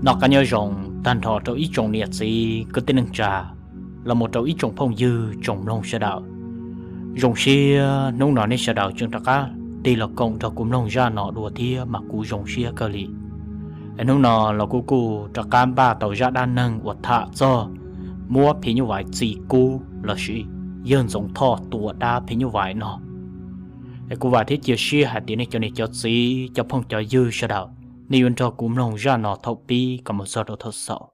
Noj qab nyob zoo tag nrho rau ib tsoom niam txiv kwv tij neej tsa, los mus rau ib tsoom phooj ywg tsoom mloog sawv daws. Zoo siab hnub no nej sawv daws tseem rov qab tig los koom nrog kuv mloog zaj no dua thiab mas kuv zoo siab kawg li. Hnub no los kuv kuj rov qab npaj tau zaj dab neeg uas tham txog muab phim nyuj vais txi kub lossis yawg Ntxoov Thoj tua dab phim nyuj vais no. Es kuv vam thiab cia siab hais tias nej cov niam cov txiv cov phooj cov ywg sawv daws, nej yuav nrog kuv mloog zaj no thaum pib kom mus txog rau thaum xaus.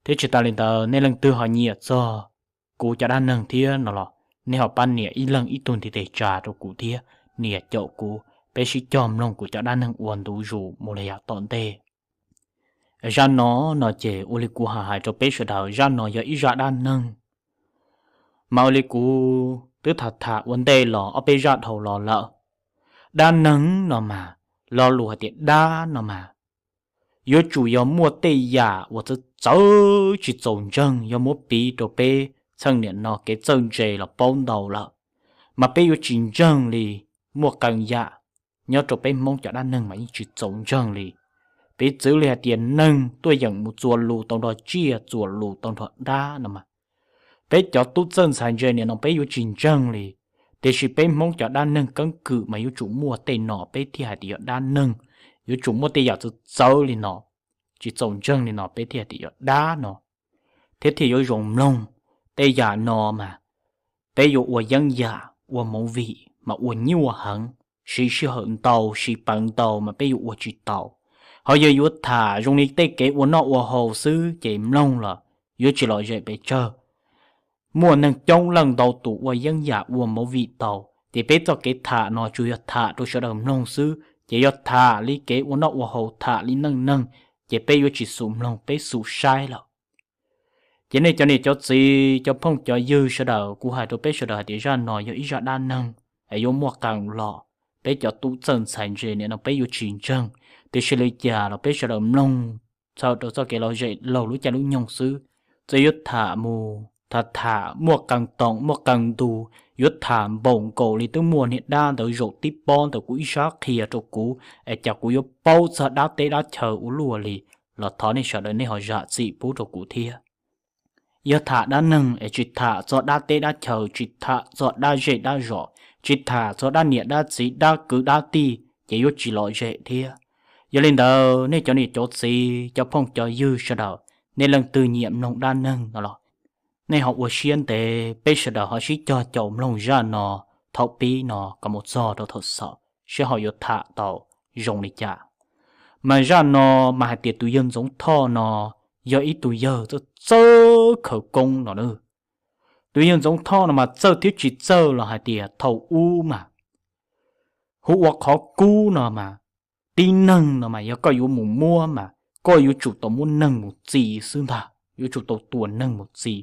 Thiab tsis tas li ntawd, nej leej twg ho nyiam txog kuv cov dab neeg thiab no los nej ho pab nias ib leeg ib tug ntiv tes tsa rau kuv thiab nias caum kuv, peb sib cog mloog kuv cov dab neeg ua ntu zus mus li yav tom ntej. Zaj no no ces ua li kuv hais rau peb sawv daws, zaj no yog ib zaj dab neeg mas ua li kuv twb tham tham ua ntej los ob peb zaj dhau los lawm. Dab neeg no mas, lo lus hais tias dab no mas yuav tsum yog muaj tej yam uas txawv txawv tsis txaus ntseeg, yog muab piv rau peb txheej niam no kev txawj ntse los paub ntau lawm, mas peb yuav tsis ntseeg li. Muaj qee yam nyob rau peb Hmoob cov dab neeg mas yeej tsis txaus ntseeg li. Piv txwv li hais tias neeg tuaj yeem mus txuas lus tau nrog tsiaj, txuas lus tau nrog dab no mas, peb cov tub txawj ntxhais ntse niam no peb yuav tsis ntseeg li. Tiam sis peb Hmoob cov dab neeg keeb kwm mas yuav tsum muaj tej no peb thiaj hais tias yog dab neeg, yuav tsum muaj tej yam txawv txawv li no, tsis txaus ntseeg li no peb thiaj hais tias yog dab no, thiab thiaj yuav zoo mloog. Tej yam no mas peb yuav ua yeeb yam ua movie mas ua nyuaj heev, siv sij hawm ntau siv peev ntau mas peb yuav ua tsis tau. Ho yog yuav tham zoo li tej kev ua noj ua haus xwb ces mloog los yuav tsis lom zem pes tsawg. Muaj neeg coob leej ntau tus ua yeeb yam ua movie tau, ces peb txoj kev tham no tsuas yog tham rau sawv daws mloog xwb, ces yog tham li kev ua noj ua haus, tham li neej neeg, ces peb yuav tsis xum mloog, peb xum saib lawm. Ces nej cov niam cov txiv cov phooj cov ywg sawv daws, kuv hais rau peb sawv daws hais tias zaj no yog ib zaj dab neeg es yuav muaj qee los peb cov tub txawj ntxhais ntse niam no peb yuav tsis ntseeg. Tiam sis li cas los peb sawv daws mloog txhawm rau txoj kev lom zem laug lub caij lub nyoog xwb. Txawm yuav tham mus tham tham muaj qee toom muaj qee ntu, yuav tham npaum nkaus li twb muaj niag dab ntawd zaum tib pob ntawm kuv ib sab qhia rau kuv es cas kuv yuav paub txog dab teb dab chaw ua luaj li, los thov nej sawv daws nej ho zam txim pub rau kuv thiab. Yog tham dab neeg es tsis tham txog dab teb dab chaw, tsis tham txog dab zej dab zos, tsis tham txog dab niam dab txiv dab kwv dab tij ces yuav tsis lom zem thiab. Yog li ntawd nej cov niam cov txiv cov phooj cov ywg sawv daws, nej leej twg nyiam mloog dab neeg no los nej ho ua siab ntev, peb sawv daws ho sib cog caum mloog zaj no thaum pib no kom mus txog rau thaum xaus seb ho yuav tham tau zoo li cas. Mas zaj no mas hais tias tus yawg Ntxoov Thoj no yog ib tug yawg txawj txawj khawv koob no. Tus yawg Ntxoov Thoj no mas txawj thiab tsis txawj los hais tias thaum ub mas hu ua qhov kub no mas, tib neeg no mas yog koj yuav mus muab mas koj yuav tsum tau muab neeg mus txi xwb ntag, yuav tsum tau tua neeg mus txi.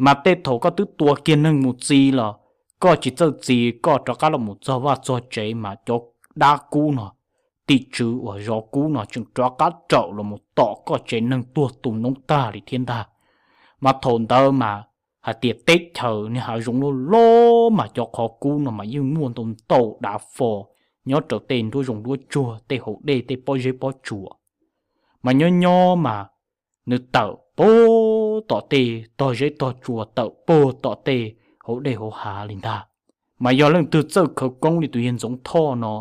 Mas tej thaum koj twb tua kiag neeg mus txi los koj tsis txawj txi, koj rov qab los mus txog vaj txog tsev mas cov dab kub no, tim tswv uas zov kub no tseem rov qab raum los mus tom koj tsev neeg tuag tu noob tag li thiab ntag. Mas thaum ntawd mas hais tias teb chaws niag hav zoov loj loj mas cov qhov kub no mas yeej muaj ntau ntau dav fo nyob rau tej nruab zoov nruab tsuag, tej hauv dej, tej pob zeb pob tsuas. Mas nyob nyob mas nws tawm puag tom tej tog zeb tog tsuas, tawm puag tom tej hauv dej hauv hav li ntag. Mas yog leej twg txawj khawv koob li tus yawg Ntxoov Thoj no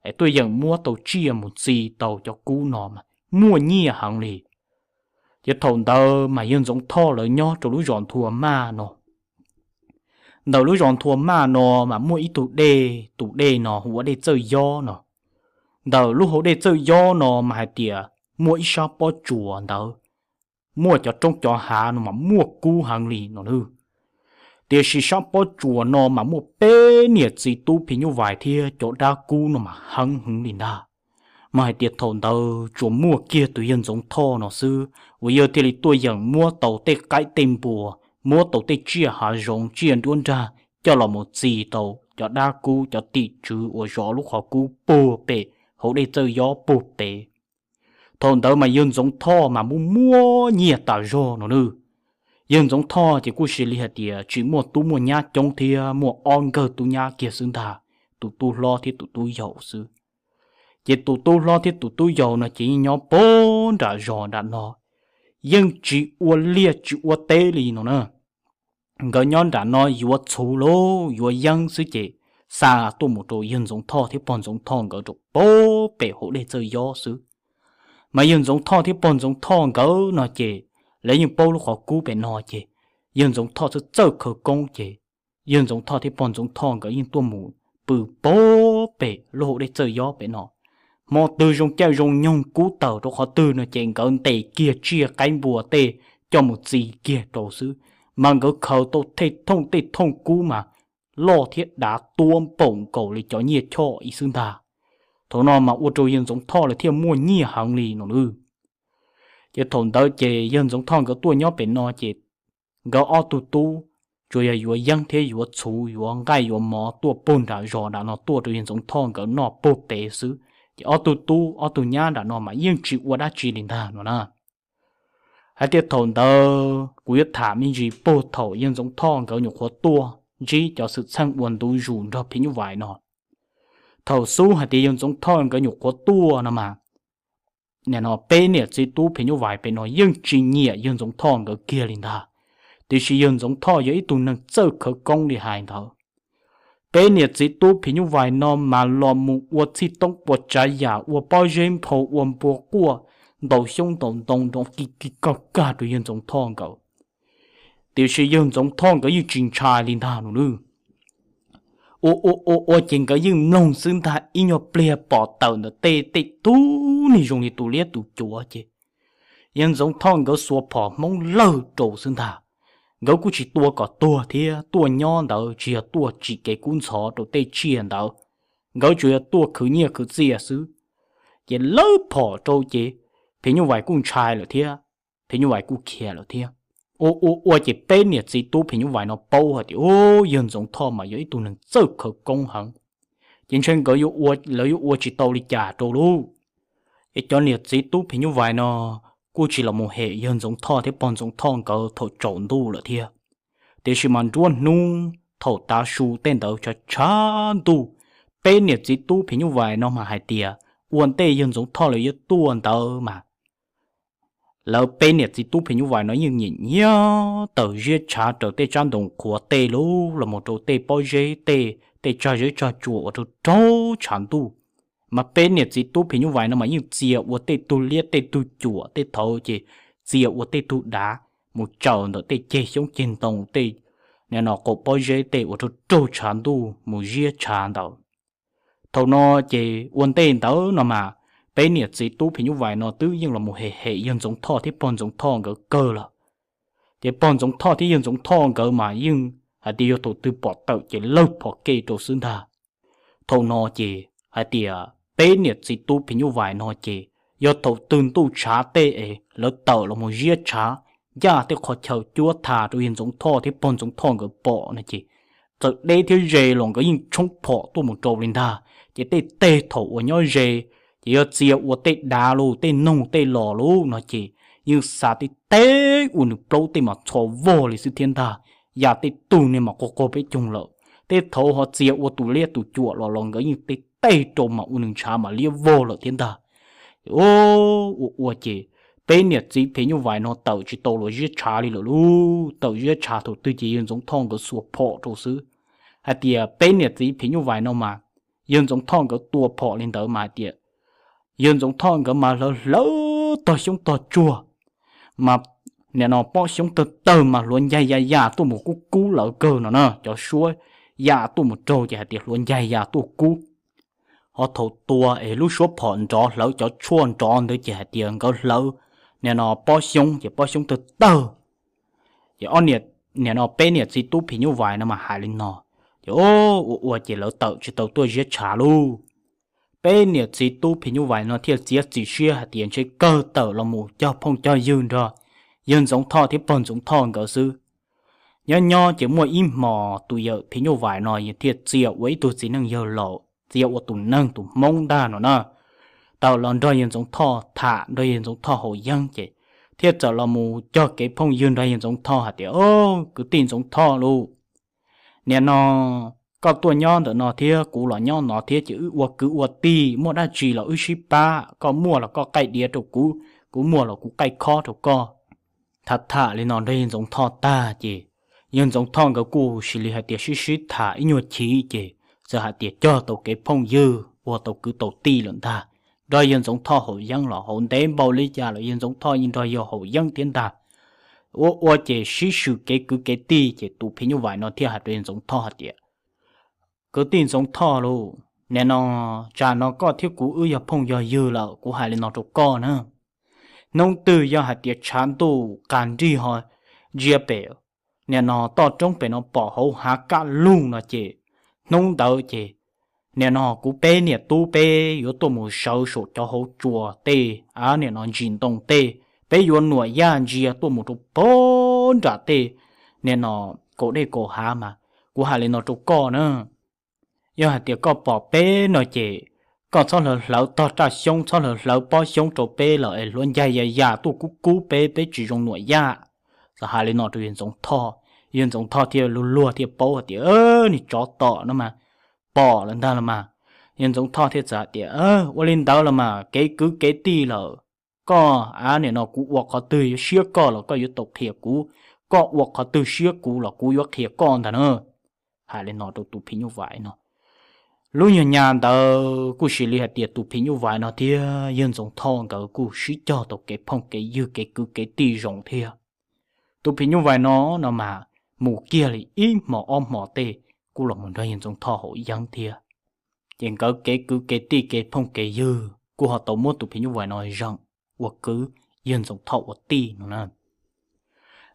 es tuaj yeem muab tau tsiaj mus txi tau cov kub no mas muaj nyiaj heev li. Ces thaum ntawd mas yawg Ntxoov Thoj lawv nyob rau lub zos Nthua Maj no. Ntawm lub zos Nthua Maj no mas muaj ib tug dej, tus dej no hu ua dej Txawj Yob no. Ntawm lub hauv dej Txawj Yob no mas hais tias muaj ib sab pob tsuas ntawd, muaj cov roob cov hav no mas muaj kub heev li no. Tiam sis sab pob tsuas no mas muaj peb niam txiv tub phim nyuj vais thiab cov dab kub no mas heev heev li ntag. Mas hais tias thaum ntawd tsuas muaj kiag tus yawg Ntxoov Thoj no xwb uas yawg thiaj li tuaj yeem muab tau tej qaib tej npua, muab tau tej tsiaj hav zoov tsiaj nruab nrag coj los mus txi tau cov dab kub, cov tim tswv uas zov lub qhov kub puag pem hauv dej Txawj Yob puag pem. Thaum ntawd mas yawg Ntxoov Thoj mas muaj muaj nyiaj tas zog no nawb. Yawg Ntxoov Thoj ces kuj sis li hais tias tsis muaj tub muaj nyab coob thiab, muaj ob nkawg tub nyab kiag xwb ntag, tus tub hlob thiab tus tub yau xwb. Ces tus tub hlob thiab tus tub yau no ces yeej nyob puag nram zos nram no, yeej tsis ua liaj tsis ua teb li no na. Nkawd nyob nram no yuav txhuv los yuav yeeb xwb ces xa tuaj mus rau yawg Ntxoov Thoj thiab pog Ntxoov Thoj nkawd rau puag pem hauv dej Txawj Yob xwb. Mas yawg Ntxoov Thoj thiab pog Ntxoov Thoj nkawd no ces lawv yeej paub lub qhov kub pem no ces yawg Ntxoov Thoj txawj txawj khawv koob ces yawg Ntxoov Thoj thiab pog Ntxoov Thoj nkawd yeej tuaj mus pw puag pem lub hauv dej Txawj Yob pem no. Hmo twg zoo caij zoo nyoog kub tawm rau qhov twg no ces nkawd ntes kiag tsiaj qaib npua tej coj mus txi kiag rau xwb, mas nkawd khaws tau tej thooj tej thooj kub mas loj thiab dav tuab npaum nkaus li cov nyiaj choj ib xwb ntag. Thaum no mas ua rau yawg Ntxoov Thoj lawv thiaj muaj nyiaj heev li no nawb. Ces thaum ntawd ces yawg Ntxoov Thoj nkawd tuaj nyob pem no ces nkawd ob tug tub tsuas yog yuav yeeb thiab yuav txhuv yuav nqaij yuav mov tuaj puag nram zos nram no tuaj rau yawg Ntxoov Thoj nkawd noj puag pem xwb. Ces ob tug tub ob tug nyab nram no mas yeej tsis ua dab tsi li ntag no na. Hais tias thaum ntawd kuv yuav tham me ntsis puag thaum yawg Ntxoov Thoj nkawd nyuam qhuav tuaj ntsib cov xwm txheej ua ntu zus nrog phim nyuj vais no. Thaum xub hais tias yawg Ntxoov Thoj nkawd nyuam qhuav tuaj no mas, nim no peb niam txiv tub phim nyuj vais pem no yeej tsis nyiam yawg Ntxoov Thoj nkawd kiag li ntag. Tiam sis yawg Ntxoov Thoj yog ib tug neeg txawj khawv koob li hais ntawd. Peb niam txiv tub phim nyuj vais no mas los mus ua txhij toob puas tsav yam, ua pob zeb nphau, ua npua quaj, ntaus xyoob ntaus ntoo nrov kig kig kag kag rau yawg Ntxoov Thoj nkawd. Tiam sis yawg Ntxoov Thoj nkawd yeej tsis ntshai li ntag no nawb. Ua ua ua ua ces nkawd yeej mloog xwb ntag, ib nyuag pliag pom tawm ntawm tej tej tug neeg zoo li tus liab tus cuav ces yawg Ntxoov Thoj nkawd xuas phom Hmoob lawg rau xwb ntag. Nkawd kuj tsis tua kom tuag thiab, tuaj nyob ntawd tsis yog tuaj tsim kev kub ntxhov rau tej tsiaj ntawd, nkawd tsuas yog tuaj khwv nyiaj khwv txiaj xwb. Ces lawv phom rau ces phim nyuj vais kuj ntshai lawm thiab, phim nyuj vais kuj khiav lawm thiab. Ua ua ua ces peb niam txiv tub phim nyuj vais no paub hais tias, u, yawg Ntxoov Thoj mas yog ib tug neeg txawj khawv koob heev, ces ntshe nkawd, lawv yuav ua tsis tau li cas rau lauj. Es cov niam txiv tub phim nyuj vais no kuj tsis los mus hem yawg Ntxoov Thoj thiab pog Ntxoov Thoj nkawd thaum tsaus ntuj lawm thiab. Tiam sis mas nruab hnub thaum tav su tej ntawd tshav tshav ntuj, peb niam txiv tub phim nyuj vais no mas hais tias ua ntej yawg Ntxoov Thoj lawv yuav tuaj ntawd mas lawv peb niam txiv tub phim nyuj vais no yeej nyiam nyiam taws ziab tshav raws tej tsab ntoo qhuav tej lub los mus rau tej pob zeb tej, tej tsag zeb tsag tsua uas raug raug tshav ntuj. Mas peb niam txiv tub phim nyuj vais no mas yeej txia ua tej tug liab tej tug cuam, tej thaud ces txia ua tej tug dav mus tsaws ntawm tej ceg xyoob ceg ntoo tej, nim no qaum pob zeb tej uas raug raug tshav ntuj mus ziab tshav ntawd. Thaum no ces ua ntej ntawd no mas peb niam txiv tub phim nyuj vais no twb yeej los mus hem hem yawg Ntxoov Thoj thiab pog Ntxoov Thoj nkawd kawg lawm. Ces pog Ntxoov Thoj thiab yawg Ntxoov Thoj nkawd mas yeej hais tias yog thaum twg pom tawm ces lawv phom ke rau xwb ntag. Thaum no ces hais tias peb niam txiv tub phim nyuj vais no ces yog thaum twg ntuj tshav tej es lawv tawm los mus ziab tshav ncaj tej qhov chaw cuab tha rau yawg Ntxoov Thoj thiab pog Ntxoov Thoj nkawd pom no ces txawm deb thiab ze los nkawd yeej tshoob phom tuaj mus rau li ntag. Ces tej teg thaum uas nyob ze ces yog txia ua tej dav los tej noog tej los lub no ces yeej xa tej teg ua nws plaub tej mas txho vog li xwb thiab ntag. Yam tej tug ne mas quag quag peb coog lawm, tej thaud ho txia ua tus liab tus cuam los los nkawd yeej tej teg rau mas ua nws ntshav mas liab vog lawm thiab ntag. Ua ua ces peb niam txiv phim nyuj vais no tawm tsis tau los ziab tshav li lawm lauj. Tawm ziab tshav thaum twg ces yawg Ntxoov Thoj nkawd xuas phom rau xwb. Hais tias peb niam txiv phim nyuj vais no mas yawg Ntxoov Thoj nkawd tua phom li ntawd mas hais tias yawg Ntxoov Thoj nkawd mas hlawv hlawv tog xyoob tog tsuag, mas nim no pob xyoob tawg tawg mas hluav ncaig ya ya tuaj mus kub kub lawv kawg no na, cov suab ya tuaj mus raug ces hais tias hluav ncaig ya tuaj kub. Ho thaum tua es lub suab phom nrov hlawv cov tshuaj nrov ntawd ces hais tias nkawd hlawv nim no pob xyoob ces pob xyoob tawg tawg. Ces ob niam, nim no peb niam txiv tub phim nyuj vais no mas hais li no, ces ua ua ces lawv tawm tsis tau tuaj ziab tshav lauj. Peb niam txiv tub phim nyuj vais no thiaj txiav txim siab hais tias ntshe kawg tawm los mus cog phooj cog ywg nrog yawg Ntxoov Thoj thiab pog Ntxoov Thoj nkawd xwb. Nyob nyob ces muaj ib hmos tus yawm phim nyuj vais no thiaj txia ua ib tug txiv neej yawg laus, txia ua tus neeg tus Hmoob ntag no na, tawm los nrog yawg Ntxoov Thoj tham nrog yawg Ntxoov Thoj haus yeeb ces thiaj txawm los mus cog kev phooj ywg nrog yawg Ntxoov Thoj hais tias, Au, kwv tij Ntxoov Thoj lauj, nim no koj tuaj nyob ntawm no thiab kuv los nyob no thiab ces wb ua kwv ua tij, muaj dab tsi los wb sib pab, koj muaj los koj qaij diav rau kuv, kuv muaj los kuv qaij khob rau koj. Tham tham li no nrog yawg Ntxoov Thoj tag ces yawg Ntxoov Thoj nkawd kuj sis li hais tias sib sib tham ib nyuag chiv ces txawm hais tias cog tau kev phooj ywg ua tau kwv tau tij lawm ntag. Nrog yawg Ntxoov Thoj haus yeeb los haus ntev npaum li cas los yawg Ntxoov Thoj yeej nrog yawg haus yeeb thiab ntag. Ua ua ces sib swm kev kwv kev tij ces tus phim nyuj vais no thiaj hais rau yawg Ntxoov Thoj hais tias, kwv tij Ntxoov Thoj lauj, nim no tsam no koj thiab kuv wb yog phooj yog ywg lawm, kuv hais li no rau koj na. Hnub twg yog hais tias tshav ntuj qas nrig ho ntsia pem nim no toj roob pem no pom hauv hav kaj lug no ces hnub ntawd ces nim no kuv peb niam tub peb yuav tuaj mus sawv saum cov hauv tsua tej, a nim no ntsis ntoo tej, peb yuav nuam yaj ntsia tuaj mus rau pag nram tej nim no kaum dej kaum hav mas. Kuv hais li no rau koj na, yog hais tias koj pom peb no ces koj txhob hlawv hlawv tog raj xyoob, txhob hlawv hlawv pob xyoob rau peb lawm es hluav ncaig ya yas tuaj kub kub peb, peb tsis zoo nuam yaj. Txawm hais li no rau yawg Ntxoov Thoj, yawg Ntxoov Thoj thiaj luag luag thiaj paub hais tias nws tsov tom no mas pom lawm ntag los mas. Yawg Ntxoov Thoj thiaj txawm hais tias, ua li ntawd los mas kev kwv kev tij lawm, koj a nim no kuv ua qhov twg yuav siab koj los koj yuav tau qhia kuv, koj ua qhov twg siab kuv los kuv yuav qhia koj ntag na. Hais li no rau tus phim nyuj vais no. Lub nyuag nyas ntawd kuj sis li hais tias tus phim nyuj vais no thiab yawg Ntxoov Thoj nkawd kuj sib cog tau kev phooj kev ywg kev kwv kev tij zoo thiab. Tus phim nyuj vais no no mas mus kiag li ib hmo ob hmo tej kuj los mus nrog yawg Ntxoov Thoj haus yeeb thiab. Ces nkawd kev kwv kev tij kev phooj kev ywg kuj ho tau muab tus phim nyuj vais no zeem ua kwv, yawg Ntxoov Thoj ua tij no na.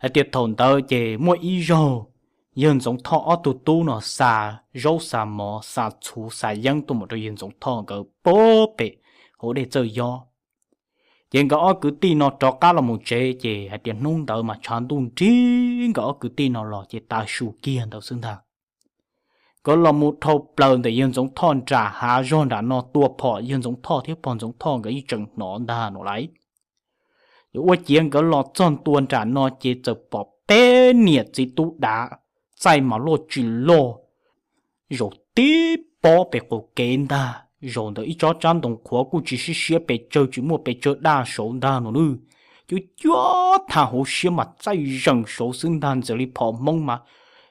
Hais tias thaum ntawd ces muaj ib zaug yawg Ntxoov Thoj ob tug tub no xa zaub xa mov xa txhuv xa yeeb tuaj mus rau yawg Ntxoov Thoj nkawd pag pem hauv dej Txawj Yob. Ces nkawd ob kwv tij no rov qab los mus tsev ces hais tias hnub ntawd mas tshav ntuj nrig, nkawd ob kwv tij no los ces tav su kiag ntawd xwb ntag. Nkawd los mus dhau plaws ntawm yawg Ntxoov Thoj nram hav zog nram no tua phom yawg Ntxoov Thoj thiab pog Ntxoov Thoj nkawd yeej tseem hnov ntag no lauj. Ces ua ciav nkawd los txog ntua nram no ces txawm pom peb niam txiv tub dav, txaij mas loj tsis loj, zaum tib pob pem qaum kev ntag. Zaum ntawd ib tsob tsab ntoo qhuav kuj tsis sib siab pes tsawg, tsis muaj pes tsawg daj saud ntag no lawm. Cuab cuab tha hauv siab mas txaij zeem saud xwb ntag, ntxeev li phom Hmoob mas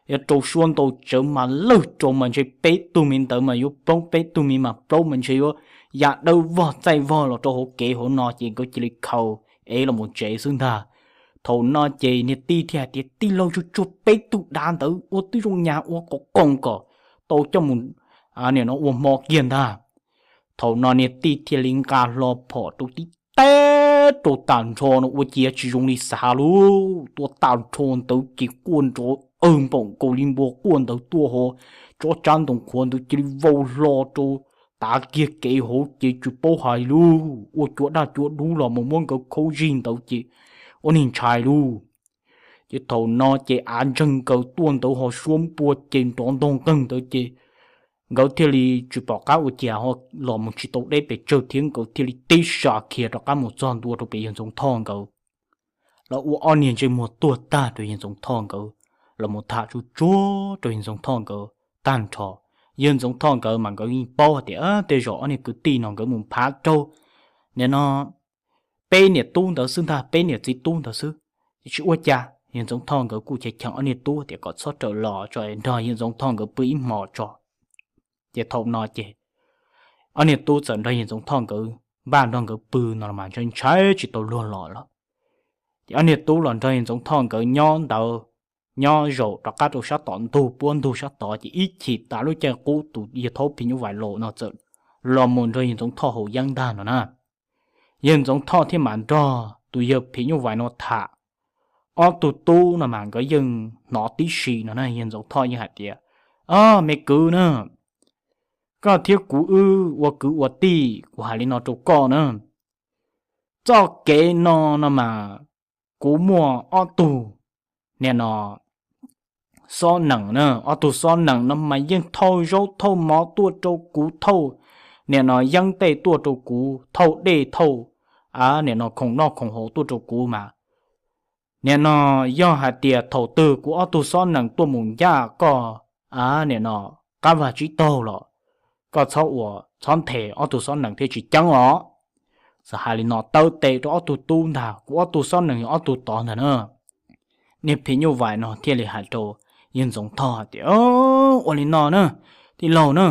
yuav rau suab ntau tsawv mas lawg rau mas ntshe peb tug me ntawd mas yuav plaub, peb tug me mas plaub mas ntshe yuav ya dawb vog txaij vog los rau hauv kev hauv no ces nkawd cia li khaws ev los mus tsev xwb ntag. Thaum no ces niag tij thiaj hais tias, tij laug, tsuag tsuag peb tug dav ntawd ua twb zoo nyas ua qos qoos kom tau coj mus nim no ua hmo kiag ntag. Thaum no niag tij thiaj li nqa hlo phom rau tib teb rau tag nrho no ua ciav tsis zoo li xav lauj. Tua tag nrho ntawd ces quaj nrov awg npaum nkaus li npua quaj ntawd tuaj ho, tsob tsab ntoo qhuav ntawd cia li vau hlo rau tav kiag kev hauv ces tsis paub hais lauj, ua cua daj cua dub los mus muab nkawd khaub zig ntawd ces ua niag ntshai lauj. Ces thaum no ces av ntseeg nkaws tuaj ntawd ho suab npua ces nrov ntog nqeeg ntawd ces nkawd thiaj li tsis pom qab ua cas ho los mus tsis tau deb pes tsawg thiab nkawd thiaj li tib sa khiav rov qab mus txog ntua rau pem yawg Ntxoov Thoj nkawd. Los ua ob niag ntsej muag tuag tag rau yawg Ntxoov Thoj nkawd, los mus tham tsuj tsuag rau yawg Ntxoov Thoj nkawd tag nrho. Yawg Ntxoov Thoj nkawd mas nkawd yeej paub hais tias tej zaum ob niag kwv tij no nkawd mus phav raug nim no peb niam tub ntawd xwb ntag, peb niam txiv tub ntawd xwb. Ces tsis ua cas, yawg Ntxoov Thoj nkawd kuj cheem cheem ob niag tub tias kom txhob rawm los tso, nrog yawg Ntxoov Thoj nkawd pw ib hmo tso. Ces thaum no ces ob niag tub txawm nrog yawg Ntxoov Thoj nkawd npaj nrog nkawd pw no los mas ntshai ntshai tsis tau luag los lawm. Ces ob niag tub los nrog yawg Ntxoov Thoj nkawd nyob ntawd, nyob zaum rov qab rau sab tom ntug puab ntug sab tod ces ib chim tas lub caij qub tus yawg thaub phim nyuj vais laus no txawm los mus nrog yawg Ntxoov Thoj haus yeeb ntag no na. Yawg Ntxoov Thoj thiaj mam nrog tus yawg phim nyuj vais no tham. Ob tug tub no mas nkawd yeej hnov tib si no na, yawg Ntxoov Thoj yeej hais tias, o, me kwv na, koj thiab kuv wb ua kwv ua tij, kuv hais li no rau koj na, txoj kev no no mas kuv muaj ob tug nim no xob nees na, ob tug xob nees no mas yeej thauj zaub thauj mov tuaj rau kuv, thauj nim no yeeb tej tuaj rau kuv, thauj dej thauj nim no khoom noj khoom haus tuaj rau kuv mas, nim no yog hais tias thaum twg kuv ob tug xob nees tuaj mus ncaj koj nim no qab vag tsib taug los koj txhob ua, txhob nthe ob tug xob nees thiaj tsis ceeb os. Txawm hais li no taw tes rau ob tug tub ntag, kuv ob tug xob nees yog ob tug tod ntag na. Niag phim nyuj vais no thiaj li hais rau yawg Ntxoov Thoj hais tias, Ua li no na, tij laug na,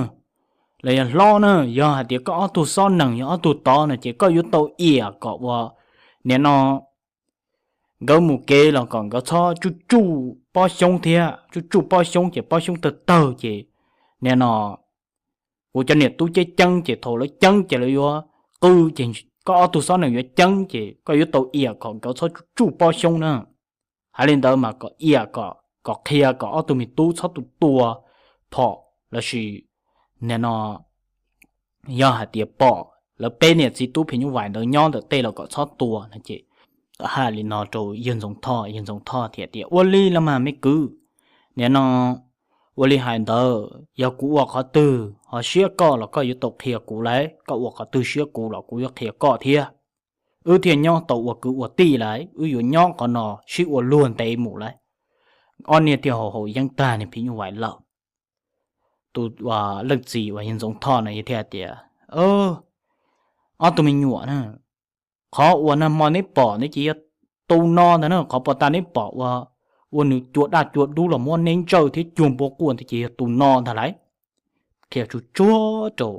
los yog hlob na, yog hais tias koj ob tug xob nees yog ob tug tod no ces koj yuav tau iam kom ua, nim no nkawd mus kev los kom nkawd txhob tsuj tsuj pob xyoob thiab, tsuj tsuj pob xyoob ces pob xyoob tawg tawg ces nim no kuv cov niam tub ceeb ceeb ces thaum lawv ceeb ces lawv yuav qw ces koj ob tug xob nees yuav ceeb ces koj yuav tau iam kom nkawd txhob tsuj tsuj pob xyoob na. Hais li ntawd mas kom iam kom, kom qhia kom ob tug me tub txhob tua, tua phom lossis nim no yog hais tias pom lawv peb niam txiv tub phim nyuj vais ntawd nyob ntawm tej los kom txhob tua no ces hais li no rau yawg Ntxoov Thoj, yawg Ntxoov Thoj thiaj tias, Ua li los mas me kwv, nim no ua li hais ntawd yog kuv ua qhov twg ho siab koj los koj yuav tau qhia kuv lauj, koj ua qhov twg siab kuv los kuv yuav qhia koj thiab. Wb thiaj nyob tau ua kwv ua tij lauj, wb yuav nyob qhov no sib ua luag ntev mus lauj. Ob niag thiaj haus haus yeeb tag niag phim nyuj vais lawm. Tus leej txiv uas yawg Ntxoov Thoj no thiaj tias, Ob tug me nyuam na, qhov uas nag hmo neb pom ntawd ces yog tus no ntag na, qhov pos tas neb pom ua, ua nws cua daj cua dub los muab neb ntsawj thiab cuag npua quaj ntawd ces yog tus no ntag lauj. Qhia tsuag tsuag rau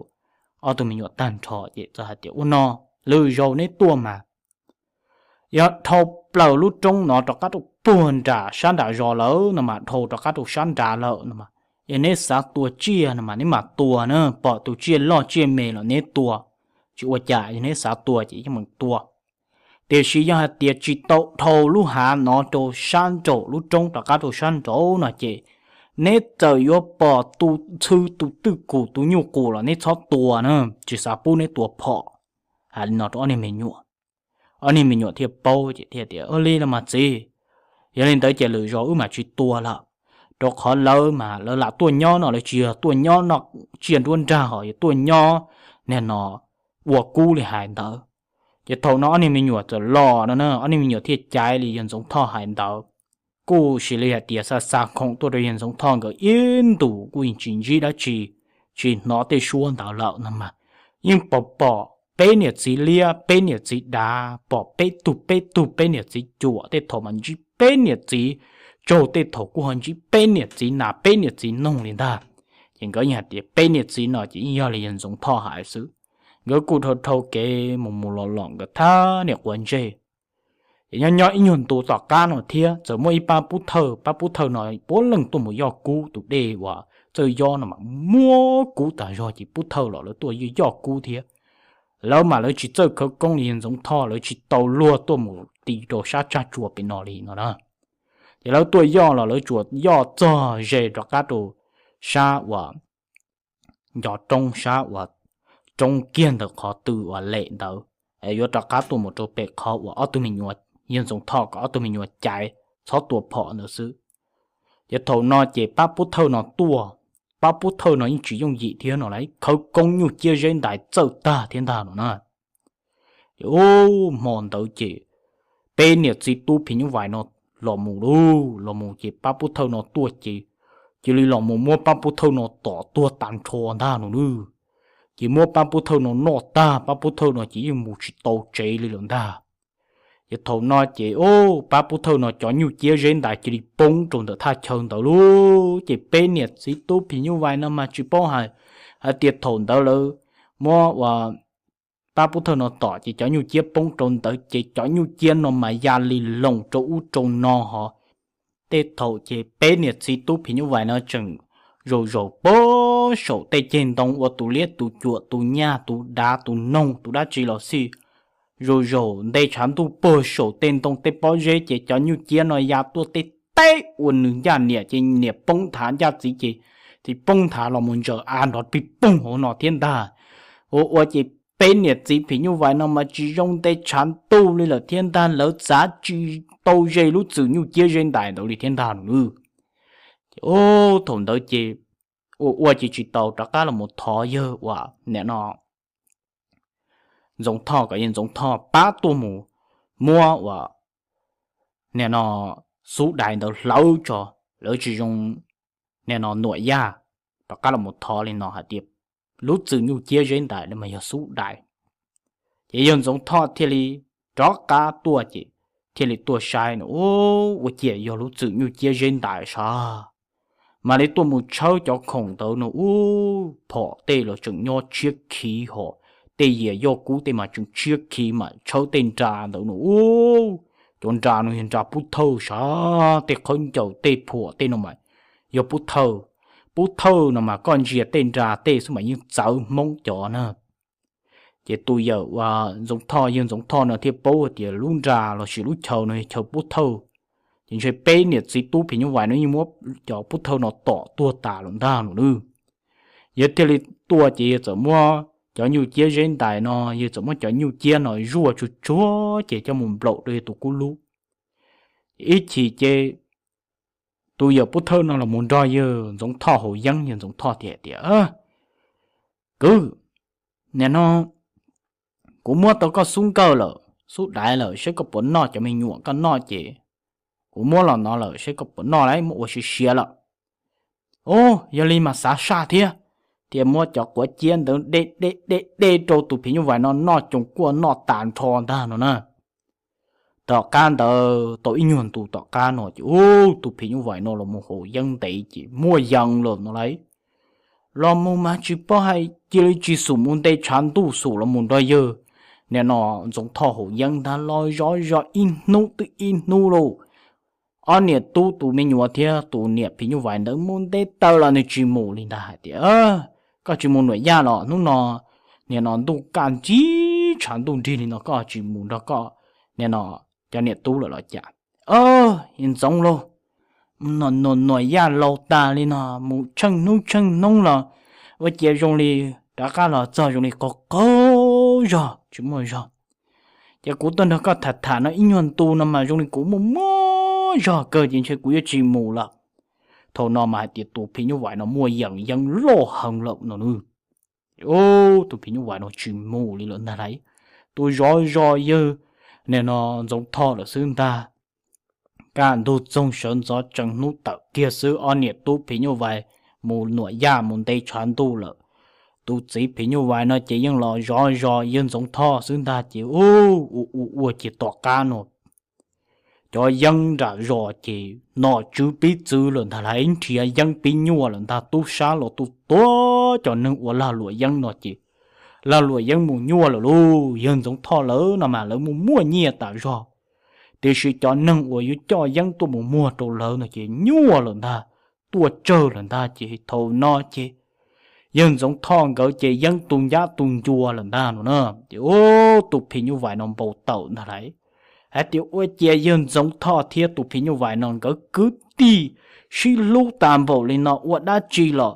ob tug me nyuam tag nrho ces txawm hais tias, Ua no, lwm zaus neb tuaj mas yog dhau plaws lub roob no rov qab rau puag nram sab nram zos lawm no mas, dhau rov qab rau sab nrad lawm no mas, yog neb xav tua tsiaj no mas neb mam tua na, pom tus tsiaj loj tsiaj me los neb tua, tsis ua cas, yog neb xav tua ces yeej meem tua. Tiam sis yog hais tias tsis tau dhau lub hav no rau sab nraum lub roob rov qab rau sab nraud no ces neb txawm yuav pom tus ntxhw tus twj kum tus nyuj qus los neb txhob tua na, tsis xav pub neb tua phom. Hais li no rau ob niag me nyuam. Ob niag me nyuam thiaj paub ces thiaj tias, Ua li los mas txiv, yog li ntawd ces lwm zaus wb mam tsis tua lawm, rau qhov lawv mas lawv lam tuaj nyob no, lawv tsis yog tuaj nyob noj tsiaj nruab nrag ho yog tuaj nyob nim no ua kub li hais ntawd. Ces thaum no ob niag me nyuam txawm los no na, ob niag me nyuam thiaj caiv li yawg Ntxoov Thoj hais ntawd. Kuj sis li hais tias xa xa khoom tuaj rau yawg Ntxoov Thoj nkawd ib ntus kuj yeej tsis ntsib dab tsi, tsis hnov tej suab ntawd lawm no mas, yeej pom pom peb niam txiv liab peb niam txiv dav, pom peb tug peb tug peb niam txiv cuam, tej thaum mas ntsib peb niam txiv tsaug, tej thaum kuj ho ntsib peb niam txiv nas peb niam txiv noog li ntag. Ces nkawd yeej hais tias peb niam txiv no ces yeej yog li yawg Ntxoov Thoj hais xwb. Nkawd kuj dhau dhau kev mus mus los los nkawd thab niam quav ntsej. Ces nyob nyob ib nyuag ntu tom qab no thiab txawm muaj ib pab pub thawj, pab pub thawj no puav leej tuaj mus yoj kub tus dej uas Txawj Yob no mas muab kub tas zog ces pub thawj los lawv tuaj yoj kub thiab. Lawv mas lawv tsis txawj khawv koob li yawg Ntxoov Thoj, lawv tsis tau luag tuaj mus ti rau sab tsag tsua pem no li no na. Ces lawv tuaj yoj los lawv tsuas yoj txog ze rov qab rau sab uas ncov roob, sab uas roob kiag ntawm qhov twg uas lem ntawd, yuav rov qab tuaj mus rau pem qhov uas ob tug me nyuam, yawg Ntxoov Thoj kom ob tug me nyuam caiv txhob tua phom ntawd xwb. Ces thaum no ces pab pub thawj no tuaj, pab pub thawj no yeej tsis yooj yim thiab no las, khawv koob nyuj ciab zeb ntais txawj tag thiab ntag no na. Ces hmo ntawd ces peb niam txiv tub phim nyuj vais no los mus lauj, los mus ces pab pub thawj no tuaj ces cia li los mus muab pab pub thawj no tom tuag tas nrho ntag no lauj. Ces muab pab pub thawj no noj tag, pab pub thawj no ces yeej mus tsis tau tsev li lawm ntag. Ces thaum no ces pab pub thawj no cov nyuj ciab zeb ntais cia li poob rau ntawm thaj chaw ntawd lauj. Ces peb niam txiv tub phim nyuj vais no mas tsis paub hais, hais tias thaum ntawd lawv muab ua pab pub thawj no tom ces cov nyuj ciab poob rau ntawd ces cov nyuj ciab no mas ya li loos rau ub rau no ho. Tej thaum ces peb niam txiv tub phim nyuj vais no tseem zaum zaum pag saum tej ceg ntoo ua tus liab tus cuam tus nyaj tus dav tus noog tus dab tsi los xij. Zaum zaum nte tshav ntuj pag saum tej ntoo tej pob zeb ces cov nyuj ciab no ya tuaj teb teb ua nws ncaj niam ces niam poob nthav, ncaj txiv ces txiv poob nthav los mus ntsaws av nrov pig poog hauv no thiab ntag. Ua ua ces peb niam txiv phim nyuj vais no mas tsis zoo nte tshav ntuj li lawm thiab ntag, lawv txav tsis tau ze lub txwm nyuj ciab zeb ntais ntawd li thiab ntag no lauj. Ces thaum ntawd ces ua ua ces tsis tau rov qab los mus thov yawg uas nim no Ntxoov Thoj kom yawg Ntxoov Thoj pab tuaj mus muab uas nim no xub dais ntawd hlawv tso, lawv tsis zoo nim no nuam yaj, rov qab los mus thov li no hais tias lub txwm nyuj ciab zeb ntais no mas yog xub dais. Ces yawg Ntxoov Thoj thiaj li rov qab tuaj ces thiaj li tuaj saib no, ub, ua ciav yog lub txwm nyuj ciab zeb ntais sav. Mam li tuaj mus tshawb cov khoom ntawd no, ub, phom tej los tseem nyob tshiab khiv hos, tej yias yoj kub tej mas tseem tshiab khiv, mas tshawb tej nra ntawd no, ub, cov nra no yog nra pub thawj sav, tej qhawb ncaws tej phuam tej no mas yog pub thawj. Pub thawj no mas koj ntsia tej nra tej xwb mas yeej txawv Hmoob cov na. Ces tus yawm Ntxoov Thoj, yawg Ntxoov Thoj no thiaj paub hais tias lub nra lossis lub chaw no yog chaw pub thawj, ces ntshe peb niam txiv tub phim nyuj vais no yeej muab cov pub thawj no tom tuag tas lawm ntag no nawb. Yawg thiaj li tuaj ces yawg txawm muab cov nyuj ciab zeb ntais no, yawg txawm muab cov nyuj ciab no zuaj tsuag tsuag ces coj mus nplaum rau yawg tus kub lub. Ib chim ces tus yawm pub thawj no los mus nrog yawg Ntxoov Thoj haus yeeb, yawg Ntxoov Thoj thiaj tias, Kwv, nim no kuv muab tau koj xub nkawj lawm, xub dais lawm, saib koj puas noj cov me nyuam, koj noj ces kuv muab los no lawm, saib koj puas noj lauj, muab ua siav siav lawm. Ub, yog li mas xav saj thiab, thiaj muab cov quav ciab ntawd de de de de rau tus phim nyuj vais no noj coos kuaj noj tas nrho ntag no na. Tom qab ntawd tau ib nyuag ntu tom qab no ces ub, tus phim nyuj vais no los mus haus yeeb ntev ces muaj yees lawm no lauj. Los mus mas tsis paub hais cia li tsis xum mus nte tshav ntuj xum los mus nrog yawg nim no Ntxoov Thoj haus yeeb ntag, los zov zov ib hnub twb ib hnub lauj. Ob niam tub tus me nyuam thiab tus niam phim nyuj vais ntawd mus nte taw los nws tsis mus li ntag, hais tias, Koj tsis mus Nuam Yaj los? Hnub no nim no ntuj kaj ntsib tshav ntuj nrig li no koj tsis mus nrog koj nim no cov niam tub lawm los cas? Ntxoov lauj, Nuam Yaj laus tas li no, mus tsheej hnub tsheej hnub los ua ciav zoo li rov qab los txog zoo li qaug qaug zog tsis muaj zog. Ces kuv tuaj nrog koj tham tham no ib nyuag ntu no mas zoo li kuv muaj muaj zog kawg ces ntshe kuv yuav tsis mus lawm. Thaum no mas hais tias tus phim nyuj vais no muaj yees yeeb loj heev lawm no nawb. Ub, tus phim nyuj vais no tsis mus li lawm ntag lauj. Tus zov zov yawg nim no Ntxoov Thoj lawm xwb ntag. Kaj ntug txoog sawv ntxov tsees hnub tawm kiag xwb ob niam tub phim nyuj vais mus Nuam Yaj mus nte tshav ntuj lawm. Tus txiv phim nyuj vais no ces yeej los zov zov yawg Ntxoov Thoj xwb ntag ces ub, ua ua ua ces tom qab no cov yeeb nram zos ces nom tswv pib txwv lawm ntag lauj, nrhiav yeeb pib nyuaj lawm ntag, tub sab los tu tuag cov neeg ua lag luam yeeb no ces lag luam yeeb mus nyuaj lawm lauj. Yawg Ntxoov Thoj lawv no mas lawv mus muaj nyiaj tas zog, tiam sis cov neeg uas yuav coj yeeb tuaj mus muag rau lawv no ces nyuaj lawm ntag, tuaj tsawg lawm ntag ces thaum no ces yawg Ntxoov Thoj nkawd ces yeeb tu ncab tu ncua lawm ntag no na. Ces ub, tus phim nyuj vais no npau taws ntag lauj, hais tias ua ciav yawg Ntxoov Thoj thiab tus phim nyuj vais no nkawd kwv tij sib hlub tas npaum li no ua dab tsi los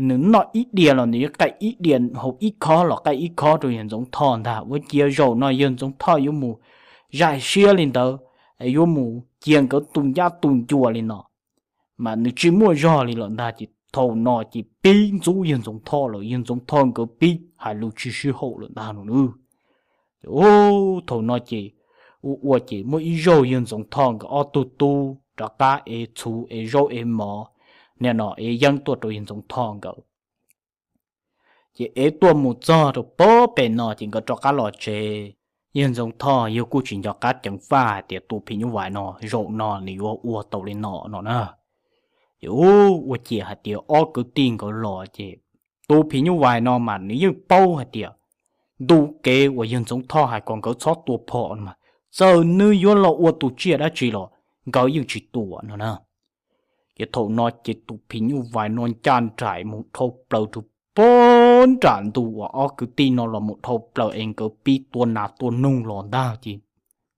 nws noj ib diav los nws yuav qaij ib diav, haus ib khob los qaij ib khob rau yawg Ntxoov Thoj ntag. Ua ciav zaum no yawg Ntxoov Thoj yuav mus zais siab li ntawd, yuav mus cia nkawd tu ncab tu ncua li no mas nws tsis muaj zog li lawm ntag ces thaum no ces pib ntxub yawg Ntxoov Thoj lawm, yawg Ntxoov Thoj nkawd pib hais lus tsis sib haum lawm ntag no nawb. Ces ub, thaum no ces ua ua ces muaj ib zaug yawg Ntxoov Thoj nkawd ob tug tub rov qab ev txhuv ev zaub ev mov nim no ev yeeb tuaj rau yawg Ntxoov Thoj nkawd. Ces ev tuaj mus txog rau pem no ces nkawd rov qab los tsev. Yawg Ntxoov Thoj yawg kuj tsis nco qab ceev faj hais tias tus phim nyuj vais no zaum no nws yuav ua tau li no no na. Ces ub, ua ciav hais tias ob kwv tij nkawd los ces tus phim nyuj vais no mas nws yeej paub hais tias ntu kev uas yawg Ntxoov Thoj hais kom nkawd txhob tua phom no mas txawm nws yuav los ua tus tsiaj dab tsi los nkawd yeej tsis tua no na. Ces thaum no ces tus phim nyuj vais no ncaj nraim mus dhau plaws rau pem nram ntu uas ob kwv tij no los mus dhau plaws es nkawd pib tua nas tua noog los ntag ces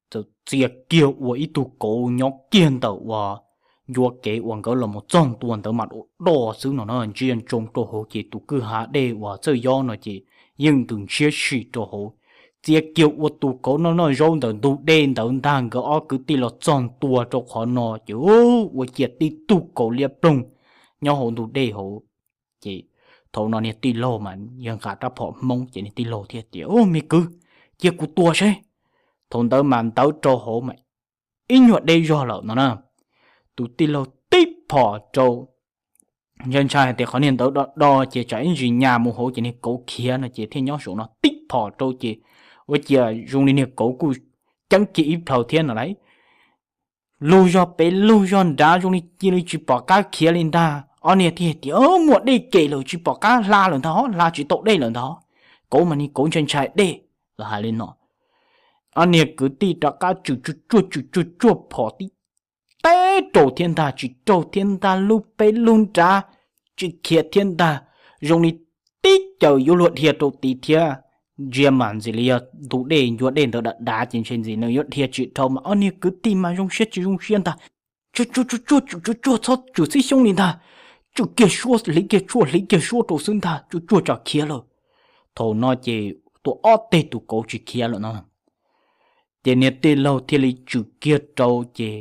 txawm txia kiag ua ib tug kauv nyob kiag ntawm uas ncua kev uas nkawd los mus txog ntua ntawd mas doj doj xwb no na, ntsia ntsoov rau hauv ces tus kwj ha dej uas txawj yob no ces yeej ntws ntshiab si rau hauv. Txia kiag ua tus kauv noj noj zaub ntawm ntug dej ntawd ntag, nkawd ob kwv tij los txog ntua rau qhov no ces ua ciav tib tug kauv liab ploog nyob hauv ntug dej hauv. Ces thaum no niag tij laug mas yawg nqa rab phom Hmoob ces niag tij laug thiaj tias, Ub, me kwv, cia kuv tua seb. Thaum ntawd mas ntawd rau hauv mas ib nyuag deb zog lawm no na. Tus tij laug tib phom rau ntshai ntshai hais tias qhov niag ntawd do do ces tsam ib ntsis nyas mus hauv ces niag kauv khiav no ces thiaj nyob saum no tib phom rau ces ua ciav zoo li niag kauv kuj ceeb kiag ib plhaw thiab no lauj. Lug zog pem lug zog nrad zoo li cia li tsis pom qab khiav li ntag. Ob niag thiaj tias, Muaj dej kem lawm, tsis pom qab hla lawm ntag, hla tsis tau dej lawm ntag. Kauv mas niag kauv ntshai ntshai dej los hais li no. Ob niag kwv tij rov qab tswm tsuj tsuaj tswm tsuj tsuaj phom tib teb raus thiab ntag, tsis raug thiab ntag, lug pem lug nrad tsis khiav thiab ntag, zoo li tib caws yuav luag dhia rau tid thiab. Ntsia mas ntxim li yog ntug dej ncua dej ntawd dav dav ces ntshe ntxim nws yuav dhia tsis dhau mas ob niag kwv tij mas zoo siab tsis zoo siab ntag. Tsuj tsuaj tsuj tsuaj tsuj tsuaj txhob tswm xib xyoob li ntag, tswm kiag suab hliv kiag tshuaj hliv kiag suab rau xwb ntag, tsuj tsuaj tsam khiav lawm. Thaum no ces tua ob teg tus kauv tsis khiav lawm no. Ces niag tij laug thiaj li tswm kiag rau ces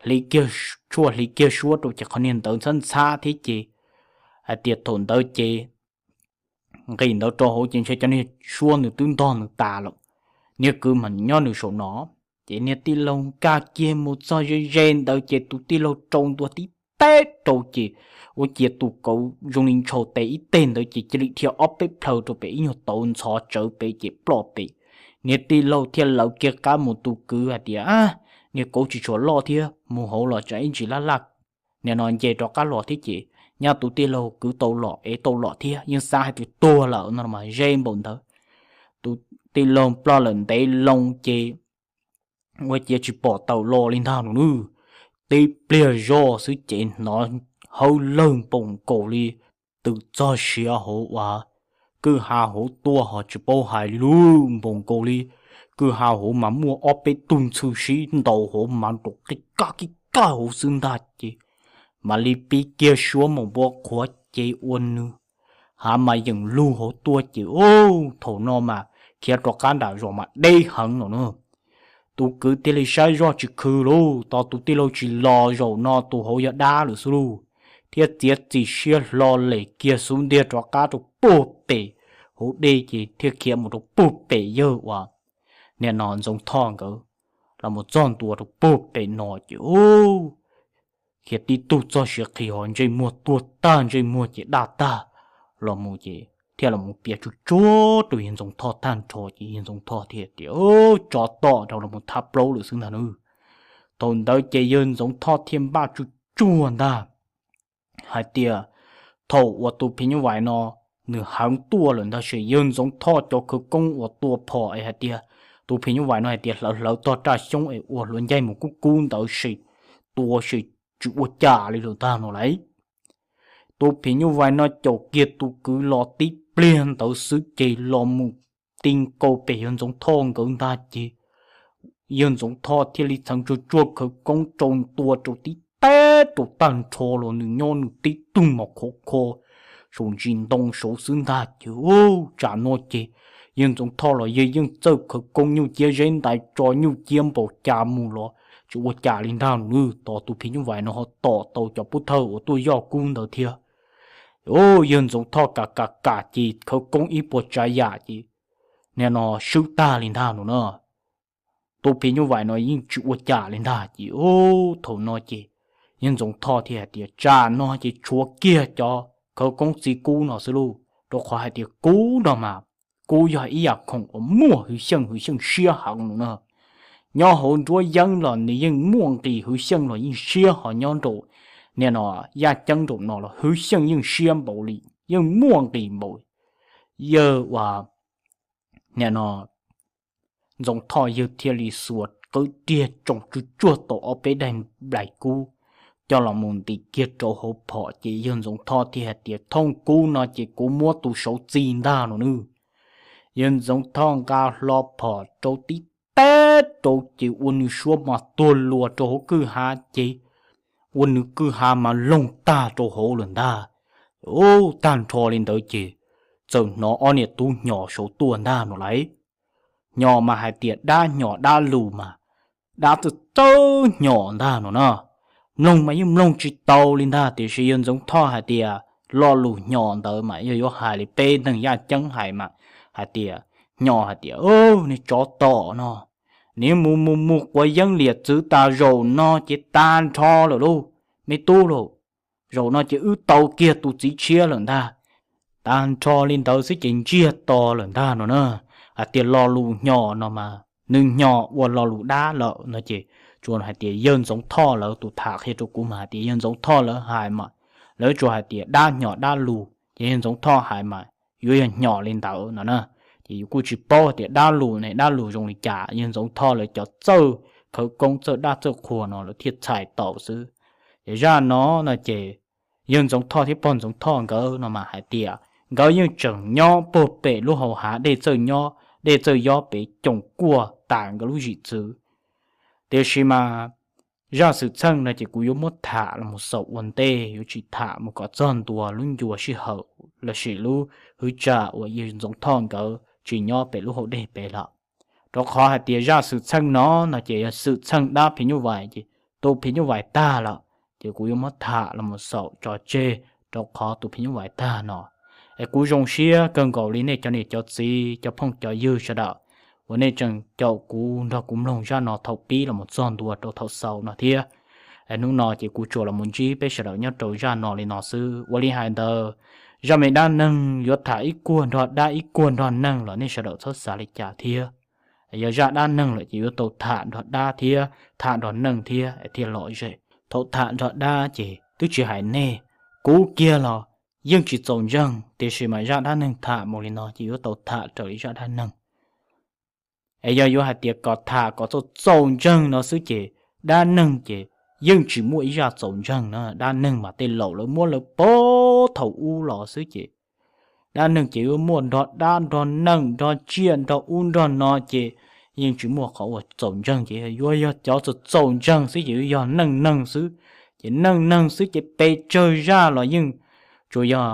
hliv kiag tshuaj hliv kiag suab rau ces qhov niag ntawd ntxhab ntxhab thiab ces hais tias thaum ntawd ces nqis ntawd rau hauv ces ntshe cov niag suab nws twb ntog nws tas lawm. Niag kwv mas nyob nws saum no, ces niag tij laug nkag kiag mus txog ze ze ntawd ces tus tij laug rau ntua tib teb rau ces ua ciav tus kauv zoo li ntshaus tes ib teg ntawd ces cia li dhia ob peb plhaw rau pem ib nyuag tauv ntxhov tsawv pem ces ploj pem. Niag tij laug thiaj lawv kiag qab mus tus kwv hais tias, Niag kauv tsis tshua loj thiab, mus hauv los tsam ib ntsis laj laj, nim no nce rov qab los thiab ces nyab tus tij laug kwv tau los ev tau los thiab, yeej xav hais tias tuag lawm no mas ze npaum ntawd. Tus tij laug ploj lawm ntev loo ces ua ciav tsis pom tawm los li ntag no nawb. Tib pliag zoj xwb ces hnov hawb lawg npaum nkaus li tws txog siav hauv uas kwj ha hauv tuaj ho tsis paub hais li lub npaum nkaus li kwj ha hauv mas muaj ob peb tug ntxhw sib ntaus hauv mas nrov qig kaj qig kaj hauv xwb ntag ces mam li pib kiag suab mus npua qhuav ces ua nws hav mas yeem lug hauv tuaj ces thaum no mas khiav rov qab nram zos mas deb heev lawm na. Tus kwv thiaj li saib zoj tsis khw lauj, tos tus tij laug tsis los zaum no tus hauv yog dab lawm xwb lauj, thiab txiav txim siab hlo lem kiag xub ntiag rov qab rau puag pem hauv dej ces thiaj khiav mus rau puag pem yawg uas nim no Ntxoov Thoj nkawd los mus txog ntua rau puag pem no ces khiav tib tug txog siav qhi ho ntsej muag tuag tag ntsej muag ces daj tag los mus ces thiaj los mus piav tsuj tsuag rau yawg Ntxoov Thoj tag nrho ces yawg Ntxoov Thoj thiaj tias, Tsov tom rau los mus thab plaub lawm xwb ntag nawb. Thaum ntawd ces yawg Ntxoov Thoj thiaj npaj tsuj tsuag ntag hais tias thaum uas tus phim nyuj vais no nws heev tuaj lawm ntag ces yawg Ntxoov Thoj cov khawv koob uas tua phom es hais tias tus phim nyuj vais no hais tias hlawv hlawv tog raj xyoob es ua hluav ncaig mus kub kub ntawd ces tua ces tsis ua cas li lawm ntag no lauj. Tus phim nyuj vais no caum kiag tus kwv los tib pliag ntawd xwb ces los mus ti nkaus pem yawg Ntxoov Thoj nkawd ntag ces yawg Ntxoov Thoj thiaj li txheev tsuj tsuag khawv koob rau ntua rau tib teb rau tag nrho los nws nyob nws tib tug mos khov kho saum ntsis ntoo saud xwb ntag ces tsam no ces yawg Ntxoov Thoj los yawg yeej txawj khawv koob nyuj ciab zeb ntais tso nyuj ciab npaum cas mus los tsis ua cas li ntag no nawb. Tos tus phim nyuj vais no ho tom tau cov pub thawj uas tuaj yoj kub ntawd thiab. Yawg Ntxoov Thoj kam kam kam ces khawv koob ib puas tsav yam ces nim no swb tag li ntag no na. Tus phim nyuj vais no yeej tsis ua cas li ntag ces thaum no ces yawg Ntxoov Thoj thiaj hais tias tsam no ces tshuav kiag cov khawv koob txiv kub no xwb lauj, rau qhov hais tias kub no mas kub yog ib yam khoom uas muaj hwv xyeej, hwv xyeej siab heev no na. Nyob hauv nruab yeeb los nws yeej muaj nqis, hwv xyeej los yeej siab, ho nyob rau nim no yaj ceeb nraum no los hwv xyeej yeej siab npaum li, yeej muaj nqis npaum. Yawg uas nim no Ntxoov Thoj yawg thiaj li xuas qwb riag tsoo tsuj tsuag tau ob peb daim nplais kub coj los mus ntim kiag rau hauv phom ces yawg Ntxoov Thoj thiaj hais tias thooj kub no ces kuv muab tus saud txi ntag no nawb. Yawg Ntxoov Thoj nqa hlo phom rau tib teb rau ces ua nws suab mas tuag luas rau hauv kwj ha ces ua nws kwj ha mas loog tag rau hauv lawm ntag. Tag nrho li ntawd ces txawm hnov ob niam tub hnyos saud tuaj ntag no lauj. Hnyos mas hais tias dab hnyos dab lus mas dab txawj txawj hnyos ntag no na. Mloog mas yeej mloog tsis tau li ntag tiam sis yawg Ntxoov Thoj hais tias lo lus hnyos ntawd mas yog yuav hais li peb neeg yaj ceeb hais mas hais tias hnyos hais tias, Niag tsov tom no, nws mus mus mus quav yeeb liam txwv tas zaum no ces tag nrho lawm lauj, me tub lauj. zaum no ces wb tau kiag tus txiv tshiab lawm ntag. Tag nrho li ntawd xwb ces ntsiag to lawm ntag no na. Hais tias lo lus hnyos no mas nws hnyos ua lo lus dab lawm no ces tsuas hais tias yawg Ntxoov Thoj lawv tus tham qhia rau kuv mas hais tias yawg Ntxoov Thoj lawv hais mas lawv tsuas hais tias dab hnyos dab lus ces yawg Ntxoov Thoj hais mas yuav yog hnyos li ntawd no na. Ces yus kuj tsis paub tias dab lus ne dab lus zoo li cas, yawg Ntxoov Thoj lawv cov txawj khawv koob txawj dab txawj qhua no lawv thiaj txhais tau xwb. Ces zaj no no ces yawg Ntxoov Thoj thiab pog Ntxoov Thoj nkawd no mas hais tias nkawd yeej tseem nyob puag pem lub hau hav dej txawj nyob dej txawj yob pem coom kuaj tas nkawd lub zim txwv. Tiam sis mas zaj xwm txheej no ces kuv yuav muab tham los mus xaus ua ntej, yuav tsis tham mus kom txog ntua lub ncua sij hawm lossis lub hwv tsam uas yawg Ntxoov Thoj nkawd tsis nyob pem lub hau dej pem lawm. Rau qhov hais tias zaj xwm txheej no no ces yog xwm txheej dab phim nyuj vais ces tus phim nyuj vais tag lawm, ces kuv yuav muab tham los mus xaus tso tseg rau qhov tus phim nyuj vais tag no. Es kuv zoo siab kawg nkaus li nej cov niam cov txiv cov phooj cov ywg sawv daws uas nej tseem caum kuv nrog kuv mloog zaj no thaum pib los mus txog ntua rau thaum xaus no thiab. Es hnub no ces kuv tsuas los mus ntsib peb sawv daws nyob rau zaj no li no xwb. Ua li hais ntawd, zaj me dab neeg yuav tham ib kuag nrog dab ib kuag nrog neeg los nej sawv daws txhob xav li cas thiab. Yog zaj dab neeg lawm ces yuav tau tham nrog dab thiab tham nrog neeg thiab thiaj lom zem. Thaum tham nrog dab ces twb tsis hais nej, kuv kiag los yeej tsis txaus ntseeg, tiam sis mas zaj dab neeg tham mus li no ces yuav tau tham raws li zaj dab neeg. Es yog yuav hais tias kom tham kom txaus txaus ntseeg no xwb ces dab neeg ces yeej tsis muaj ib zaj txaus ntseeg na. Dab neeg mas tej laus lawv muab lawv pov thaum ub los xwb ces dab neeg ces yuav muaj nrog dab nrog neeg nrog tsiaj nrog ub nrog no ces yeej tsis muaj qhov uas txaus ntseeg, ces yuav yog cov txaus txaus ntseeg xwb ces yuav yog neej neeg xwb. Ces neej neeg xwb ces pes tsawg zaj los yeej tsuas yog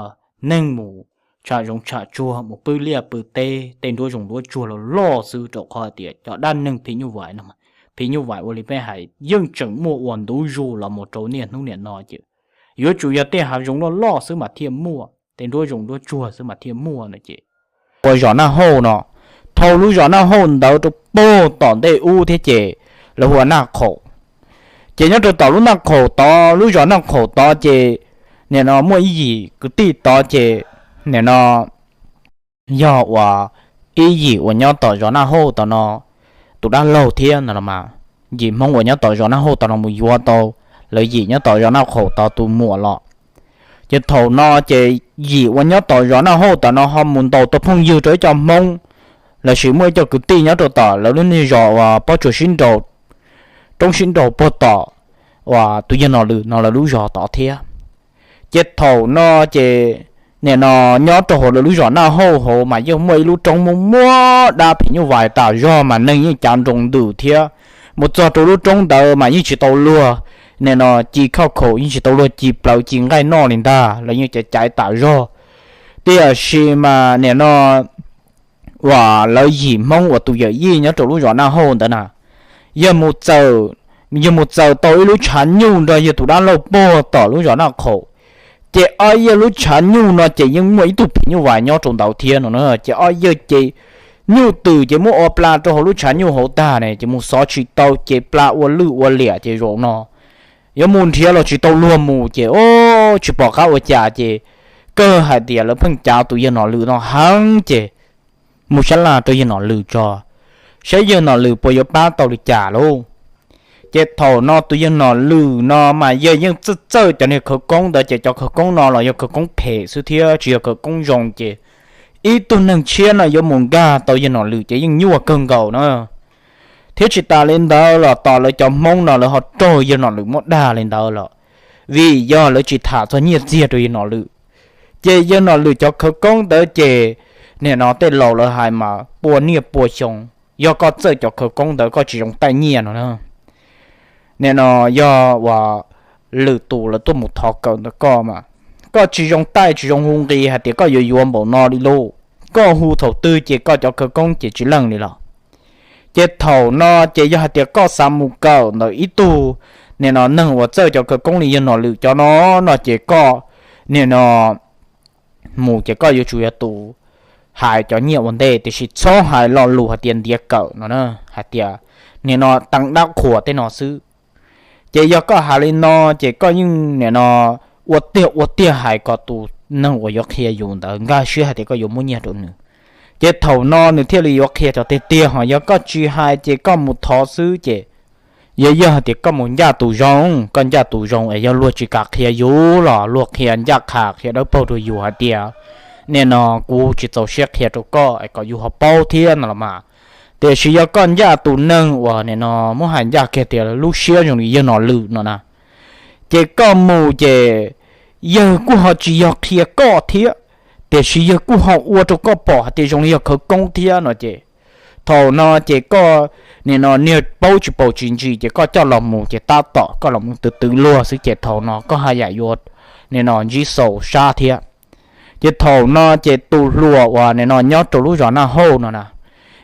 neeg mus tsham zoov tsham tsuag mus pw liaj pw teb tej nruab zoov nruab tsuag los loj xwb, rau qhov hais tias cov dab neeg phim nyuj vais no, phim nyuj vais ua li peb hais yeej tseem muaj ua ntu zus los mus rau niaj hnub niam no ces yuav tsum yog tej hav zoov loj loj xwb mas thiaj muaj, tej nruab zoov nruab tsuag xwb mas thiaj muaj no ces ua zos Naj Hauj no. Dhau lub zos Naj Hauj ntawd rau puag tom ntej ub thiab ces lawv hu ua Naj Qhaum. Ces nyob rau tom lub Naj Qhaum tod, lub zos Naj Qhaum tod ces nim no muaj ib yim kwv tij tod ces nim no yog uas ib yim uas nyob tom zos Naj Hauj tom no tus dab laug thiab no los mas, yim Hmoob uas nyob tom zos Naj Hauj tom no mus yuav tau lawv yim nyob tom zos Naj Qhaum tod tus muam los. Ces thaum no ces yim uas nyob tom zos Naj Hauj tom no ho mus ntaus tau phooj ywg rau ib co Hmoob, lossis muaj ib co kwv tij nyob rau tom lawv lub niag zos uas pob tsuas sib nraus, roob sib nraus puag tom uas tus yawg Nom Lwm no lawv lub zos tod thiab. Ces thaum no ces nim no nyob rau hauv lawv lub zos Naj Hauj hauv mas yeej muaj ib lub roob muaj muaj dab phim nyuj vais tas zog mas neeg yeej cav nroo ntws thiab. Mus txog rau lub roob ntawd mas yeej tsis tau luag, nim no ci khauj khaum yeej tsis tau luag ci plawv ci nqaij noj li ntag, lawv yeej caiv caiv tas zog. Tiam sis mas nim no uas lawv yim Hmoob uas tus yawm yij nyob rau lub zos Naj Hauj ntawd na, yawg mus txawm, yawg mus txawm tau ib lub tshav nyuj nrog yawg tus dab laug puag tom lub zos Naj Qhaum. Ces ob yawg lub tshav nyuj no ces yeej muaj ib tug phim nyuj vais nyob rau ntawd thiab no na. Ces ob yawg ces nyuj twm ces muab ua pla rau hauv lub tshav nyuj hauv tag ne, ces mus xov tsis tau ces pla ua lwj ua liam ces zaum no yuav mus nrhiav los tsis tau luag mus ces o, tsis pom qab ua cas ces kawg hais tias lawv pheej cav tus yawg Nom Lwm no heev ces mus sab laj rau yawg Nom Lwm tso, saib yawg Nom Lwm puas yuav pab tau li cas lauj. Ces thaum no tus yawg Nom Lwm no mas yawg yeej txawj txawj cov niag khawv koob ntawd ces cov khawv koob no los yog khawv koob phem xwb thiab tsis yog khawv koob zoo ces ib tug neeg tshiab no yuav mus nkag tau yawg Nom Lwm ces yeej nyuaj kawg nkaus na. Thiab tsis tas li ntawd los tos lawv cov Hmoob no lawv ho raug yawg Nom Lwm muab dag li ntawd los vim yog lawv tsis tham txog nyiaj txiag rau yawg Nom Lwm. Ces yawg Nom Lwm cov khawv koob ntawd ces nim no tej laus lawv hais mas pua niaj pua xyoo, yog koj txawj cov khawv koob ntawd koj tsis zoo taij nyiaj no na. Nim no yog uas lwm tus lawv tuaj mus thov kawm ntawm koj mas koj tsis zoo taij tsis zoo hu nqi hais tias koj yuav yuav npaum no li lauj. Koj hu thaum twg ces koj cov khawv koob ces tsis leej li los. Ces thaum no ces yog hais tias koj xav mus kawm ntawm ib tug nim no neeg uas txawj cov khawv koob li yawg Nom Lwm cov no no ces koj nim no mus ces koj yuav tsum yog tus hais cov nyiaj ua ntej tiam sis txhob hais lo lus hais tias ntiav kawm no na, hais tias nim no teev dab qhuas tej no xwb. Ces yog koj hais li no ces koj yeej nim no ua tiag ua tiag hais kom tus neeg uas yuav qhia yus ntawd nkag siab hais tias koj yuav muab nyiaj rau nws. Ces thaum no nws thiaj li yuav qhia tias tiag tiag ho yog koj tsis hais ces koj mus thov xwb ces yog, yog hais tias koj mus ncaj tus zoo, koj ncaj tus zoo es yog luag tsis kam qhia yus los luag qhia ncaj qha qhia dawb paug rau yus hais tias nim no kuv tsis txaus siab qhia rau koj es kom yus ho paub thiab no los mas. Tiam sis yog koj ncaj tus neeg uas nim no muab hais ncaj kiag tias lub siab zoo li yawg Nom Lwm no na, ces koj mus ces yawg kuj ho tsis yog qhia koj thiab, tiam sis yawg kuj ho ua rau koj pom hais tias zoo li yog khawv koob thiab no ces thaum no ces koj nim no niag paub tsis paus tsis ntsis ces koj coj los mus ces tab tom koj los mus twv twv luag xwb ces thaum no koj haj yam yuav nim no ntsib xaus sab thiab. Ces thaum no ces tus hluas uas nim no nyob rau lub zos Naj Hauj no na,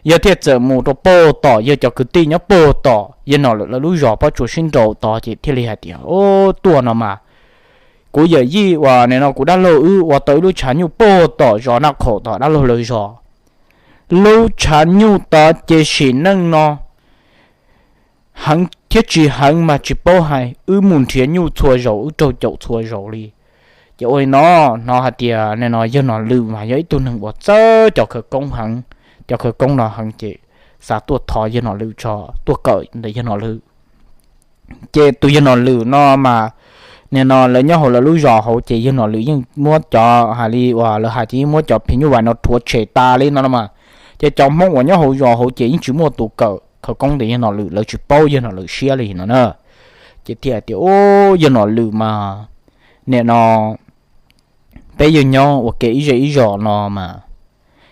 yawg thiaj txawm mus rau puag tom yawg cov kwv tij nyob puag tom yawg Nom Lwm lawv lub zos pob tsuas sib nraus tod ces thiaj li hais tias, Ub, tuaj no mas kuv yawm yij uas nim no kuv dab laug wb ua tau ib lub tshav nyuj puag tom zos Naj Qhaum tom dab laug lawv zos. Lub tshav nyuj tod ces sim neej no heev thiab tsis heev mas tsis paub hais, wb mus nrhiav nyuj txhua zaus wb raug caum txhua zaus li. Ces ua li no, hnov hais tias nim no yawg Nom Lwm mas yog ib tug neeg uas txawj cov khawv koob heev, cov khawv koob no heev ces xav tuaj thov yawg Nom Lwm tso, tuaj kawm ntawm yawg Nom Lwm. Ces tus yawg Nom Lwm no mas nim no lawv nyob hauv lawv lub zos hauv ces yawg Nom Lwm yeej muab cov hais li uas lawv hais ces yeej muab cov phim nyuj vais no rhuav tshem tas li no no mas. Ces cov Hmoob uas nyob hauv zos hauv ces yeej tsis muaj tus kawm khawv koob ntawm yawg Nom Lwm, lawv tsis paub yawg Nom Lwm siab li no na. Ces thiaj hais tias, Ub, yawg Nom Lwm mas nim no peb yawg nyob ua ke ib zej ib zos no mas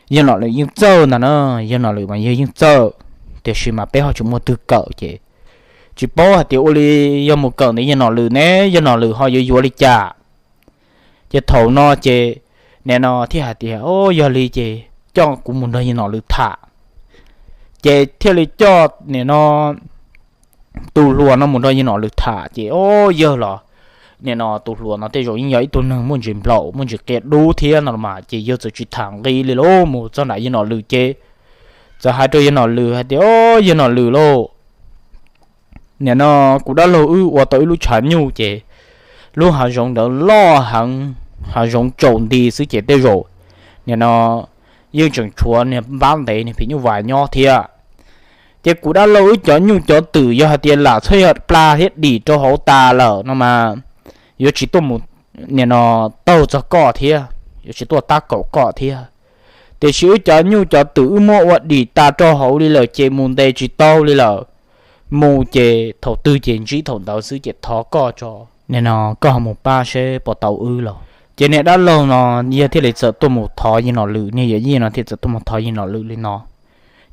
yawg Nom Lwm yeej txawj ntag na, yawg Nom Lwm mas yawg yeej txawj, tiam sis mas peb ho tsis muaj twg kawm ces tsis paub hais tias ua li yog mus kawm ntawm yawg Nom Lwm ne yawg Nom Lwm ho yuav yuav li cas. Ces thaum no ces nim no thiaj hais tias, Ub, yog li ces coj kuv mus nrog yawg Nom Lwm tham. Ces thiaj li coj nim no tus hluas no mus nrog yawg Nom Lwm tham ces, Ub, yawg los nim no tus hluas no tej zaum yeej yog ib tug neeg muaj ntsis nplaum muaj ntsis qia dub thiab no los mas ces yawg txawm tsis tham nqi li lauj, mus txog nram yawg Nom Lwm ces txawm hais rau yawg Nom Lwm hais tias, Ub, yawg Nom Lwm lauj, nim no kuv dab laug wb ua tau ib lub tshav nyuj ces lub hav zoov ntawd loj heev, hav zoov tsaus nti xwb ces tej zaum nim no yeej tseem tshuav niag npab ntev niag phim nyuj vais nyob thiab. Ces kuv dab laug wb cov nyuj cov twm yog hais tias lam txhob yog pla thiab dim rau hauv tas lawm no mas yuav tsis tuaj mus nim no taug txog koj thiab, yuav tsis tuaj tab kaum koj thiab. Tiam sis wb cov nyuj cov twm wb muab ua dim tas rau hauv li lawm ces mus ntes tsis tau li lawm. Mus ces thaum twg ces ntsib thaum ntawd xwb ces thov koj tso, nim no koj ho mus pab seb puas tau wb lauj. Ces niag dab laug no yawg thiaj li txawm tuaj mus thov yawg Nom Lwm, niag yawm yij no thiaj txawm tuaj mus thov yawg Nom Lwm li no.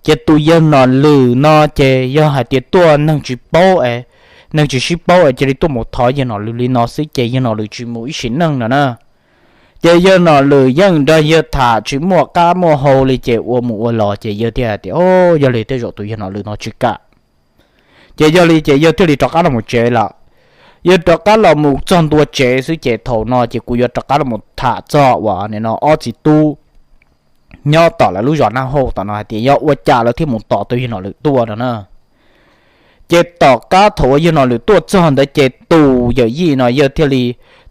Ces tus yawg Nom Lwm no ces yog hais tias tuaj neeg tsis paub es, neeg tsis sib paub es cia li tuaj mus thov yawg Nom Lwm li no xwb ces yawg Nom Lwm tsis mus ib sim neej no na. Ces yawg Nom Lwm yeej nrog yawg tham tsis muaj qab muaj hau li ces ua mus ua los ces yawg thiaj hais tias, Ub, yog li tej zaum tus yawg Nom Lwm no tsis kam. Ces yog li ces yawg thiaj li rov qab los mus tsev lawm. Yawg rov qab los mus txog ntua tsev xwb ces thaum no ces kuv yuav rov qab los mus tham txog uas nim no ob txiv tub nyob tom lawv lub zos Naj Hauj tom no hais tias yog ua cas lawv thiaj mus tos tus yawg Nom Lwm tuaj no na. Ces tom qab thaum uas yawg Nom Lwm tuaj txog ntawd ces tus yawm yij no yawg thiaj li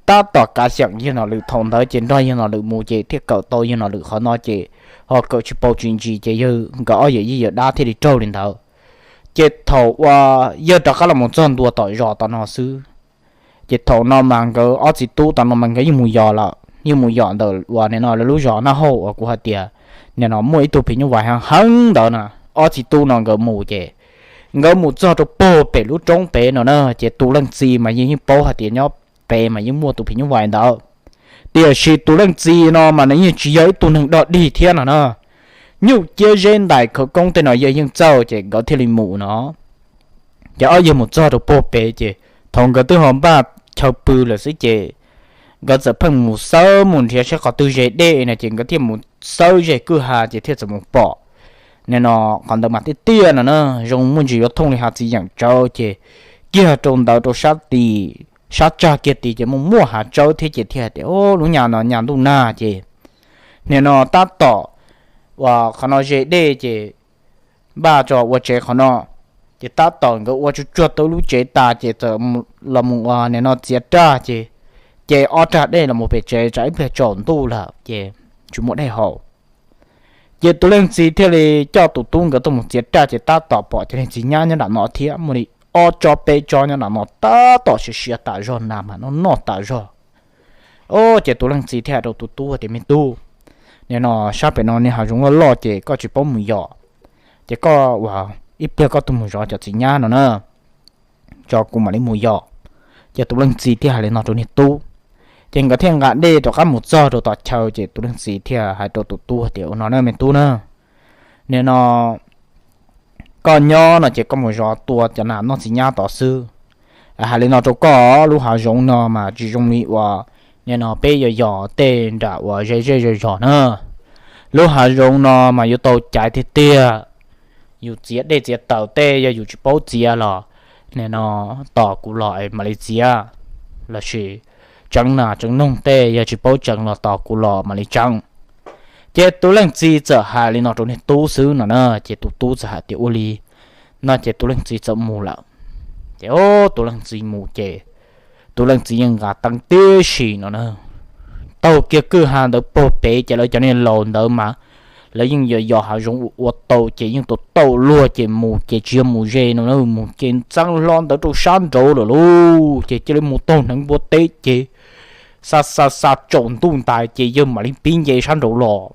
tab tom kav xyeem yawg Nom Lwm thaum ntawd ces nrog yawg Nom Lwm mus ces thiaj kawm tau yawg Nom Lwm qhov no ces ho kawm tsis paus tsis ntsis ces yawg nkawd ob yawm yij yawm dab thiaj li raug li ntawd. Ces thaum uas yawg rov qab los mus txog ntua tom zos tom no xwb, ces thaum no mas nkawd ob txiv tub tom no mas nkawd yeej mus yos lawm, yeej mus yos ntawm uas nim no lawv lub zos Naj Hauj uas kuv hais tias nim no muaj ib tug phim nyuj vais heev heev ntawd na. Ob txiv tub no nkawd mus ces nkawd mus txog rau puag pem lub roob pem no na, ces tus leej txiv mas yeej yeej paub hais tias nyob pem mas yeej muaj tus phim nyuj vais ntawd. Tiam sis tus leej txiv no mas nws yeej tsis yog ib tug neeg dog dig thiab no na. Nyuj ciab zeb ntais khawv koob tej no yawg yeej txawj ces nkawd thiaj li mus no. Ces ob yawg mus txog rau puag pem ces thaum nkawd twb ho npaj chaw pw lawm xwb ces nkawd txawm pheej mus xawb mus nrhiav saib qhov twg ze dej no ces nkawd thiaj mus xawb ze kwj ha ces thiaj txawm mus pom nim no qhov ntawd mas tiaj tiaj no na, zoo muaj ntsis yuav thooj li hav txiv yeem tsawv ces kiag rau ntawd rau sab tid, sab tsag kiag tid ces muaj muaj hav tsawb thiab ces thiaj hais tias, Ub, lub nyam no nyam ntuj nag ces nim no tab tom uas qhov no ze dej ces npaj tso ua tsev qhov no. Ces tab tom nkawd ua tsuag tsuag tau lub tsev tas ces txawm los mus uas nim no txiav raj ces Ces ob rag dej los mus pem tsev tsam ib pliag tsaus ntuj lawm ces tsis muaj dej haus. Ces tus leej txiv thiaj li coj tus tub nkawd tuaj mus txiav raj ces tab tom pom cov niag txiv nyab nyob nram no thiab, muaj li ob tsob peb tsob nyob nram no tab tom siav siav tas zog, nas mas noj noj tas zog. Ces tus leej txiv thiaj hais rau tus tub tias, Me tub, nim no sab pem no niag hav zoov loj loj ces koj tsis paub mus yos, ces koj ua ib pliag koj tuaj mus zov cov txiv nyab no na, tso kuv mam li mus yos. Ces tus leej txiv thiaj hais li no rau niag tub. Ces nkawd thiaj nqa dej rov qab mus txog rau tom chaw ces tus leej txiv thiaj hais rau tus tub tias, Ua no na me tub na, nim no koj nyob no ces koj mus zov tua cov nas noj txiv nyab tod xwb. Hais li no rau koj, lub hav zoov no mas tsis zoo li uas nim no peb yos yos tej nram uas ze zej ze zos na. Lub hav zoov no mas yuav tau caiv tiag tiag. Yus txiav dej txiav taws tej yog yus tsis paub txiav los nim no tos kuv los es mam li txiav, lossis tseev nas tseev noog tej yog tsis paub tseev los tos kuv los mam li tseev. Ces tus leej txiv txawm hais li no rau niag tub xwb no na, ces tus tub txawm hais tias, Ua li no ces tus leej txiv txawm mus lawm. Ces tus leej txiv mus ces tus leej txiv yeej nqa teeb tib si no na, taug kiag kwj ha ntawd puag pem ces lawv cov niag laus ntawd mas lawv yeej yos yos hav zoov ua tau ces yeej tau tau luag ces mus ces tsis yog mus ze no na, mus ces ntxeev hlo ntawd rau sab nraud lawm lauj. Ces cia li mus taug hneev npua teb ces xa xa xa tsaus ntuj ntais ces yawg mam li pib nce sab nraud los.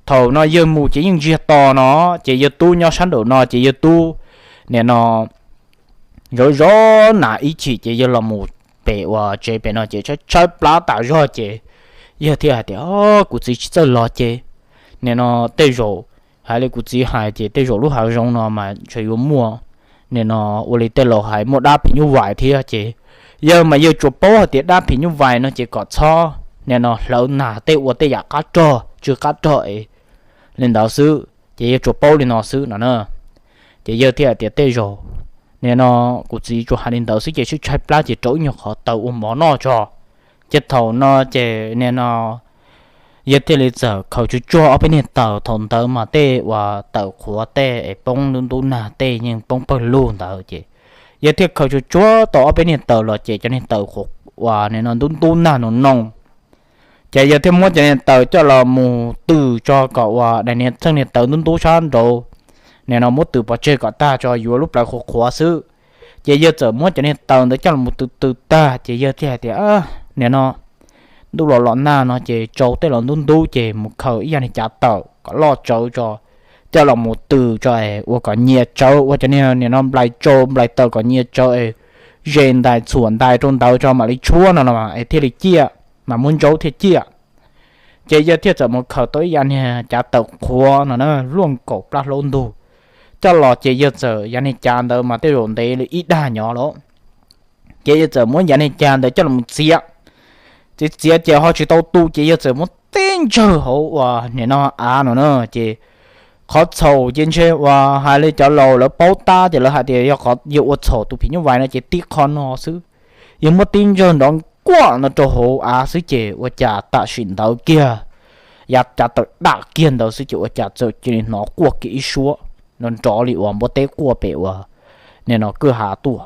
Thaum no yawg mus ces yeej ntsiag to no, ces yawg tub nyob sab nraum no ces yawg tub nim no zov zov nas ib chim ces yawg los mus pem uas tsev pem no ces tshaib tshaib plab tas zog ces yawg thiaj hais tias, Kuv txiv tsis txawj los ces nim no tej zaum hais li kuv txiv hais ces tej zaum lub hav zoov no mas ntshe yuav muaj nim no ua li tej laus hais muaj dab phim nyuj vais thiab ces yawg mas yawg tsuas paub hais tias dab phim nyuj vais no ces kom txhob nim no hlawv nas tej ua tej yam qab rog tsw qab rog es li ntawd xwb ces yawg tsuas paub li no xwb no na. Ces yawg thiaj hais tias, Tej zaum nim no kuv txiv tsuas hais li ntawd xwb ces tshaib tshaib plab ces rau ib nyuag qhov taws ua mov noj tso. Ces thaum no ces nim no yawg thiaj li txawm khaws tsuag tsuag ob peb niag taws, thaum ntawd mas tej uas taws qhuav tej es poob ntub ntub nag tej yeej poob pawg lug ntawd ces yawg thiaj khaws tsuag tsuag tau ob peb niag taws los ces cov niag taws uas nim no ntub ntub nag no no ces yawg thiaj muab cov niag taws coj los mus tws tso kom uas daim niag txheej niag taws ntub ntub sab nraud nim no muab tws pov tseg kom tag tso yuav lub plawv qhuav qhuav xwb. Ces yawg txawm muab cov niag taws ntawd coj los mus tws tws tag ces yawg thiaj hais tias, Nim no ntuj los los nag no ces tsau tej los ntub ntub ces mus khaws ib yam niag cav taws kom loj tsawv tso, coj los mus tws tso es ua kom nyias tsawv, ua cov niag nim no nplais tsau nplais taws kom nyias tsawv es ze ntais txhuam ntais rau ntawd tso mam li tshuab no es thiaj li ciaj, mas muab ntsaub thiaj ciaj. Ces yawg thiaj txawm mus khaws tau ib yam niag cav taws qhuav no na, luaj nkaus plab hlaub ntug coj los ces yawg txawm yav niag cav ntawd mas tej zaum ntev li ib dag nyob lawm. Ces yawg txawm muab yav niag cav ntawd coj los txiav. Txiav txiav ces ho tsis tau tu ces yawg txawm muab tib ntsawg hauv uas nim no av no na. Ces qhov txhaum ces ntshe uas hais li cov laus lawv paub tab ces lawv hais tias yog qhov yawg ua txhaum tus phim nyuj vais no ces tib qho no xwb. Yawg muab tib ntsawg nrov nkuaj no rau hauv av xwb ces ua cas tam sim ntawd kiag, yav cav tawm dam kiag ntawd xwb ces ua cas txawm cia li hnov quaj kiag ib suab nrov nrov li uas npua teb quaj pem uas nim no kwj ha tuaj,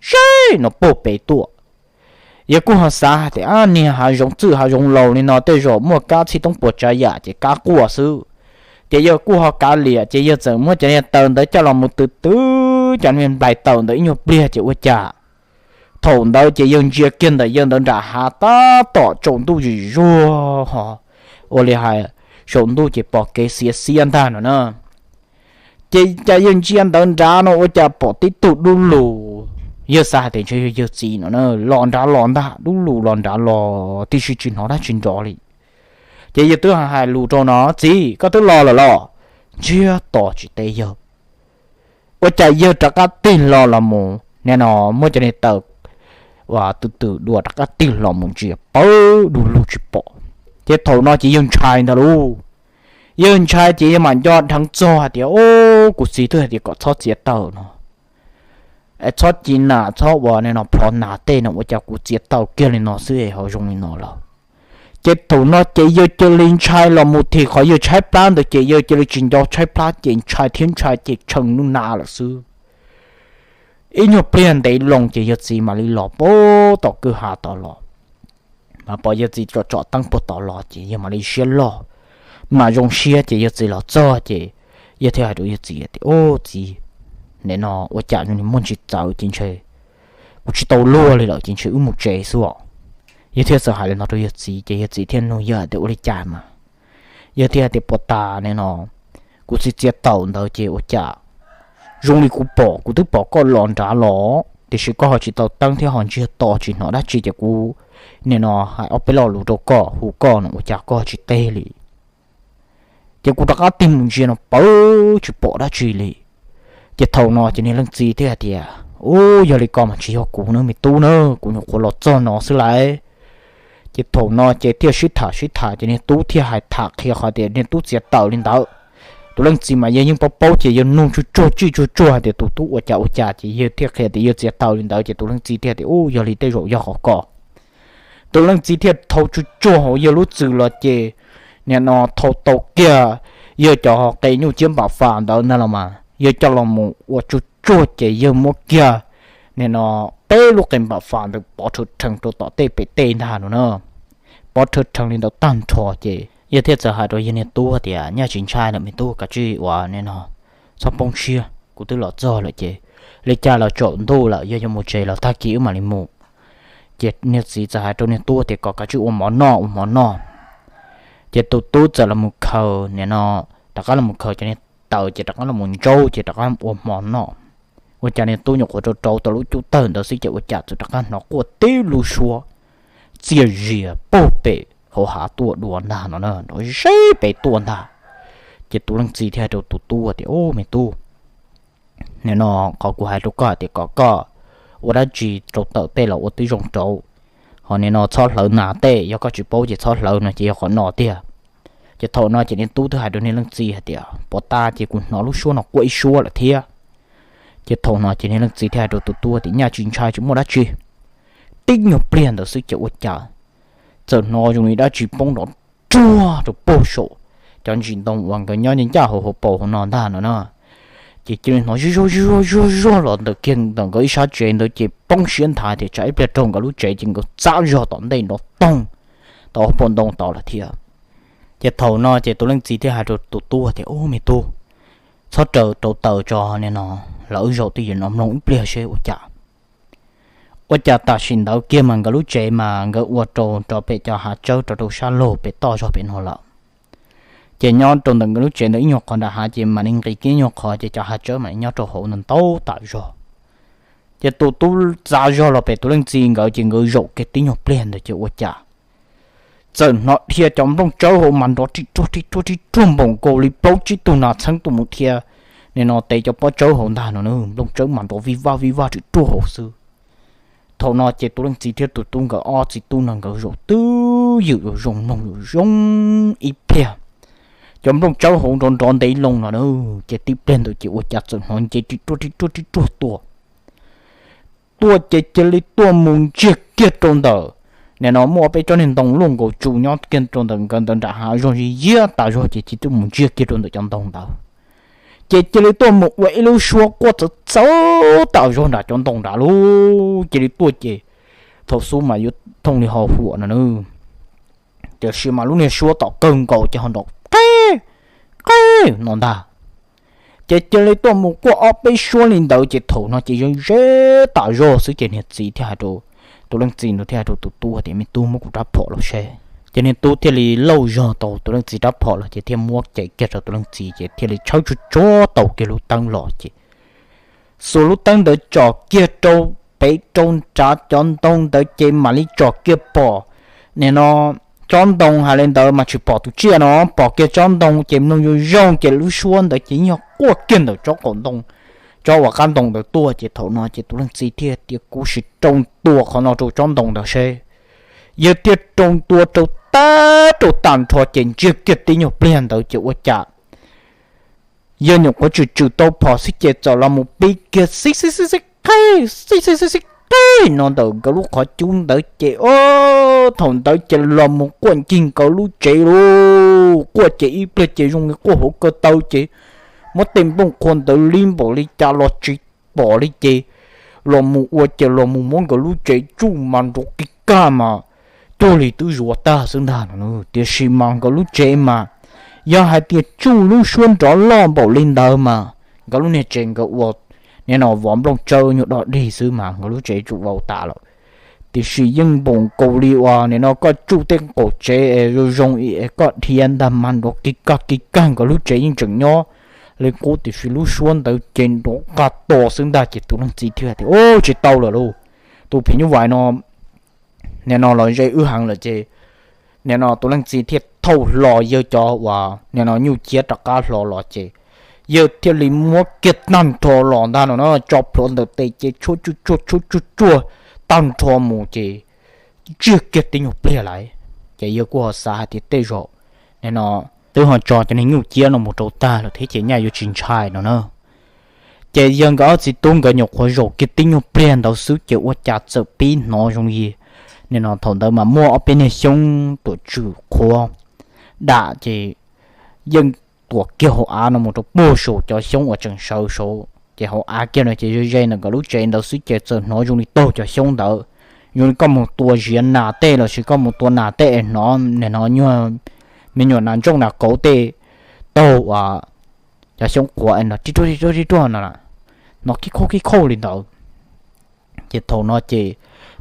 seb no puag pem tuaj. Yawg kuj ho xav hais tias, Ab, niag hav zoov txwj hav zoov laus li no tej zaum muaj kab txhij toob puas tsav yam ces kab quaj xwb. Ces yawg kuj ho kav liam ces yawg txawm muab cov niag taws ntawd coj los mus tws tws cov niag nplais taws ntawd ib nyuag pliag ces ua cas thaum ntawd ces yawg ntsia kiag ntawm yawg ntawd nram hav tab tom tsaus ntuj zim zuag ho, ua li hais saum ntuj ces pom kev xiav xiab ntag no na. Ces cas yawg ntsia ntawd nrad no ua cas pom tib tug dub lug, yawg xav hais tias ntshe yog yawg txiv no na, los nrad los ntag, dub lug los nrad los tib si tsis hnov dab tsi nrov li. Ces yawg twb hais lus rau no, Txiv, koj twb los lawm los? Ntsiag to tsis teb yawg. Ua cas yawg rov qab tig hlo los mus nim no muab cov niag taws uas tws tws dua rov qab tig hlo mus ntsia pawg dub lug tsis pom. Ces thaum no ces yawg ntshai ntag lauj. Yawg ntshai ces yawg mam nco dheev txog hais tias, Ob, kuv txiv twb hais tias kom txhob txiav taws no, es txhob ci nas txhob ua nim no plhov nas tej no ua cas kuv txiav taws kiag li no xwb es ho zoo li no lawm. Ces thaum no ces yawg cia li ntshai los mus thim qhov yawg tshaib plab ntawd ces yawg cia li tsis nco tshaib plab ces ntshai thiab ntshai ces tshee nub na lawm xwb. Ib nyuag pliag ntev loo ces yawg txiv mam li los puag tom kwj ha tod los. Mas pom yawg txiv tsom tsom teeb puag tod los ces yawg mam li siab loj, mam zoo siab ces yawg txiv los txog ces yawg thiaj hais rau yawg txiv tias, Ub txiv, nim no ua cas zoo li muaj ntsis txawv ces ntshe kuv tsis tau luag li lawm ces ntshe wb mus tsev xwb os. Yawg thiaj txawm hais li no rau yawg txiv ces yawg txiv thiaj nug yawg tias, Ua li cas mas? Yawg thiaj tias, Puas tas nim no kuv txiv txiav taws ntawd ces ua cas zoo li kuv pom, kuv twb pom koj los nrad los, tiam sis koj ho tsis tau teeb thiab ho ntsiag to tsis hnov dab tsi ces kuv nim no hais ob peb lo lus rau koj hu koj no ua cas koj tsis teb li. Ces kuv rov qab tig mus ntsia no pawv tsis pom dab tsi li. Ces thaum no ces niag leej txiv thiaj hais tias, Ub, yog li ko mas tsis yog kuv na me tub na, kuv nyuam qhuav los txog no xwb lauj. Ces thaum no ces thiaj sib tham sib tham ces niag tub thiaj hais tham qhia qhov tias niag tub txiav taws li ntawd. Tus leej txiv mas yawg yeej paub paub ces yawg nug tsuj tsuag tsuj tsuag hais tias tus tub ua cas ua cas ces yawg thiaj qhia tias yawg txiav taws li ntawd ces tus leej txiv thiaj tias, Ub, yog li tej zaum yog qhov ko. Tus leej txiv thiaj thau tsuj tsuag hauv yawg lub txwm los ces nim no thau tau kiag yawg cov qe nyuj ciab npam fas ntawd ntag los mas yawg coj los mus ua tsuj tsuag ces yawg muab kiag nim no peb lub qe npam fas ntawd pov rhawv rhees rau tom tej pem tej ntag no na. Pov rhawv rhees li ntawd tag nrho ces yawg thiaj txawm hais rau yawg niag tub tias, Nyaj tsis ntshai lawm me tub, kav tsij ua nim no txhob poob siab, kuv twb los txog lawm ces li cas los tsaus ntuj lawm, yog yuav mus tsev los tag kis wb mam li mus. Ces niag txiv txawm hais rau niag tub tias, Kom kav tsij ua mov noj, ua mov noj. Ces tus tub txawm los mus khaws nim no, rov qab los mus khaws cov niag taws ces rov qab los mus ntsaub ces rov qab ua hmo noj. Ua cas niag tub nyuam qhuav rau rau tau lub cub tawg ntawd xwb ces ua cas txawm rov qab hnov quaj tib lub suab txiaj zias puag pem hauv hav tuaj dua ntag no na, nrov zeb pem tuaj ntag. Ces tus leej txiv thiaj hais rau tus tub tias, Ub me tub, nim no qhov kuv hais rau koj hais tias kom koj ua dab tsi rau taws tej los ua tib zoo rau, ho nim no txhob hlawv nas tej, yog koj tsis paub ces txhob hlawv no ces yog qhov no tiag. Ces thaum no ces niag tub twb hais rau niag leej txiv hais tias, Puas tas ces kuv hnov lub suab no quaj ib suab lawm thiab. Ces thaum no ces niag leej txiv thiaj hais rau tus tub tias, Nyaj tsis ntshai, tsis muaj dab tsi. Tib nyuag pliag ntawd xwb ces ua cas txawm hnov zoo li dab tsi poob nrov ruag rau puag saum cov ntsis ntoo uas nkawd nyob ncaj hauv hauv paus hauv no ntag no na. Ces cia li hnov zuj zuag zuj zuag zuag zuag los ntawm kiag ntawm nkawd ib sab tsev ntawd ces poob siab nthav tias tsam ib pliag raug nkawd lub tsev ces nkawd txav zog tom ntej nrov toog tau hauv paus ntoo tod lawm thiab. Ces thaum no ces tus leej txiv thiaj hais rau tus tub tias, Ub me tub, txhob raws rau taws tso, nim no lawv wb zaum twj ywm no mloog ib pliag seb ua cas. Ua cas tam sim ntawd kiag mas nkawd lub tsev mas nkawd ua rau rov pem cov hav tsawb rov rau sab laug pem toj zog pem no lawm. Ces nyob rau ntawm nkawd lub tsev ntawd ib nyuag qhov nram hav ces mam li nqis kiag ib nyuag qhov ces cov hav tsawb mam li nyob rau hauv ntau ntau tas zog. Ces tus tub txav zog los pem tus leej txiv nkawd ces nkawd zaum kiag tib nyuag pliag ntawd ces ua cas txawm hnov dhia cov nplooj tsawb hauv mas nrov ri ruag ri ruag ri ruag npaum nkaus li plaub tsib tug nas txheeb tuaj mus dhia nim no tes cov pob tsawb hauv ntag no na. Nplooj tsawb mas nrov vij vaj vij vaj ri ruag hauv xwb. Thaum no ces tus leej txiv thiab tus tub nkawd ob txiv tub no nkawd zaum twj ywm zoo mloog zoo ib pliag. Cov nplooj tsawb hauv nrov nrov ntev loo no na, ces tib pliag ntawd ces ua cas txawm hnov nce ri ruag ri ruag ri ruag tuaj. Tuaj ces cia li tuaj mus ntsiag kiag rau ntawm, nim no muaj peb tsob niag ntoo luaj nkaus tsu nyob kiag rau ntawm nkawd ntawd nram hav zog zis yiab tas zog ces cia li tuaj mus ntsiag kiag rau ntawm cov ntoo ntawd. Ces cia li tuaj mus ua ib lub suab quaj txawv txawv tas zog nram cov ntoo nrad lub, cia li tuaj ces thaum xub mas yuav thooj li ho huam no na. Tiam sis mas lub niag suab tom kawg nkaus ces ho nrov qe qe no ntag. Ces cia li tuaj mus quaj ob peb suab li ntawd ces thaum no ces ze ze tas zog xwb ces niag txiv thiaj hais rau, tus leej txiv ntawd thiaj hais rau tus tub tias, Me tub, muab kuv rab phom los seb. Ces niag tub thiaj li lauj zog tau tus leej txiv rab phom los ces thiaj muab cev kiag rau tus leej txiv ces thiaj li tshawb tsuag tsuag tau kiag lub teeb los ces xuas lub teeb ntawd tsom kiag rau pem rau nrad cov ntoo ntawd ces mam li tsom kiag pom, nim no tsob ntoo hais li ntawd mas tsis pom tus tsiaj no, pom kiag tsob ntoo ces mloog zoo zoo ces lub suab ntawd ces yog quaj kiag ntawm tsob qaum ntoo, tsob uas qab ntoo ntawd tuaj ces thaum no ces tus leej txiv thiaj tias, Kuv sim rau ntua qhov no rau tsob ntoo ntawd seb. Yawg thiaj rau ntua rau tag rau tag nrho ces ntsiag kiag tib nyuag pliag ntawd ces ua cas yawg nyuam qhuav tswm tswm tau phom xwb ces txawm los mus pib kiag xib xib xib xib qe, xib xib xib xib qe no ntawm nkawd lub qhov cub ntawd ces o, thaum ntawd ces los mus quaj ncig nkawd lub tsev lauj. Quaj ces ib pliag ces zoo li quaj hauv ko taw ces muab tej nplooj qhuav ntawd li npaum li cas los tsis pom li ces los mus ua ces los mus muab nkawd lub tsev tsuj mas nrov kig kag mas tuag li twb zuav tag xwb ntag no. Tiam sis mas nkawd lub tsev mas yog hais tias tsuj lub suab nrov loj npaum li ntawd mas nkawd lub niag tsev nkawd ua nim no vov nplooj tsawb nyuag dog dig xwb mas nkawd lub tsev tsuj vau tas lawm. Tiam sis yeej npaum nkaus li uas nim no koj tsuj tej qaum tsev es zoo zoo es koj dhia ntag mas nrov kig kag kig kag, nkawd lub tsev yeej tseem nyob li qub, tiam sis lub suab ntawd ces nrov qab to xwb ntag. Ces tus leej txiv thiaj tias, Ub, tsis tau lawm lauj, tus phim nyuj vais no nim no los ze wb heev lawm. Ces nim no tus leej txiv thiaj thauj hlo yawg cov uas nim no nyuj ciab rov qab hlo los ces yawg thiaj li muab kiag tag nrho los ntag no na, tso plhuav ntawm tes ces tshuab tsuj tsuag tshuab tsuj tsuag tag nrho mus ces ntsiag kiag tib nyuag pliag lawm. Ces yawg kuj ho xav hais tias tej zaum nim no twb ho tso cov niag nyuj ciab no mus rau tag lawm thiab ces nyaj yuav tsis ntshai no na. Ces yawg nkawd ob txiv tub nkawd nyuam qhuav zaum kiag tib nyuag pliag ntawd xwb ces ua cas txawm pib hnov zoo li nim no thaum ntawd mas muaj ob peb niag xyoob tuam tswm qhuav dam ces yeej tuam kiag hauv av no mus rau puag saum cov xyoob uas tseem sawv saud ces hauv av kiag no ces ze ze ntawm nkawd lub tsev ntawd xwb ces txawm hnov zoo li taug cov xyoob ntawd, zoo li koj mus tua ziav nas tej los sis koj mus tua nas tej es hnov nim no nyuag me nyuam nas ntsooj nas kauv tej taug uas cov xyoob qhuav es no tib ruaj tib ruaj tib ruaj no, hnov kib khauj kib khauj li ntawd. Ces thaum no ces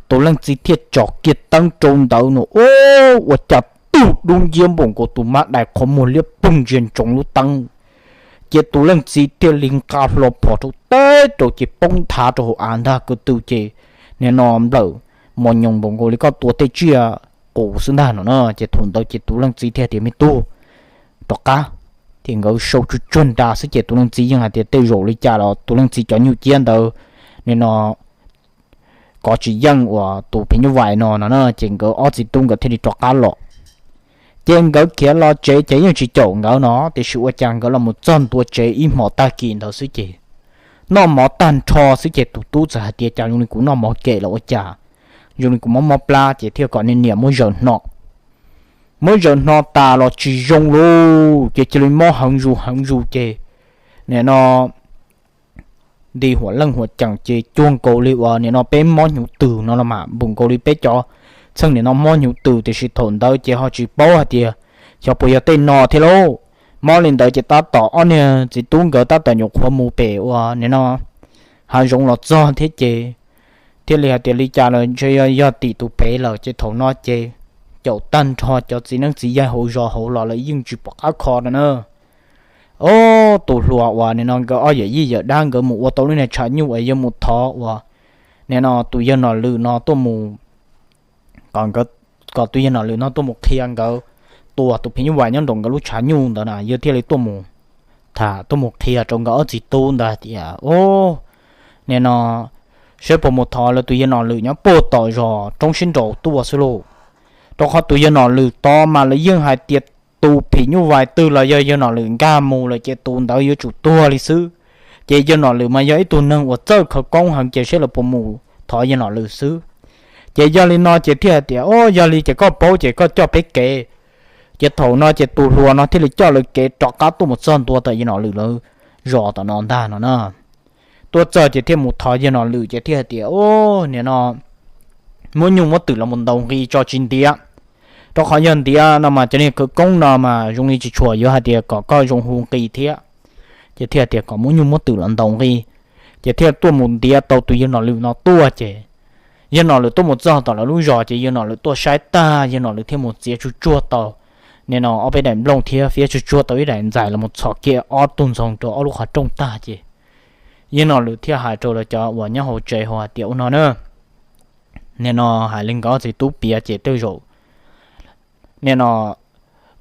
tus leej txiv thiaj tsom kiag teeb rau ntawd no, ub, ua cas tug dub nciab npaum nkaus tus mab dais qhov muag liab ploog ntsia ntsoov lub teeb. Ces tus leej txiv thiaj li nqa hlo phom rau teb rau ces poob nthav rau hauv av ntag ko tw ces nim no nplawm mos nyoos npaum nkaus li koj tua tej tsiaj qus xwb ntag no na. Ces thaum ntawd ces tus leej txiv thiaj tias, Me tub, rov qab. Ces nkawd sau tsuj tsuag nra xwb ces tus leej txiv yeej hais tias tej zaum li cas los tus leej txiv cov nyuj ciab ntawd nim no kov tsis yeej uas tus phim nyuj vais no no na, ces nkawd ob txiv tub nkawd thiaj li rov qab los. Ces nkawd khiav los tsev ces yeej tsis caum nkawd no, tiam sis ua cas nkawd los mus txog ntua tsev ib hmos tag kis ntawd xwb ces noj mov tag nrho xwb ces tus tub txawm hais tias, Cas zoo li kuv noj mov kem los ua cas zoo li kuv mob mob plab? Ces thiaj kom niam muab zaws hno. Muab zaws hno tas los tsis zoo lauj, ces cia li mob heev zus heev zus ces nim no nti huam leej huam ceem ces cuag nkaus li uas nim no peb mob hnyuv twm no los mas npaum nkaus li peb cov txheej nim no mob hnyuv twm, tiam sis thaum ntawd ces ho tsis paub hais tias xyov puas yog tej no thiab lauj. Mob li ntawd ces tab tom ob niag txiv tub nkawd tab tom nyuam qhuav mus pem uas nim no hav zoov los txog thiab ces thiaj li hais tias li cas los ntshe yog tim tus pem lawm ces thaum no ces caum tag nrho cov txiv neeb txiv yaig hauv zos hauv los lawv yeej tsis pom qab kho no na. Ob tus hluas uas nim no nkawd ob yawm yij yawm dab nkawd mus ua tau lub niag tshav nyuj es yuav mus thov uas nim no tus yawg Nom Lwm no tuaj mus, kom nkawd, kom tus yawg Nom Lwm no tuaj mus qhia nkawd tua tus phim nyuj vais nyob nraum nkawd lub tshav nyuj ntawd na, yawg thiaj li tuaj mus tham tuaj mus qhia rau nkawd ob txiv tub ntawd hais tias, Ub, nim no saib puas mus thov lawv tus yawg Nom Lwm nyob puag tom zos roob siab nraus tuaj xwb lauj. Rau qhov tus yawg Nom Lwm tod mas lawv yeej hais tias tus phim nyuj vais twg los yog yawg Nom Lwm nkag mus lawm ces tus ntawd yuav tsum tuag li xwb. Ces yawg Nom Lwm mas yog ib tug neeg uas txawj khawv koob heev ces saib lawv puas mus thov yawg Nom Lwm xwb. Ces yog li no ces thiaj hais tias, Ub, yog li ces koj paub ces koj coj peb kev. Ces thaum no ces tus hluas no thiaj li coj lawv kev rov qab tuaj mus txog ntua tom yawg Nom Lwm lawv zos tom no ntag no na. Tuaj txog ces thiaj mus thov yawg Nom Lwm ces thiaj hais tias, Ub, nim no muab nyuj muab twm los mus ntaus nqi tso tsis ntiav, rau qhov yog ntiav no mas cov niag khawv koob no mas zoo li tsis tshua yuav hais tias kom koj zoo hu nqi thiab. Ces thiaj tias kom muab nyuj muab twm los ntaus nqi, ces thiaj tuaj mus ntiav tau tus yawg Nom Lwm no tuaj ces yawg Nom Lwm tuaj mus txog tom lawv lub zos ces yawg Nom Lwm tuaj saib tag yawg Nom Lwm thiaj mus txiav tsuj tsuag tau nim no ob peb daim nplooj thiab fiab tsuj tsuag tau ib daim ntxaij los mus txhos kiag ob tug ntxoog rau ob lub qhov rooj tag ces yawg Nom Lwm thiaj hais rau lawv cov uas nyob hauv tsev hais tias, Ua no na, nim no hais li nkawd ob txiv tub piav ces tej zaum nim no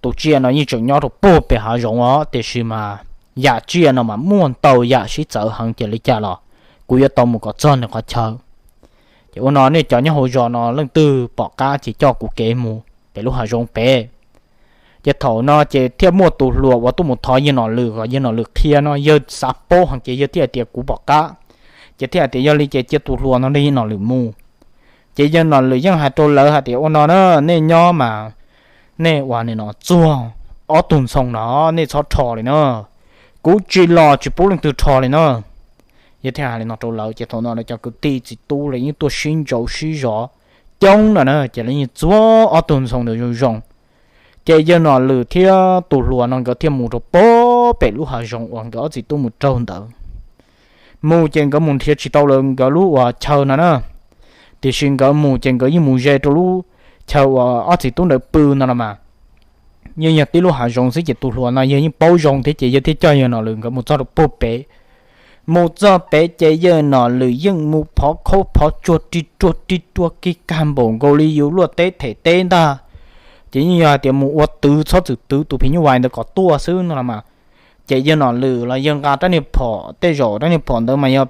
tus tsiaj no yeej tseem nyob rau puag pem hav zoov os, tiam sis mas yam tsiaj no mas muaj ntau yam sib txawv heev ces li cas los kuv yuav tau mus kom txog nws qhov chaw. Ces ua no nej cov nyob hauv zos no leej twg pom qab ces coj kuv kev mus pem lub hav zoov pem. Ces thaum no ces thiaj muaj tus hluas uas tuaj mus thov yawg Nom Lwm kom yawg Nom Lwm qhia no yawg xav paub heev ces yawg thiaj hais tias, Kuv pom qab. Ces thiaj hais tias, Yog li ces cia tus hluas no nrog yawg Nom Lwm mus. Ces yawg Nom Lwm yeej hais rau lawv hais tias, Ua no na, nej nyob mas nej ua nim no txuag ob tug ntxhoo no nej txhob rho li na, kuv tsis los tsis pub leej twg rho li na. Yawg thiaj hais li no rau lawv ces thaum no lawv cov kwv tij txiv tub los yeej tuaj sib ntsauv sib zov coob no na, ces lawv yeej txuag ob tug ntxhoo ntawd zoo zoo. Ces yawg Nom Lwm thiab tus hluas no nkawd thiaj mus rau pem lub hav zoov uas nkawd ob txiv tub mus raug ntawd. Mus ces nkawd mus nrhiav tsis tau lawv nkawd lub uas chaw no na, tiam sis nkawd mus ces nkawd yeej mus ze rau lub chaw uas ob txiv tub ntawd pw no los mas. Yeej yog tib lub hav zoov xwb ces tus hluas no yawg yeej paub zoo thiab ces yawg thiaj coj yawg Nom Lwm nkawd mus txog rau puag pem. Mus txog pem ces yawg Nom Lwm yeej mus phov khaub phov tsuag ri ruag ri ruag kiv kag npaum nkaus li yus luaj teb them teb ntag. Ces yeej yog hais tias mus ua twv txhob txwm twv tus phim nyuj vais ntawd kom tuaj xwb no los mas. Ces yawg Nom Lwm los yawg nqa rab niag phom, tej zaum rab niag phom ntawd mas yog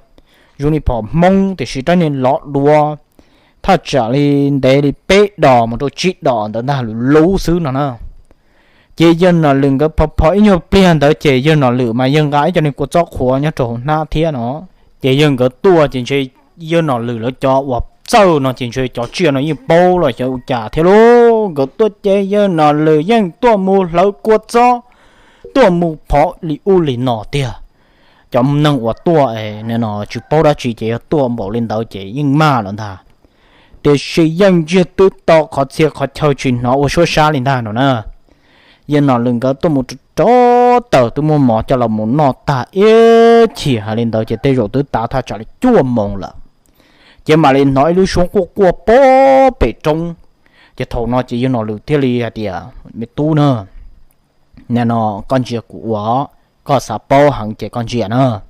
zoo li phom Hmoob tiam sis rab niag lov duav, thaj tsam li ntev li peb dos mus rau tsib dos ntawd ntag, luv luv xwb no na. Ces yawg Nom Lwm nkawd phov phov ib nyuag pliag ntawd ces yawg Nom Lwm mas yawg nqa ib co niag kua txob qhuav nyob rau hauv hnab thiab no. Ces yawg nkawd tuaj ces ntshe yawg Nom Lwm lawv cov uas txawj no ces ntshe cov tsiaj no yeej paub los xyov ua cas thiab lauj. Nkawd tuaj ces yawg Nom Lwm yeej tuaj mus hlawv kua txob, tuaj mus phov li ub li no tiag. Cov neeg uas tuaj no tsis paub dab tsi ces yog tuaj npaum li ntawd ces yeej maj lawm ntag. Tiam sis yeej ntsiag twb to qhov txhia qhov chaw tsis hnov ua suab sab li ntag no na. Yawg Nom Lwm nkawd tuaj mus rau tawm twb muab mov coj los mus noj tag ib chim hais li ntawd ces tej zaum twb tav thaj tsam li cuaj moos lawm. Ces mam li hnov ib lub suab quaj quaj puag pem roob. Ces thaum no ces yawg Nom Lwm thiaj li hais tias, Me tub na, nim no koj ntsia kuv ua, koj xav paub heev ces koj ntsia na.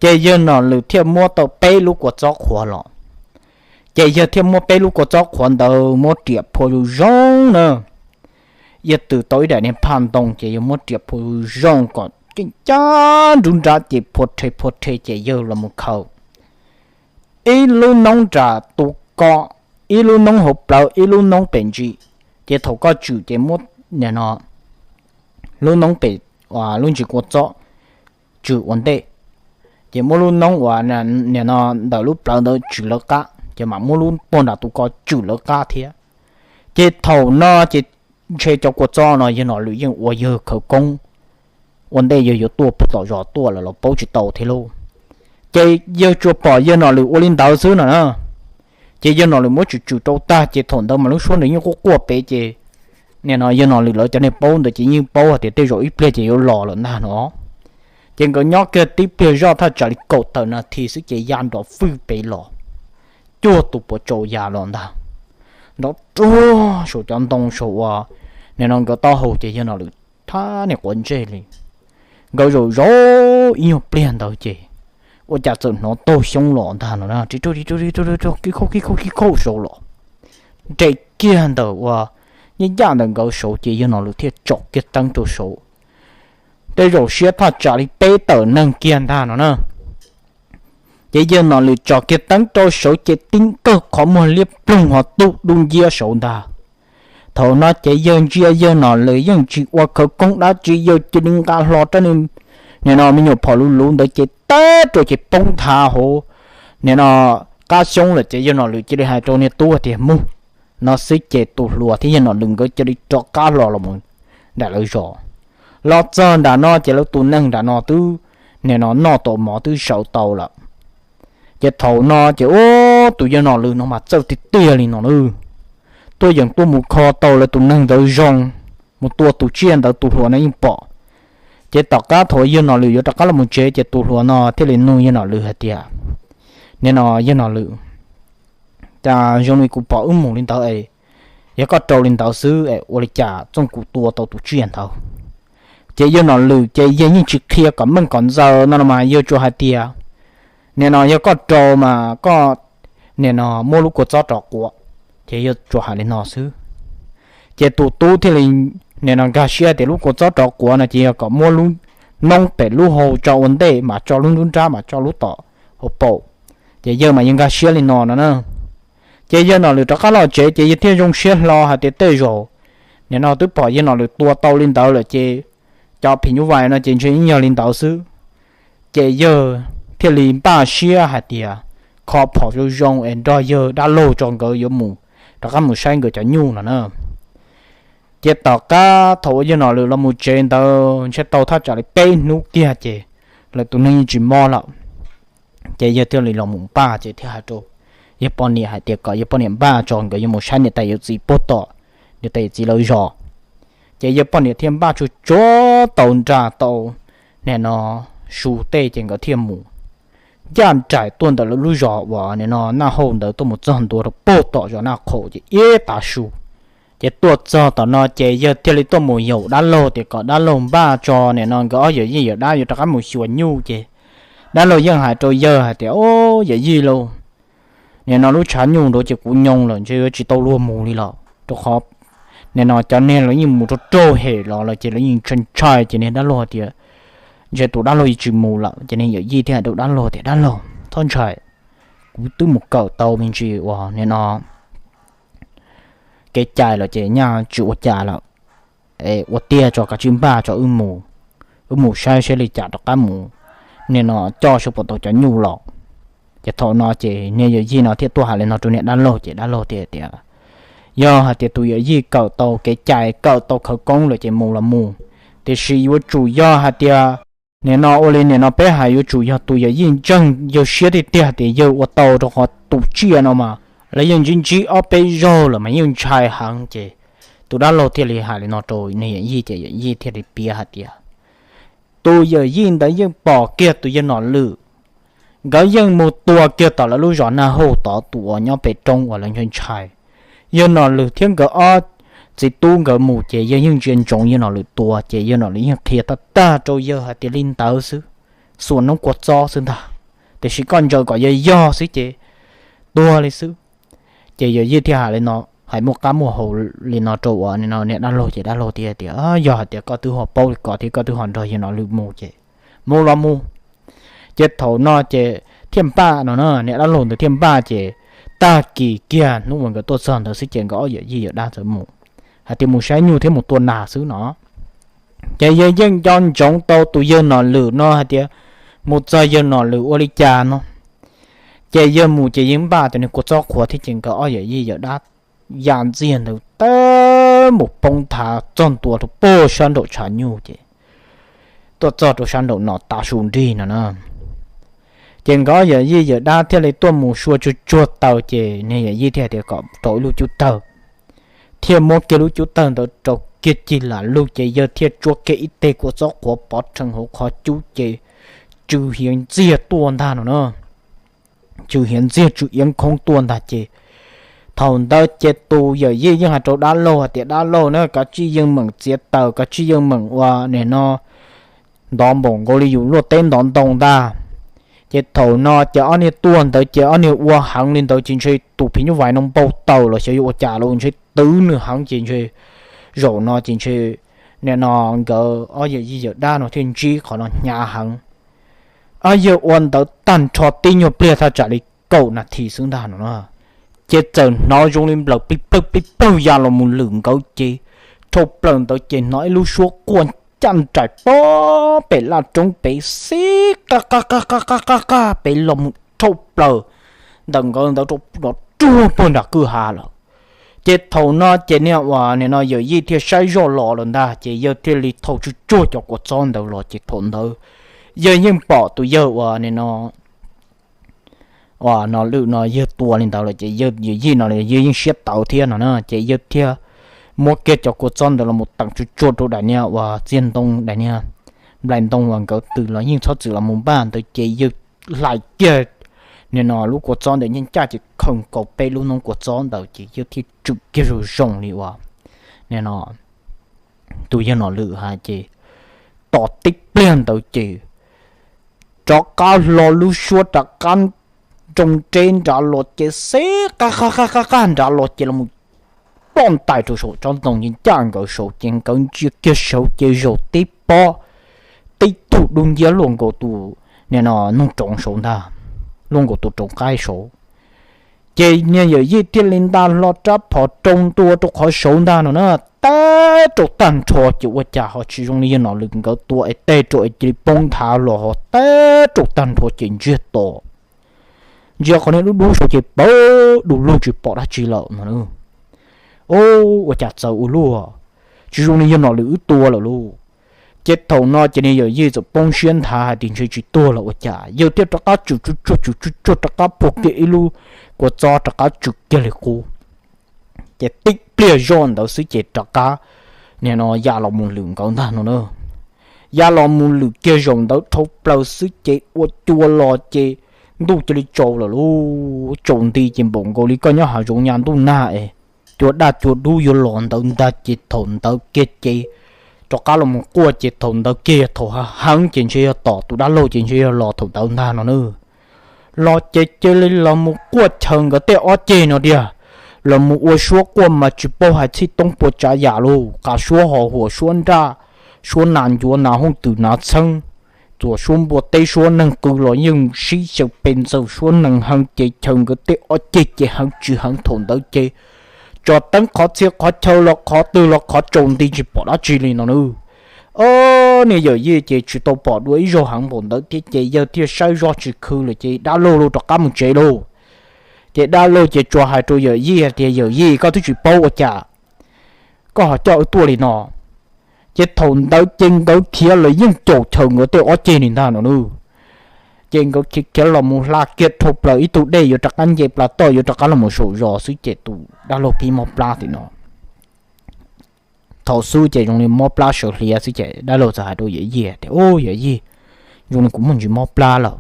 Ces yawg Nom Lwm thiaj muab tau peb lub kua txob qhuav los. Ces yawg thiaj muab peb lub kua txob qhuav ntawd muab riam phua zoo zoo na. Yawg twb tau ib daim niag phaj ntoo ces yawg muab riam phua zoo zoo kom ceeb cab nruab nrab ces phua rhe phua rhe ces yawg los mus khaws ib lub noob nram tus ko, ib lub noob hauv plawv, ib lub noob pem ntsis. Ces thaum koj tswm ces muab nim no lub noob pem, lub ntsis kua txob tswm ua ntej, ces muab lub noob uas nim no ntawm lub plawv ntawd tswm lawv qab, ces mam muab lub puag nram tus ko tswm lawv qab thiab. Ces thaum no ces ntshe cov kua txob no yawg Nom Lwm yeej ua yawg khawv koob ua ntej yawg yuav tuaj puag tom zos tuaj lawm los paub tsis tau thiab lauj. Ces yawg tsuas pom yawg Nom Lwm ua li ntawd xwb no na. Ces yawg Nom Lwm muab tswm tswm rau tag ces thaum ntawd mas lub suab ntawd yeej quaj quaj pem ces nim no yawg Nom Lwm lawv cov niag paub ntawd ces yeej paub hais tias tej zaum ib pliag ces yuav los lawm ntag no. Ces nkawd nyob kiag tib pliag zoj thaj tsam li kaum tawm nas this xwb ces ya nrov fwj pem los, cuag tus puas tsaus ya los ntag. Nrov ruag saum cov ntoo saum uas nim no nkawd taub hau ces yawg Nom Lwm thab niag quav ntsej li. Nkawd zaum zaum ib nyuag pliag ntawd ces ua cas txawm hnov taug xyoob los ntag no na, ri rug ri rug ri rug ri rug kib khauj kib khauj kib khauj saud los, nres kiag ntawm uas nyaj yaj ntawm nkawd saud ces yawg Nom Lwm thiaj tsom kiag teeb rau saud. Tej zaum siab thaj tsam li peb tawm neeg kiag ntag no na. Ces yawg Nom Lwm tsom kiag teeb rau saud ces tib nkawg qhov muag liab ploog ho tub dub nciab saud ntag. Thaum no ces yawg ntsia yawg Nom Lwm yeej tsis ua khawv koob dab tsi, yawg cia li nqa hlo rab, nim no me nyuam phom luv luv ntawd ces teb rau ces poob nthav hauv nim no qab xyoob lawm ces yawg Nom Lwm cia li hais rau niag tub tias mus. No xwb ces tus hluas thiab yawg Nom Lwm nkawd cia li rov qab hlo los mus nram lawv zos. Los txog nram no ces lawv tus neeg nram no twb nim no noj tau mov twb sawv tau lawm. Ces thaum no ces ub tus yawg Nom Lwm no mas txawj tiag tiag li no na, tuaj yeem tuaj mus kho tau lawv tus neeg ntawd zoo, mus tua tus tsiaj ntawd tus hluas no yeej pom. Ces tom qab thaum yawg Nom Lwm yuav rov qab los mus tsev ces tus hluas no thiaj li nug yawg Nom Lwm hais tias, nim no yawg Nom Lwm, cas zoo li kuv pom wb mus li ntawd es yog koj rau li ntawd xwb es ua li cas txooj kuv tua tau tus tsiaj ntawd? Ces yawg Nom Lwm ces yawg yeej tsis qhia kom meej kom ntxaws no los mas yawg tsuas hais tias, nim no yog koj rau mas koj nim no muab lub kua txob rov quav. Ces yawg tsuas hais li no xwb. Ces tus tub thiaj li nim no nkag siab tias lub kua txob rov quav no ces yog kom muab lub noob pem lub hau tso ua ntej mas tso lub nruab nrab mas tso lub tom hauv paus. Ces yawg mas yawg nkag siab li no no na. Ces yawg Nom Lwm rov qab los tsev ces yawg thiaj zoo siab hlo hais tias tej zaum nim no twb pom yawg Nom Lwm tua tau li ntawd lawm ces cov phim nyuj vais no ces ntshe yeej yog li ntawd xwb. Ces yawg thiaj li npaj siab hais tias kho phom zoo zoo es nrog yawg dab laug tso nkawd yuav mus rov qab mus saib nkawd cov nyuj no na. Ces tom qab thaum uas yawg Nom Lwm los mus tsev ntawd ntshe tau thaj tsam li peb hnub kiag ces lawv tus neeg yeej tsis mob lawm. Ces yawg thiaj li los mus npaj ces thiaj hais rau yawg poj niam hais tias kom yawg poj niam npaj tso nkawd yuav mus saib niam tais yawm txiv puag tom niam tais yawm txiv lawv zos. Ces yawg poj niam thiaj npaj tsuag tsuag tau nra tau nim no su tej ces nkawd thiaj mus ncaj nraim tuaj ntawm lawv lub zos uas nim no Naj Hauj ntawd tuaj mus txog ntua rau puag tom zos Naj Qhaum ces ib tav su. Ces tuaj txog tom no ces yawg thiaj li tuaj mus yaum dab laug tias kom dab laug npaj tso nim no nkawd ob yawm yij yawm dab yuav rov qab mus xyuas nyuj ces dab laug yeej hais rau yawg hais tias, Au, yawm yij lauj, nim no lub tshav nyuj nrad ces kuv nyoo lawm ntshe yuav tsis tau luag mus li lawm, rau qhov nim no cov neeg los yeej mus rau raug hem los lawm ces lawv yeej ntshai ntshai. Ces niag dab laug hais tias, Ntshe tus dab laug yeej tsis mus lawm. Ces niag yawm yij thiaj hais rau dab laug tias, Dab laug, txhob ntshai, kuv twb mus kawm tau me ntsis uas nim no kev cai lawm ces nyaj tsis ua cas lawm. Ua tiag tso, kav tsij npaj tso, wb mus saib saib li cas rov qab mus nim no coj saib puas tau cov nyuj los. Ces thaum no ces niag yawm yij no thiaj tuaj hais li no rau niag dab laug ces dab laug thiaj tias, Yog hais tias tus yawm yij kawm tau kev cai, kawm tau khawv koob lawm ces mus los mus, tiam sis yuav tsum yog hais tias nim no ua li nim no peb hais yuav tsum yog tus yawm yij ntseeg yawg siab tiag tiag tias yawg ua tau, rau qhov tus tsiaj no mas lawv yeej ntsib ntsib ob peb zaug lawm mas yeej ntshai heev. Ces tus dab laug thiaj li hais li no rau niag yawm yij ces yawm yij thiaj li piav hais tias, Tus yawm yij ntawd yeej pom kiag tus yawg Nom Lwm, nkawd yeej mus tua kiag tom lawv lub zos Naj Hauj tod, tus uas nyob pem roob uas lawv ntshai ntshai. Yawg Nom Lwm thiab nkawd ob txiv tub nkawd mus ces yawg yeej ntsia ntsoov yawg Nom Lwm tua, ces yawg Nom Lwm yeej qhia tag tag rau yawg hais tias li ntawd xwb, xuas noob kua txob xwb ntag, tiam sis koj ntsaws kom yog yog xwb ces tuag li xwb. Ces yawm yij thiaj hais li no, hais muaj qab muaj hau li no rau uas nim no niag dab laug ces dab laug thiaj tias, Yog hais tias koj twb ho paub li ko thiab koj twb ho nrog yawg Nom Lwm mus ces mus los mus. Ces thaum no ces thiaj npaj no na, niag dab laug ntawd thiaj npaj ces tag kis kiag hnub uas nkawd tuaj txog ntawd xwb ces nkawd ob yawm yij yawm dab txawm mus hais tias mus saib nyuj thiab mus tua nas xwb no. Ces yawg yeej nco ntsoov tau tus yawg Nom Lwm no hais tias mus txog yawg Nom Lwm ua li cas no. Ces yawg mus ces yeej npaj tias nws kua txob qhuav thiab ces nkawd ob yawm yij yawm dab ya ntxiag ntawd tawm mus poob thav txog ntua rau puag sab nraum tshav nyuj ces tuaj txog rau sab nraum no tav su nrig no na. Ces nkawd ob yawm yij yawm dab thiaj li tuaj mus sua tsuag tsuag taws ces niag yawm yij thiaj tias kom rau ib lub cub tawg, thiaj muab kiag lub cub tawg ntawd rau kiag cig lam lug ces yawg thiaj tsuab kiag ib teg kua txob qhuav pov rhees hauv qhov cub ces tsw hiav ntxiag tuaj ntag no na. Tsw hiav ntxiag tsw iab khoob tuaj ntag ces thaum ntawd ces tus yawm yij yeej hais rau dab laug hais tias, Dab laug na, kav tsij yeej meem txiav taws, kav tsij yeej meem ua nim no ntov npaum nkaus li yus luaj teb ntov ntoo ntag. Ces thaum no ces ob niag tuaj ntawd ces ob niag ua heev li ntawd ces ntshe tus phim nyuj vais no npau taws los xyov yuav ua cas los ntshe twv nws heev ces ntshe zaum no ces ntshe nim no nkawd ob yawm yij yawm dab no thiaj ntsib qhov no hnyav heev. Ob yawg ua ntawd tag nrho tib nyuag pliag thaj tsam li kaum nas this xwb ntag no na, ces txawm hnov zoo li nplawm plig plawg plig plawg ya los mus lwm nkawd ces rhau plaws ntawd ces hnov ib lub suab quaj ncaj nraim pob pem laj roob pem xib qaj qaj qaj qaj qaj qaj pem los mus rhau plaws ntawm nkawd ntawd rau ruag puag nram kwj ha lawm. Ces thaum no ces niag uas nim no yawm yij thiaj saib zoj los lawm ntag ces yawg thiaj li thau tsuag tsuag cov kua txob ntawd los ces thaum ntawd yawg yeej pom tus yawg uas nim no uas Nom Lwm no yawg tua li ntawd lawm ces yawg yij no yawg yeej siab tawv thiab no na ces yawg thiaj muab kiag cov kua txob ntawd los mus teem tsuag tsuag rau daim niag uas txiag ntoo, daim niag nplai ntoo uas nkawd twm los yeej txhob txwm los mus npaj ntawd ces yawg hlais kiag nim no lub kua txob ntawd nyob ncaj ces khaws nkaus peb lub noob kua txob ntawd ces yawg thiaj tswm kiag zoo zoo li uas nim no tus yawg Nom Lwm hais ces tos tib pliag ntawd ces rov qab hlo lub suab rov qab nroo nreb nrad los ces xib qaj qaj qaj qaj nrad los ces los ploj ntais rau saum tsob ntoo ces ncaj nkawd saud ces nkawd ntsia kiag saud ces zaum tib pob tib tug dub nciab luaj nkaus tus nim no noog roov saud ntag, luaj nkaus tus roov qaib saud. Ces niag yawm yij thiaj li nta hlo rab phom rau ntua rau qhov saud ntag no na, teb rau tag nrho ces ua cas ho tsis zoo li yawg Nom Lwm nkawd tua es teb rau es cia li poob nthav los ho teb rau tag nrho ces ntsiag to, ntsia qhov niag dub dub saud ces pawg du lug tsis pom dab tsi lawm no. Ub, ua cas txawv ua luaj, tsis zoo li yawg Nom Lwm wb tua lawm lauj. Ces thaum no ces niag yawm yij txawm poob siab nthav hais tias ntshe tsis tuag los ua cas, yawg thiaj rov qab tsum tsuj tsuag tsum tsuj tsuag rov qab puag kiag ib lub kua txob rov qab tsum kiag li qub. Ces tib pliag zoj ntawd xwb ces rov qab nim no ya los mus lwm nkawd ntag no na. Ya los mus lwm kiag zaum ntawd dhau plaws xwb ces ua cua los ces ntuj cia li tsaus lawm lauj. Tsaus nti ces npaum nkaus li koj nyob hav zoov nyas ntuj nag es cua daj cua dub yuav los ntawd ntag. Ces thaum ntawd kiag ces rov qab los mus quaj ces thaum ntawd kiag yog thaum heev ces ntshe yog tom tus dab laug ces ntshe yog los thaum ntawd ntag no na. Los ces cia li los mus quaj chaw nkawd tej ob ceg no tiag, los mus ua suab quaj mas tsis paub hais txhij toob puas tsav yam lauj, qas suab ho huam suab nraj, suab nas ncuav nas hooj twm nas txheeb, txuas suab npua teb suab neeg qw los yeej sib xyaw pes ntxaws suab nees heev ces chaw nkawd tej ob ceg ces heev tsis heev thaum ntawd ces tso teeb qhov txhia qhov chaw los qhov twg los qhov tsaus nti tsis pom dab tsi li no na. Ob niag yawm yij ces tsis tau pom dua ib zaug heev npaum ntawd thiab ces yawg thiaj saib zoj tsis khw lawm ces dab laug rov qab mus tsev lauj. Ces dab laug ces tsuas hais rau yawm yij hais tias, Yawm yij, koj twb tsis paub ua cas koj ho coj wb tuaj li no. Ces thaum ntawd ces nkawd khiav los yeej caum chaw nkawd tej ob ceg li ntag no na. Ces nkawd khiav khiav los mus hla kiag dhau plaws ib tug dej yuav rov qab nce plas toj yuav rov qab los mus saum zos xwb ces tus dab laug pib mob plab tim no. Thaum xub ces zoo li mob plab sawv hliav xwb ces dab laug txawm hais rau yawm yij tias, Ub, yawm yij, zoo li kuv muaj ntsis mob plab lawm.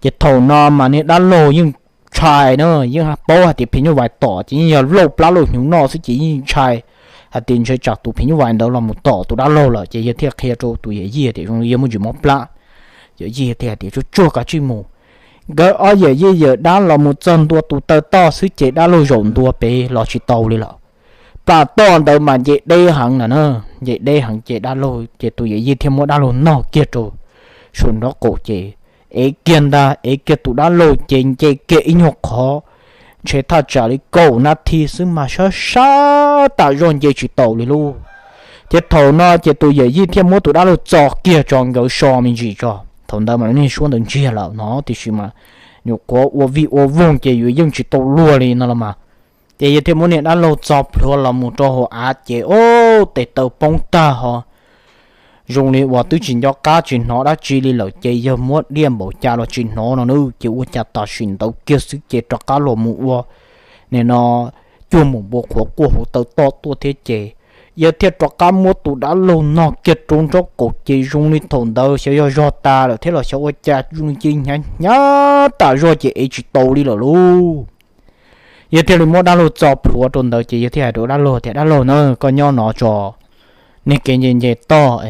Ces thaum no mas niag dab laug yeej ntshai na, yeej paub hais tias phim nyuj vais tom ces yeej yog lauj plab lauj hnyuv noj xwb ces yeej ntshai hais tias ntshe tsam tus phim nyuj vais ntawd los mus tom tus dab laug lawm ces yawg thiaj qhia rau tus yawm yij tias zoo li yawg muaj ntsis mob plab. Yawm yij thiaj hais tias, Tsuag tsuag kav tsij mus. Nkawd ob yawm yij yawm dab los mus txog ntua tus taw toj xwb ces dab laug zaum ntua pem los tsis tau li lawm. Plas toj ntawd mas nce deb heev na na, nce deb heev ces dab laug ces tus yawm yij thiaj muab dab laug nog kiag rau saum nraub qaum ces ev kiag ntag, ev kiag tus dab laug ces nce kiag ib nyuag qhov, ntshe thaj tsam li kaum nab thi xwb mas sab sab tas zog nce tsis taus li lauj. Ces thaum no ces tus yawm yij thiaj muab tus dab laug txo kiag tso nkawd so me ntsis tso. Thaum ntawd mas lawv niag suab ntawd ntsiag lawm no tiam sis mas nyuam qhuav ua vij ua voog ces yuav yeej tsis tau luag li no los mas. Ces yawg thiaj muab niag dab laug txo plhuav los mus rau hauv av ces ub tes taw poob tag ho zoo li uas twb tsis nco qab tsis hnov dab tsi li lawm ces yawg muab diaj npaum cas los tsis hnov no na. Ces ua cas tam sim ntawd kiag xwb ces rov qab los mus ua nim no cuag mus npua qhuav quaj hauv taw toj tuaj thiab ces yawg thiaj rov qab muab tus dab laug nog kiag rau nraub qaum ces zoo li thaum ntawd xyov yog zog tas lawm thiab los xyov ua cas zoo li cia li hnyav hnyav tas zog ces ev tsis tau li lawm lauj. Yawg thiaj li muab dab laug txo plhuav rau ntawd ces yawg thiaj hais rau dab laug tias, Dab laug na, koj nyob no tso, niag kev nce nce toj,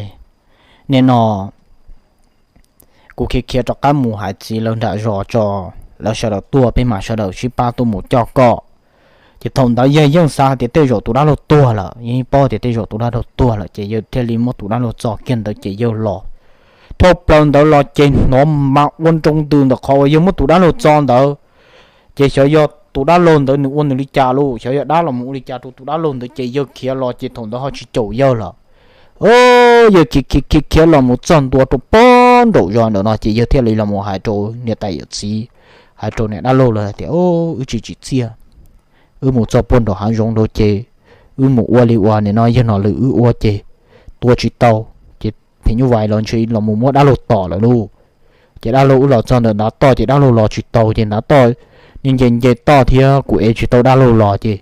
nim no kuv khiav khiav rov qab mus hais txiv lawv nram zos tso, lawv sawv daws tuaj peb mam sawv daws sib pab tuaj mus coj koj. Ces thaum ntawd yawg yeej xav hais tias tej zaum tus dab laug tuag lawm, yeej paub tias tej zaum tus dab laug tuag lawm ces yawg thiaj li muab tus dab laug txo kiag ntawd ces yawg los. Dhau plaws ntawd los ces hnov mas ua nroo ntws ntawm qhov uas yawg muab tus dab laug txo ntawd. Ces xyov yog tus dab laug ntawd nws ua nws li cas lauj, xyov yog dab los mus ua li cas rau tus dab laug ntawd ces yawg khiav los ces thaum ntawd ho tsis caum yawg lawm. Yawg khiav khiav khiav khiav los mus txog ntua rau pob nraum zos ntawm no ces yawg thiaj li los mus hais rau niam tais yawm txiv, hais rau niam dab laug lawv tias, Wb tsis tsim txiaj, wb mus txog puag nraum hav zoov nraud ces wb mus ua li uas nim no yawg nom lwm wb ua ces tua tsis tau, ces phim nyuj vais los ntshe los mus muab dab laug tom lawm lauj. Ces dab laug wb los txog ntawm ntav toj ces dab laug los tsis tau ces ntav toj nce nce toj thiab kuv ev tsis tau dab laug los ces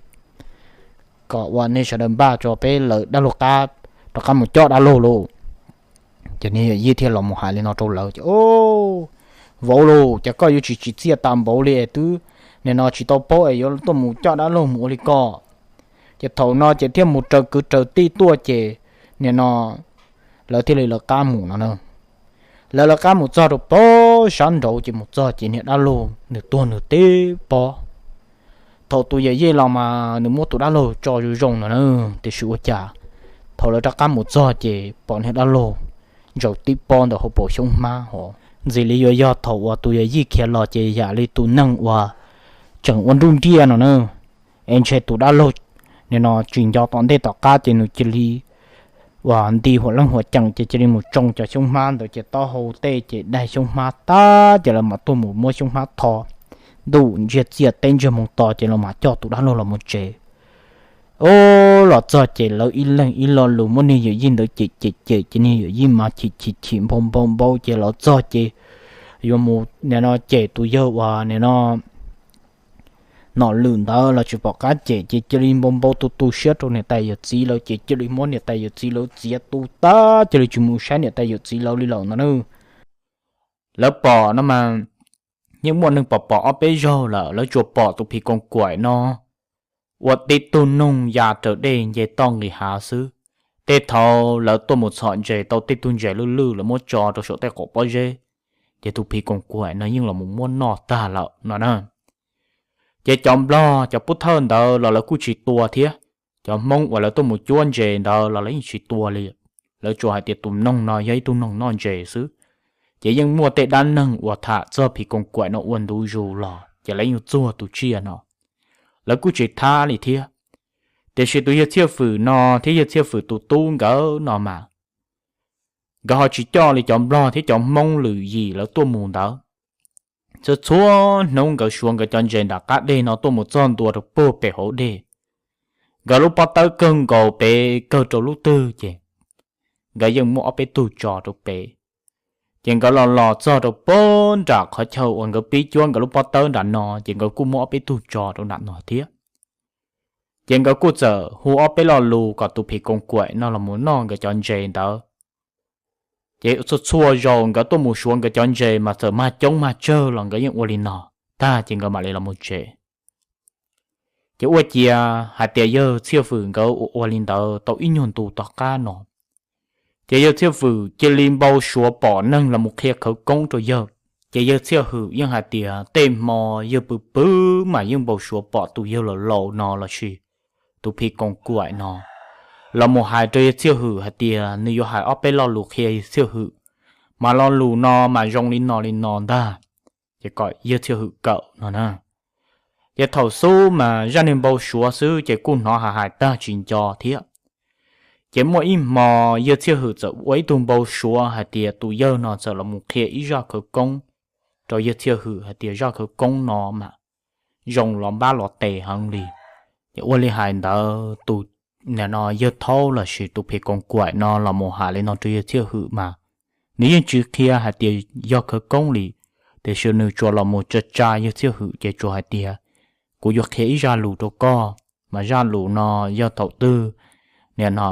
kom uas nej sawv daws npaj tso peb lawv dab laug qab rov qab mus coj dab laug lauj. Ces niag yawm yij thiaj los mus hais li no rau lawv ces, Vauv lauj, ces koj yuav tsis tsim txiaj tas npaum li es twb nim no tsis tau paub es yuav tuaj mus coj dab laug mus ua li ko. Ces thaum no ces thiaj mus raws kwv raws tij tuaj ces nim no lawv thiaj li lawv qab mus no na. Lawv lawv qab mus txog rau pob sab nraud ces mus txog ces niag dab laug nws tuag nws tib pob. Thaum tus yawm yij los mas nws muab tus dab laug tso zoo zoo no na, tiam sis ua cas thaum lawv rov qab mus txog ces pom niag dab laug ntsaws tib pob ntawm hauv paus xyoob hmab hos ntxim li yuav yog thaum uas tus yawm yij khiav los ces yam li tus neeg uas tseem ua nruj nriaj no na. Es ntshe tus dab laug nim no tsis nco tom ntej tom qab ces nws cia li uas nti huam leej huam ceem ces cia li mus tsoo cov xyoob hmab ntawd ces taub hau tej ces daig xyoob hmab tag ces lawv mam tuaj mus muab xyoob hmab tho ntuj ntsiag txiaj teb ntsiag moos to ces los mam coj tus dab laug los mus tsev. Ub, los txog ces lawv ib leeg ib lo lus muab niag yawm yij ntawd cem cem cem ces niag yawm yij mas chim chim chim npau npau npau ces los txog ces yuav mus nim no cem tus yawg uas nim no nom lwm ntawd los tsis pom qab cem ces cia li npau npau tu tu siab rau niam tais yawm txiv lawv ces cia li muab niam tais yawm txiv lawv txiav tu tag cia li tsis mus saib niam tais yawm txiv lawv li lawm no na. Lawv pom no mas yeej muaj neeg pom pom ob peb zaug lawm, lawv tsuas pom tus phim koos kaim no ua tib tug noog ya raws dej nce toj nqis hav xwb. Tej thaum lawv tuaj mus txhom ntses tau tej tug ntses lwj lwj lawv muab tso rau saum tej qaum pob zeb, ces tus phim koos kaim no yeej los mus muab noj tag lawm no na. Ces cov nplog cov pub thawj ntawd los lawv kuj tsis tua thiab, cov hmoob uas lawv tuaj mus cuab ntses ntawd los lawv yeej tsis tua li. Lawv tsuas hais tias tus noog no yog ib tug noog noj ntses xwb. Ces yeej muaj tej dab neeg uas tham txog phim koos kaim no ua ntu zus los ces lawv yeej txuag tus tsiaj no, lawv kuj tsis thab li thiab. Tiam sis tus yawg Txhiaj Fwm no thiab yawg Txhiaj Fwm tus tub nkawd no mas, nkawd ho tsis coj li cov nplog thiab cov hmoob lwm yim lawv tuaj mus ntawd. Txhua txhua hnub nkawd suav nkawd cov ntses nram qab deg no tuaj mus txog ntua rau puag pem hauv dej, nkawd lub pob tawb kawg nkaus pem kawg rau lub twg ces nkawd yeej muab ob peb tug tso rau pem. Ces nkawd los los txog rau puag nram qhov chaw uas nkawd pib cuab nkawd lub pob tawb nram no ces nkawd kuj muab ob peb tug tso rau nram no thiab. Ces nkawd kuj txawm hu ob peb lo lus kom tus phim koos kaim no los mus noj nkawd cov ntses ntawd. Ces txhua txhua zaus nkawd tuaj mus suav nkawd cov ntses mas txawm mag coob mag tsawg los nkawd yeej ua li no tag ces nkawd mam li los mus tsev. Ces ua ciav hais tias yawg Txhiaj Fwm nkawd ua ua li ntawd tau ib nyuag ntu tom qab no, ces yawg Txhiaj Fwm cia li npau suav pom neeg los mus qhia khawv koob rau yawg. Ces yawg Txhiaj Fwm yeej hais tias tej hmo yawg pw pw mas yeej npau suav pom tus yawg laus laus no lossis tus phim koos kaim no los mus hais rau yawg Txhiaj Fwm hais tias nws yuav hais ob peb lo lus qhia yawg Txhiaj Fwm, mas lo lus no mas zoo li no li no ntag, ces kom yawg Txhiaj Fwm kawm no na. Ces thaum xub mas zaj niag npau suav xwb ces kuj hnov hais hais tag tsis nco thiab. Ces muaj ib hmo yawg Txhiaj Fwm txawm ua ib tug npau suav hais tias tus yawg no txawm los mus qhia ib zaj khawv koob rau yawg Txhiaj Fwm hais tias zaj khawv koob no mas zoo los npab los tes heev li. Ces ua li hais ntawd tus nim no yawg thaub lossis tus phim koos kaim no los mus hais li no rau yawg Txhiaj Fwm mas nws yeej tsis qhia hais tias yog khawv koob li, tiam sis nws tsuas los mus tsa tsa yawg Txhiaj Fwm ces tsuas hais tias kuv yuav qhia ib zaj lus rau koj, mas zaj lus no yog thaum twg nim no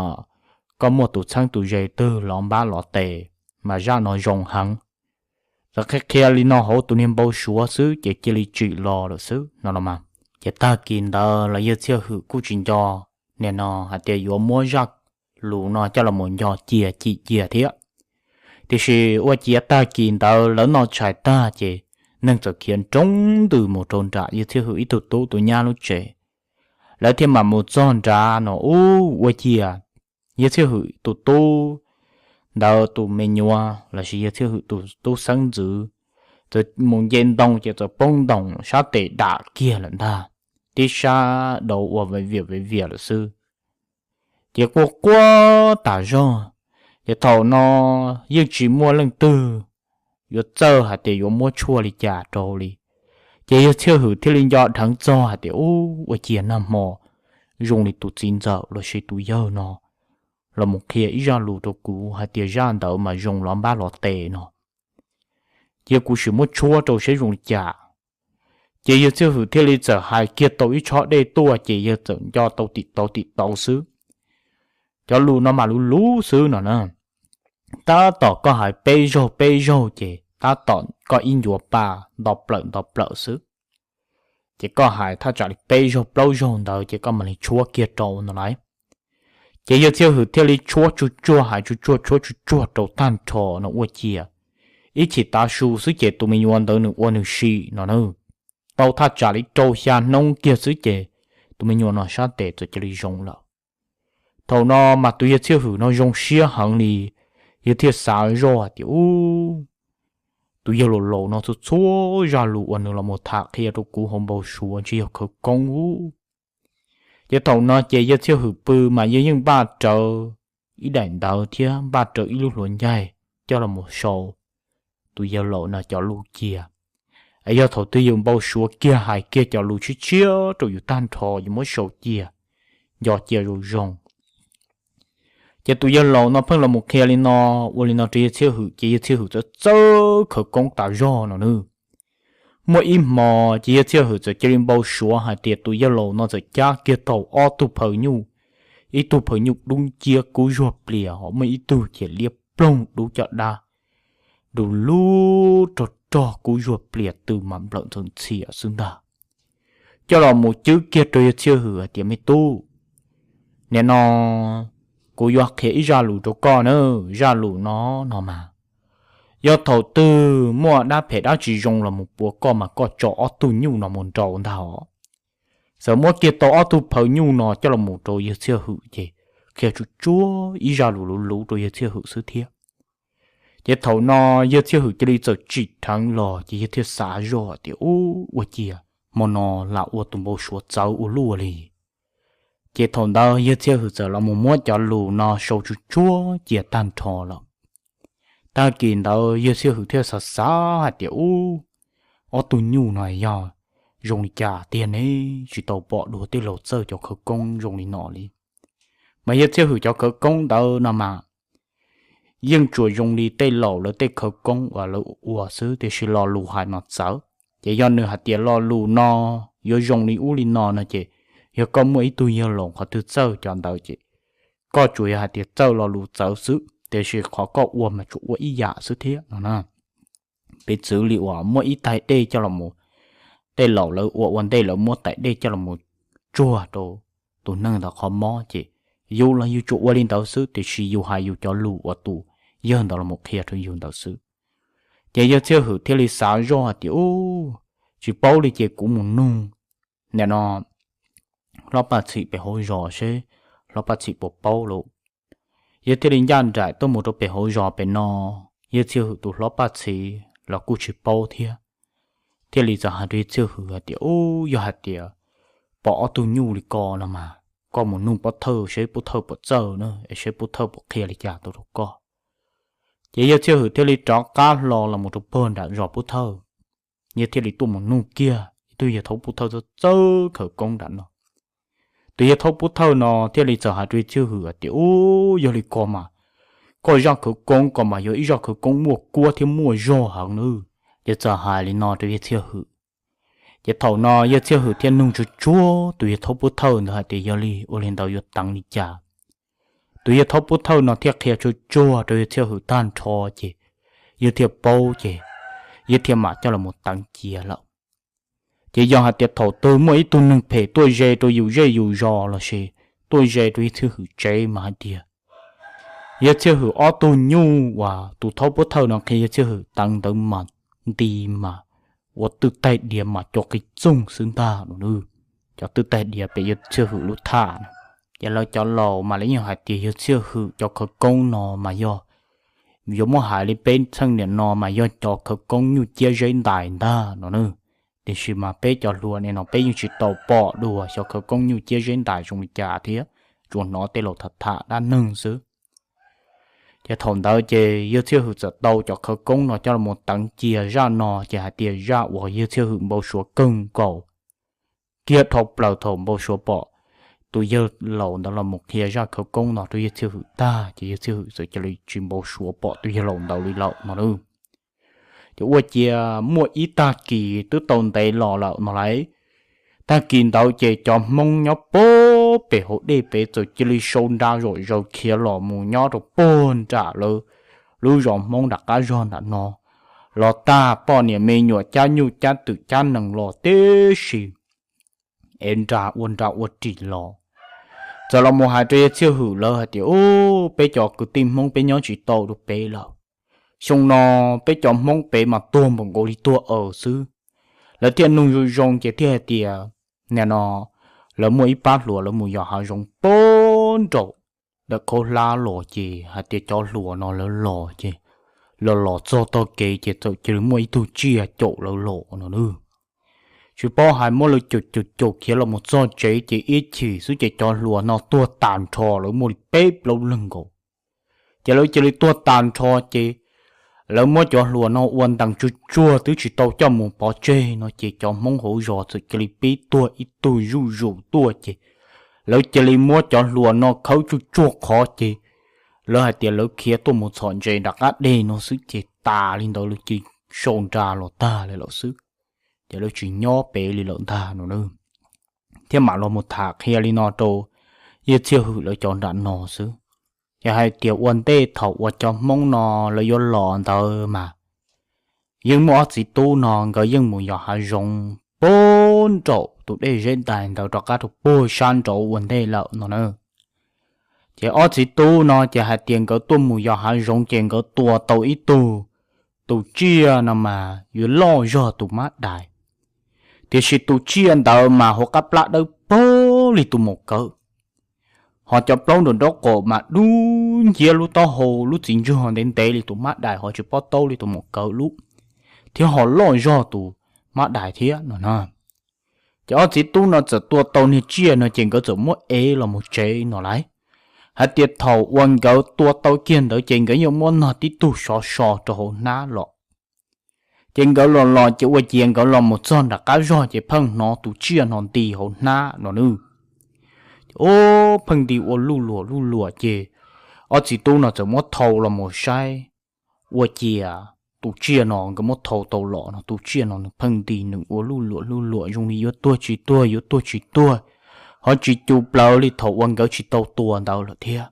koj muaj tus txheeb tus ze twg los npab los tes, mas zaj no zoo heev. Txawm qhia qhia li no hauv tus niag npau suav xwb ces cia li tsim los lawm xwb no los mas. Ces tag kis ntawd los yawg Txhiaj Fwm kuj tsis nco nim no hais tias yuav muab zaj lus no coj los mus nco cia cim cia thiab. Tiam sis ua ciav tag kis ntawd lawv noj tshais tag ces neeg txawm khiav nroo ntws mus rau nram yawg Txhiaj Fwm ib tug tub tus nyab lub tsev. Lawv thiaj mam mus txog nrad no ub ua ciav yawg Txhiaj Fwm tus tub ntawd tus me nyuam lossis yawg Txhiaj Fwm tus tub xeeb ntxwv txawm mus nce ntoo ces txawm poob ntoos sab tes dam kiag lawm ntag, tib sab dau ua viam viam viam viam lawm xwb. Ces quaj quaj tas zog, ces thaum no yeej tsis muaj leej twg yuav txawj hais tias yuav muab tshuaj li cas rau li. Ces yawg Txhiaj Fwm thiaj li nco dheev txog hais tias ub ua ciav nag hmo zoo li tus txiv ntxawm lossis tus yawg no los mus qhia ib zaj lus rau kuv hais tias zaj ntawd mas zoo los npab los tes no. Cia kuv sim muab tshuab rau saib zoo li cas. Ces yawg Txhiaj Fwm thiaj li txawm hais kiag tau ib tshob dej tuaj ces yawg txawm nco tau tim tauv tim tauv xwb. Cov lus no mas luv luv xwb no na. Tab tom koj hais peb zaug peb zaug ces tab tom koj ib ncuav pa nto plawm nto plawm xwb. Ces koj hais thaj tsam li peb zaug plaub zaug ntawd ces koj mam li tshuab kiag rau no lauj. Ces yawg Txhiaj Fwm thiaj li tshuab tsuj tsuag hais tsuj tsuag tshuab tsuj tsuag rau tag nrho no ua ciav ib chim tav su xwb ces tus me nyuam ntawd nws ua nws sim no na. Tau thaj tsam li rau xya hnub kiag xwb ces tus me nyuam no sab tes txawm cia li zoo lawm. Thaum no mas tus yawg Txhiaj Fwm no zoo siab heev li, yawg thiaj xav zoj hais tias ub, tus yawg laus laus no txhua txhua zaj lus uas nws los mus tham qhia rau kuv hauv npau suav ntshe yog khawv koob ub. Ces thaum no ces yawg Txhiaj Fwm pw mas yawg yeej npaj rawv ib daim ntawv thiab npaj rawv ib lub hluav ncaig coj los mus sau tus yawg laus no cov lus cia. Es yog thaum twg yus npau suav kiag hais kiag cov lus tshiab tshiab rau yus tag nrho yus muab sau cia, nco cia zoo zoo. Ces tus yawg laus no pheej los mus qhia li no, ua li no rau yawg Txhiaj Hwm ces yawg Txhiaj Hwm txawm txawj khawv koob tas zog no nawb. Muaj ib hmo ces yawg Txhiaj Hwm txawm cia li npau suav hais tias tus yawg laus no txawm cab kiag tau ob tug phaw nyuj, ib tug phaw nyuj dub nciab kub zuag plias, ho muaj ib tug ces liab ploog dub caj dab, du lub rog rog kub zuag plias tw mas nplawm ntxhov ntxhias xwb ntag. Coj los mus cwb kiag rau yawg Txhiaj Hwm hais tias, Me tub, nim no kuv yuav qhia ib zaj lus rau koj na. Zaj lus no no mas, yog thaum twg muaj dab phem dab tsis zoo los mus puav koj mas koj tso ob tug nyuj no mus nraus ntag os. Txawm muab kiag tau ob tug phaw nyuj no coj los mus rau yawg Txhiaj Hwm ces qhia tsuag tsuag ib zaj lus luv luv rau yawg Txhiaj Hwm xwb thiab. Ces thaum no yawg Txhiaj Hwm cia li txawm tsim dheev los ces yawg thiaj xav zoj tias, Ub, ua ciav hmo no lam ua tus npau suav txawv ua luaj li. Ces thaum ntawd yawg Txhiaj Hwm txawm los mus muab cov lus no sau tsuag tsuag cia tag nrho lawm. Tag kis ntawd yawg Txhiaj Hwm thiaj xav xav hais tias, Ub, ob tug nyuj no yog zoo li cas tiag ne, tsis tau pom dua tej laus txawj cov khawv koob zoo li no li. Mas yawg Txhiaj Hwm cov khawv koob ntawd no mas yeej tsuas zoo li tej laus lawv tej khawv koob uas lawv ua xwb, tiam sis lo lus hais mas txawv. Ces yog nws hais tias lo lus no yuav zoo li ub li no no ces, yog koj muaj ib tug yawg laus qhov twg txawj cov ntawd ces koj tsuas yog hais tias txawj lo lus txawv xwb, tiam sis qhov koj ua mas tsuas ua ib yam xwb thiab no na. Piv txwv li uas muab ib tais dej coj los mus, tej laus lawv ua ua ntej lawv muab tais dej coj los mus tsuag rau tus neeg ntawd qhov mob ces yus los yus tsuas ua li ntawd xwb, tiam sis yus hais yus cov lus uas tus yawg ntawd los mus qhia rau yus ntawd xwb. Ces yawg Txhiaj Hwm thiaj li xav zoj hais tias, Ub, tsis paub li ces kuv mus nug nim no hlob Paj Txhim pem hauv zos seb hlob Paj Txhim puas paub lauj. Yawg thiaj li ncaj nraim tuaj mus rau pem hauv zos pem no, yawg Txhiaj Hwm tus hlob Paj Txhim los kuj tsis paub thiab. Thiaj li txawm hais rau yawg Txhiaj Hwm hais tias, Ub, yog hais tias pom ob tug nyuj li ko no mas koj mus nug pov thawj seb pov thawj puas txawj na, es seb pov thawj puas qhia li cas tuaj rau koj. Ces yawg Txhiaj Hwm thiaj li rov qab hlo los mus rau puag nram zos pov thawj. Yawg thiaj li tuaj mus nug kiag ib tug yawg thaub pov thawj txawj khawv koob nram no. Tus yawg thaub pov thawj no thiaj li txawm hais rau yawg Txhiaj Hwm hais tias, Ub, yog li ko mas koj zaj khawv koob ko mas yog ib zaj khawv koob muaj kuab thiab muaj zog heev nawb. Ces txawm hais li no rau yawg Txhiaj Hwm. Ces thaum no yawg Txhiaj Hwm thiaj nug tsuag tsuag tus yawg thaub pov thawj ntawd hais tias yog li ua li ntawd yuav teev li cas. Tus yawg thaub pov thawj no thiaj qhia tsuag tsuag rau yawg Txhiaj Hwm tag nrho ces yawg thiaj paub ces yawg thiaj mam coj los mus teev cia lawm. Ces yog hais tias thaum twg muaj ib tug neeg phem tuaj ze rau yus zej yus zos los sis tuaj ze rau yawg Txhiaj Hwm tsev mas hais tias yawg Txhiaj Hwm ob tug nyuj uas tus thaub pov thawj no qhia yawg Txhiaj Hwm teev ntawd mas nti mas ua twj taig diav mas co qis txoog xwb ntag no. Cov twj taig diav pem yawg Txhiaj Hwm lub thaj na. Ces lawv cov laus mas lawv yeej hais tias yawg Txhiaj Hwm cov khawv koob no mas yog yuav muab hais li peb txheej niam no mas yog cov khawv koob nyuj ciab zeb ntais ntag no na. Tiam sis mas peb cov hluas nim no peb yeej tsis tau pom dua xyov khawv koob nyuj ciab zeb ntais zoo li cas thiab, tsuas hnov tej laus tham tham dab neeg xwb. Ces thaum ntawd ces yawg Txhiaj Hwm txawm tau cov khawv koob no coj los teev cia zaj no ces hais tias zaj uas yawg Txhiaj Hwm npau suav kawg nkaus kiag dhau plaws thaum npau suav pom tus yawg laus ntawd los mus qhia zaj khawv koob no rau yawg Txhiaj Hwm tag ces yawg Txhiaj Hwm txawm cia li tsis npau suav pom tus yawg laus ntawd li lawm no. Ces ua ciav muaj ib tag kis twb tau ntev los lawm no lauj. Tag kis ntawd ces cov Hmoob nyob puag pem hauv dej pem txawm cia li sau nra zom zaws khiav los mus nyob rau puag nram lawv lub zos Hmoob nram qab zog nram no. Los tag poj niam me nyuam cab nyuj cab twm cab nees los tib si, es nra ua nra ua ris los. Txawm los mus hais rau yawg Txhiaj Hwm lawv hais tias, Ub, peb cov kwv tij Hmoob peb nyob tsis tau rau pem lawm. Xyoo no peb cov Hmoob pem mas tuag npaum nkaus li tuag aws xwb. Lawv thiaj nug zoo zoo ces thiaj hais tias, nim no lawv muaj ib pab hluas lawv mus yos hav zoov puag nraum ntawm Khaub Hlab los ces hais tias cov hluas no lawv los ces los los txog tog kev ces txawm cia li muaj ib tug tsiaj caum lawv los no nawb. Tsis paub hais muab lawv caum caum caum khiav los mus txog tsev ces ib chim xwb ces cov hluas no tuag tag nrho lawv muaj li peb plaub leeg nkaus. Ces lawv cia li tuag tag nrho ces lawv muab cov hluas no ua ntees tsuag tsuag twb tsis tau coj mus pov tseg no ces cov Hmoob hauv zos txawm cia li pib tuag ib tug zuj zus tuaj ces Lawv cia li muab cov hluas no khawb tsuj tsuag qhov ces lawv hais tias lawv khiav tuaj mus txhom ntses nram qab deg no xwb ces tas li ntawd lawv cia li sau nra los tag li lawm xwb. Ces lawv tsis nyob pem li lawm ntag no na. Thiab mam los mus tham qhia li no rau Yawg Txhiaj Hwm lawv cov nram no xwb. Ces hais tias ua ntej thaum uas cov Hmoob no lawv yuav los ntawd mas yeej muaj ob txiv tub no nkawd yeej mus yos hav zoov puag nraum tus dej Zeb Dais ntawd rov qab rau puag sab nraud ua ntej lawm no na. Ces ob txiv tub no ces hais tias nkawd tuaj mus yos hav zoov ces nkawd tua tau ib tug, tus tsiaj no mas yuav loj zog tus mab dais, tiam sis tus tsiaj ntawd mas hauv qab plab dawb paug li tus maum kawv, ho cov plaub nraum nraub qaum mas dub nciab lub taub hau lub txiv ntsug ntev ntev li tus mab dais ho tsis pob taub li tus maum kawv lub, thiab ho loj zog tus mab dais thiab no na. Ces ob txiv tub no txawm tua tau niag tsiaj no ces nkawd txawm muab ev los mus tsev no lauj. Hais tias thaum uas nkawd tua tau kiag ntawd ces nkawd yeej muab nog tib tug sov so rau hauv hnab los. Ces nkawd los los ces ua ciav nkawd los mus txog nram qab zog ces pheej hnov tus tsiaj no nti hauv hnab no nawb. Ces ub, pheej nti ua luj luam luj luam ces ob txiv tub no txawm muab thau los mus saib, ua ciav tus tsiaj no nkawd muab thau tau los no tus tsiaj no nws pheej nti nws ua luj luam luj luam zoo li yuav tuag tsis tuag yuav tuag tsis tuag, ho tsis cu plaws li thaum uas nkawd tsis tau tua ntawd lawm thiab.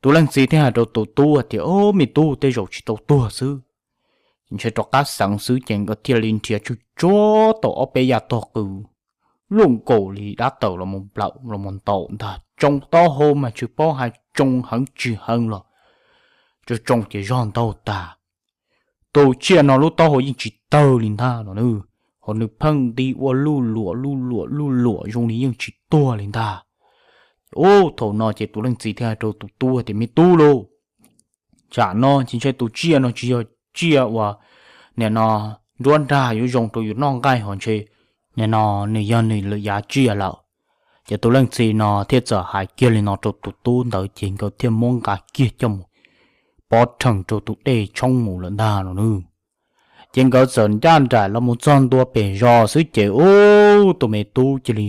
Tus leej txiv thiaj hais rau tus tub tias, Ob, me tub, tej zaum tsis tau tuag xwb. Ntshe rov qab xeev xwb ces nkawd thiaj li nrhiav tsuj tsuag tau ob peb yaj tog qws luj nkaus li dab tawm los mus nplawm los mus ntaus ntag, tsoo taub hau mas tsis paub hais tsoo heev tsis heev los tsoo tsoo ces zog ntaug tag. Tus tsiaj no lub taub hau yeej tsis tawg li ntag los nws, ho nws pheej nti ua luj luam luj luam luj luam zoo li yeej tsis tuag li ntag. Ub, thaum no ces tus leej txiv thiaj hais rau tus tub tias, Me tub lauj, tsam no ces ntshe tus tsiaj no tsis yog tsiaj uas nim no nruab nrag yuav zoo rau yus noj nqaij ho ntshe nim no nws yog nws lwm yav tsiaj lawm. Ces tus leej txiv no thiaj txawm hais kiag li no rau tus tub ntawd ces nkawd thiaj muab nqa kiag coj mus pov rhees rau tus dej tshoob mus lawm ntag no nawb. Ces nkawd txawm ncaj nraim los mus txog ntua pem zos xwb ces ub, tus me tub cia li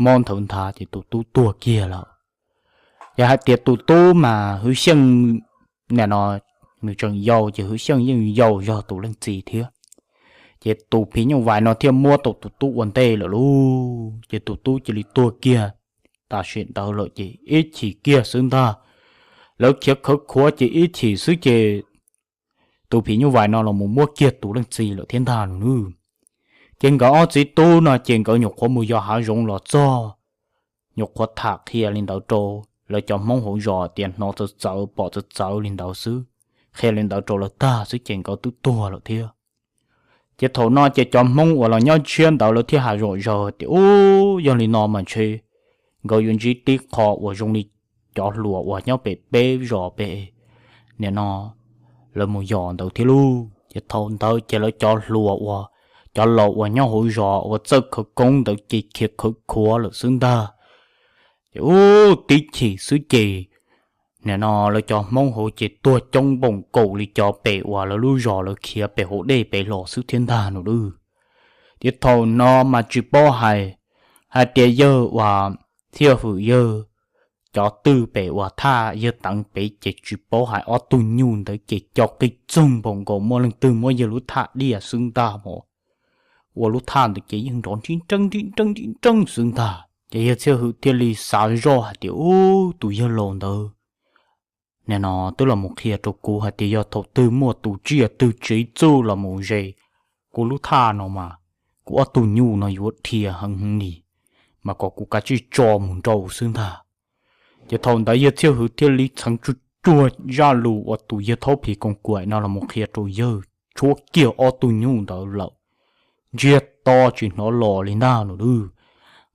mob nthawv nthav ces tus tub tuag kiag lawm. Yog hais tias tus tub mas hwv xyeej nim no nws tseem yau ces hwv xyeej yeej yau zog tus leej txiv thiab. Ces tus phim nyuj vais no thiaj muab tau tus tub ua ntej lawm lauj, ces tus tub cia li tuag kiag tam sim ntawd lawm ces ib chim kiag xwb ntag. Lawv khiav khawv khuav ces ib chim xwb ces tus phim nyuj vais no los mus muab kiag tus leej txiv lawm thiab ntag no nawb. Ces nkawd ob txiv tub no ces nkawd nyuam qhuav mus yos hav zoov los txog, nyuam qhuav tham qhia li ntawd rau lawv cov Hmoob hauv zos tias hnov txawv txawv pom txawv txawv li ntawd xwb, qhia li ntawd rau lawv tag xwb ces nkawd twb tuag lawm thiab. Ces thaum no ces cov Hmoob uas los nyob tshiab ntawd lawv thiaj hais zom zaws tias, Ub, yog li no mas ntshe nkawd yuav ntsib tib qho uas zoo li cov hluas uas nyob pem peb zos pem nim no lawv mus yos ntawd thiab lauj. Ces thaum ntawd ces lawv cov hluas uas, cov laus uas nyob hauv zos uas txawj khawv koob ntawd ces khiav khawv khuav lawm xwb ntag. Ces ub, tib chim xwb ces nim no lawv cov Hmoob hauv ces tuag coob npaum nkaus li cov pem uas lawv lub zos lawv khiav pem hauv dej pem los xwb thiab ntag no nawb. Ces thaum no mas tsis paub hais, hais tias yawg uas Txhiaj Hwm yawg cov twg pem uas thaj yawg teev pem ces tsis paub hais ob tug nyuj ntawd ces co qig txoog npaum nkaus muaj leej twg muab yawg lub thaj diaj xwb ntag mas ua lub thaj ntawd ces yeej nrov nrib nreeb nrib nreeb nrib nreeb xwb ntag. Ces yawg Txhiaj Hwm thiaj li xav zoj hais tias, Ub, tus yawg laus ntawd nim no twb los mus qhia rau kuv hais tias yog thaum twg muaj tus tsiaj twg tsiv txuj los mus ze kuv lub thaj no mas kuv ob tug nyuj no yuav dhia heev heev li, mas kom kuv kav tsij tso mus nrau xwb ntag. Ces thaum ntawd yawg Txhiaj Hwm thiaj li txheev tsuj tsuag zaj lus uas tus yawg Thaub Phim Koos Kuam no los mus qhia rau yawg, tshuab kiag ob tug nyuj ntawd lawm, ntsiag to tsis hnov los li ntag no nawb.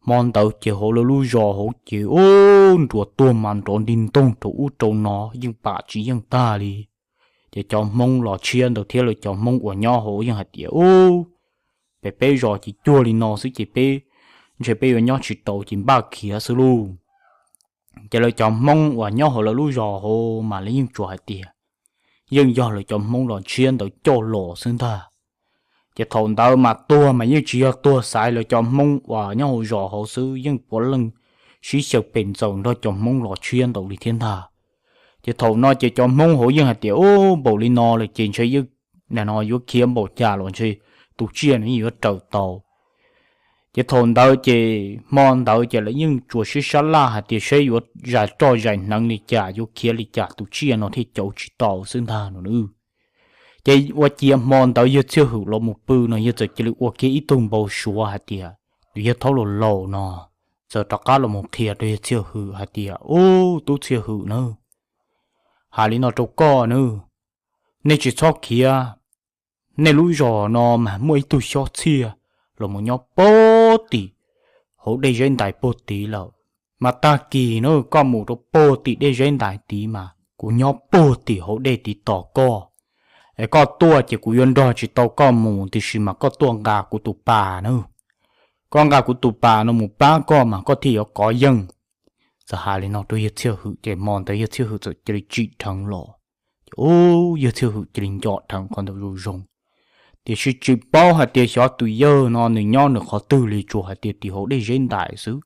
Hmo ntawd ces hauv lawv lub zos hauv ces ub, nruas tuag mas nrov nti ntoog rau ub rau no yeej pam tsis yeej tag li. Ces cov Hmoob los tshiab ntawd thiab lawv cov Hmoob uas nyob hauv yeej hais tias, Ub, pem peb zos ces cuag li no xwb ces peb, ntshe peb yuav nyob tsis tau ces npaj khiav xwb lauj. Ces lawv cov Hmoob uas nyob hauv lawv lub zos hauv mas lawv yeej tsuas hais tias yeej yog lawv cov Hmoob los tshiab ntawd coj los xwb ntag. Ces thaum ntawd mas tuag mas yeej tsis yog tuag xaiv lawv cov Hmoob uas nyob hauv zos hauv xwb, yeej puav leej sib xyaw pem ntxaws nrog cov Hmoob los tshiab ntau li thiab ntag. Ces thaum no ces cov Hmoob hauv yeej hais tias, Ub, npaum li no lawm ces ntshe yeej, no yuav khiav npaum cas los ntshe tus tsiaj no yeej yuav raws tau. Ces thaum ntawd ces hmo ntawd ces lawv yeej tsuas sib sab laj hais tias seb yuav zais roj zais hneev li cas, yuav khiav li cas tus tsiaj no thiaj cauv tsis tau xwb ntag no nawb. Ces ua ciav hmo ntawd yawg Txhiaj Hwm los mus pw no yawg txawm cia li ua kiag ib tug npau suav hais tias tus yawg thaub laus laus no txawm rov qab los mus qhia rau yawg Txhiaj Hwm hais tias, Ub, tub Txhiaj Hwm nawb, hais li no rau koj nawb, nej tsis txhob khiav. Nej lub zos no mas muaj ib tug Xyob Txhiaj los mus nyob puag tim hauv dej Zeb Ntais puag tid lawm. Mas tag kis no koj mus rau puag tim dej Zeb Ntais tid mas kuv nyob puag tim hauv dej tid tos koj. Es koj tuaj ces kuv yuav nrog tsis tau koj mus, tiam sis mas koj tuaj nqa kuv tus pas nawb. Koj nqa kuv tus pas no mus pab koj mas koj thiaj yuav kov yeej. Txawm hais li no rau yawg Txhiaj Hwm ces hmo ntawd yawg Txhiaj Hwm txawm cia li tsim dheev los. Ces ub, yawg Txhiaj Hwm cia li nco dheev qhov ntawd zoo zoo, tiam sis tsis paub hais tias xyov tus yawg no nws nyob nws qhov twg li, tsuas hais tias tim hauv dej Zeb Ntais xwb.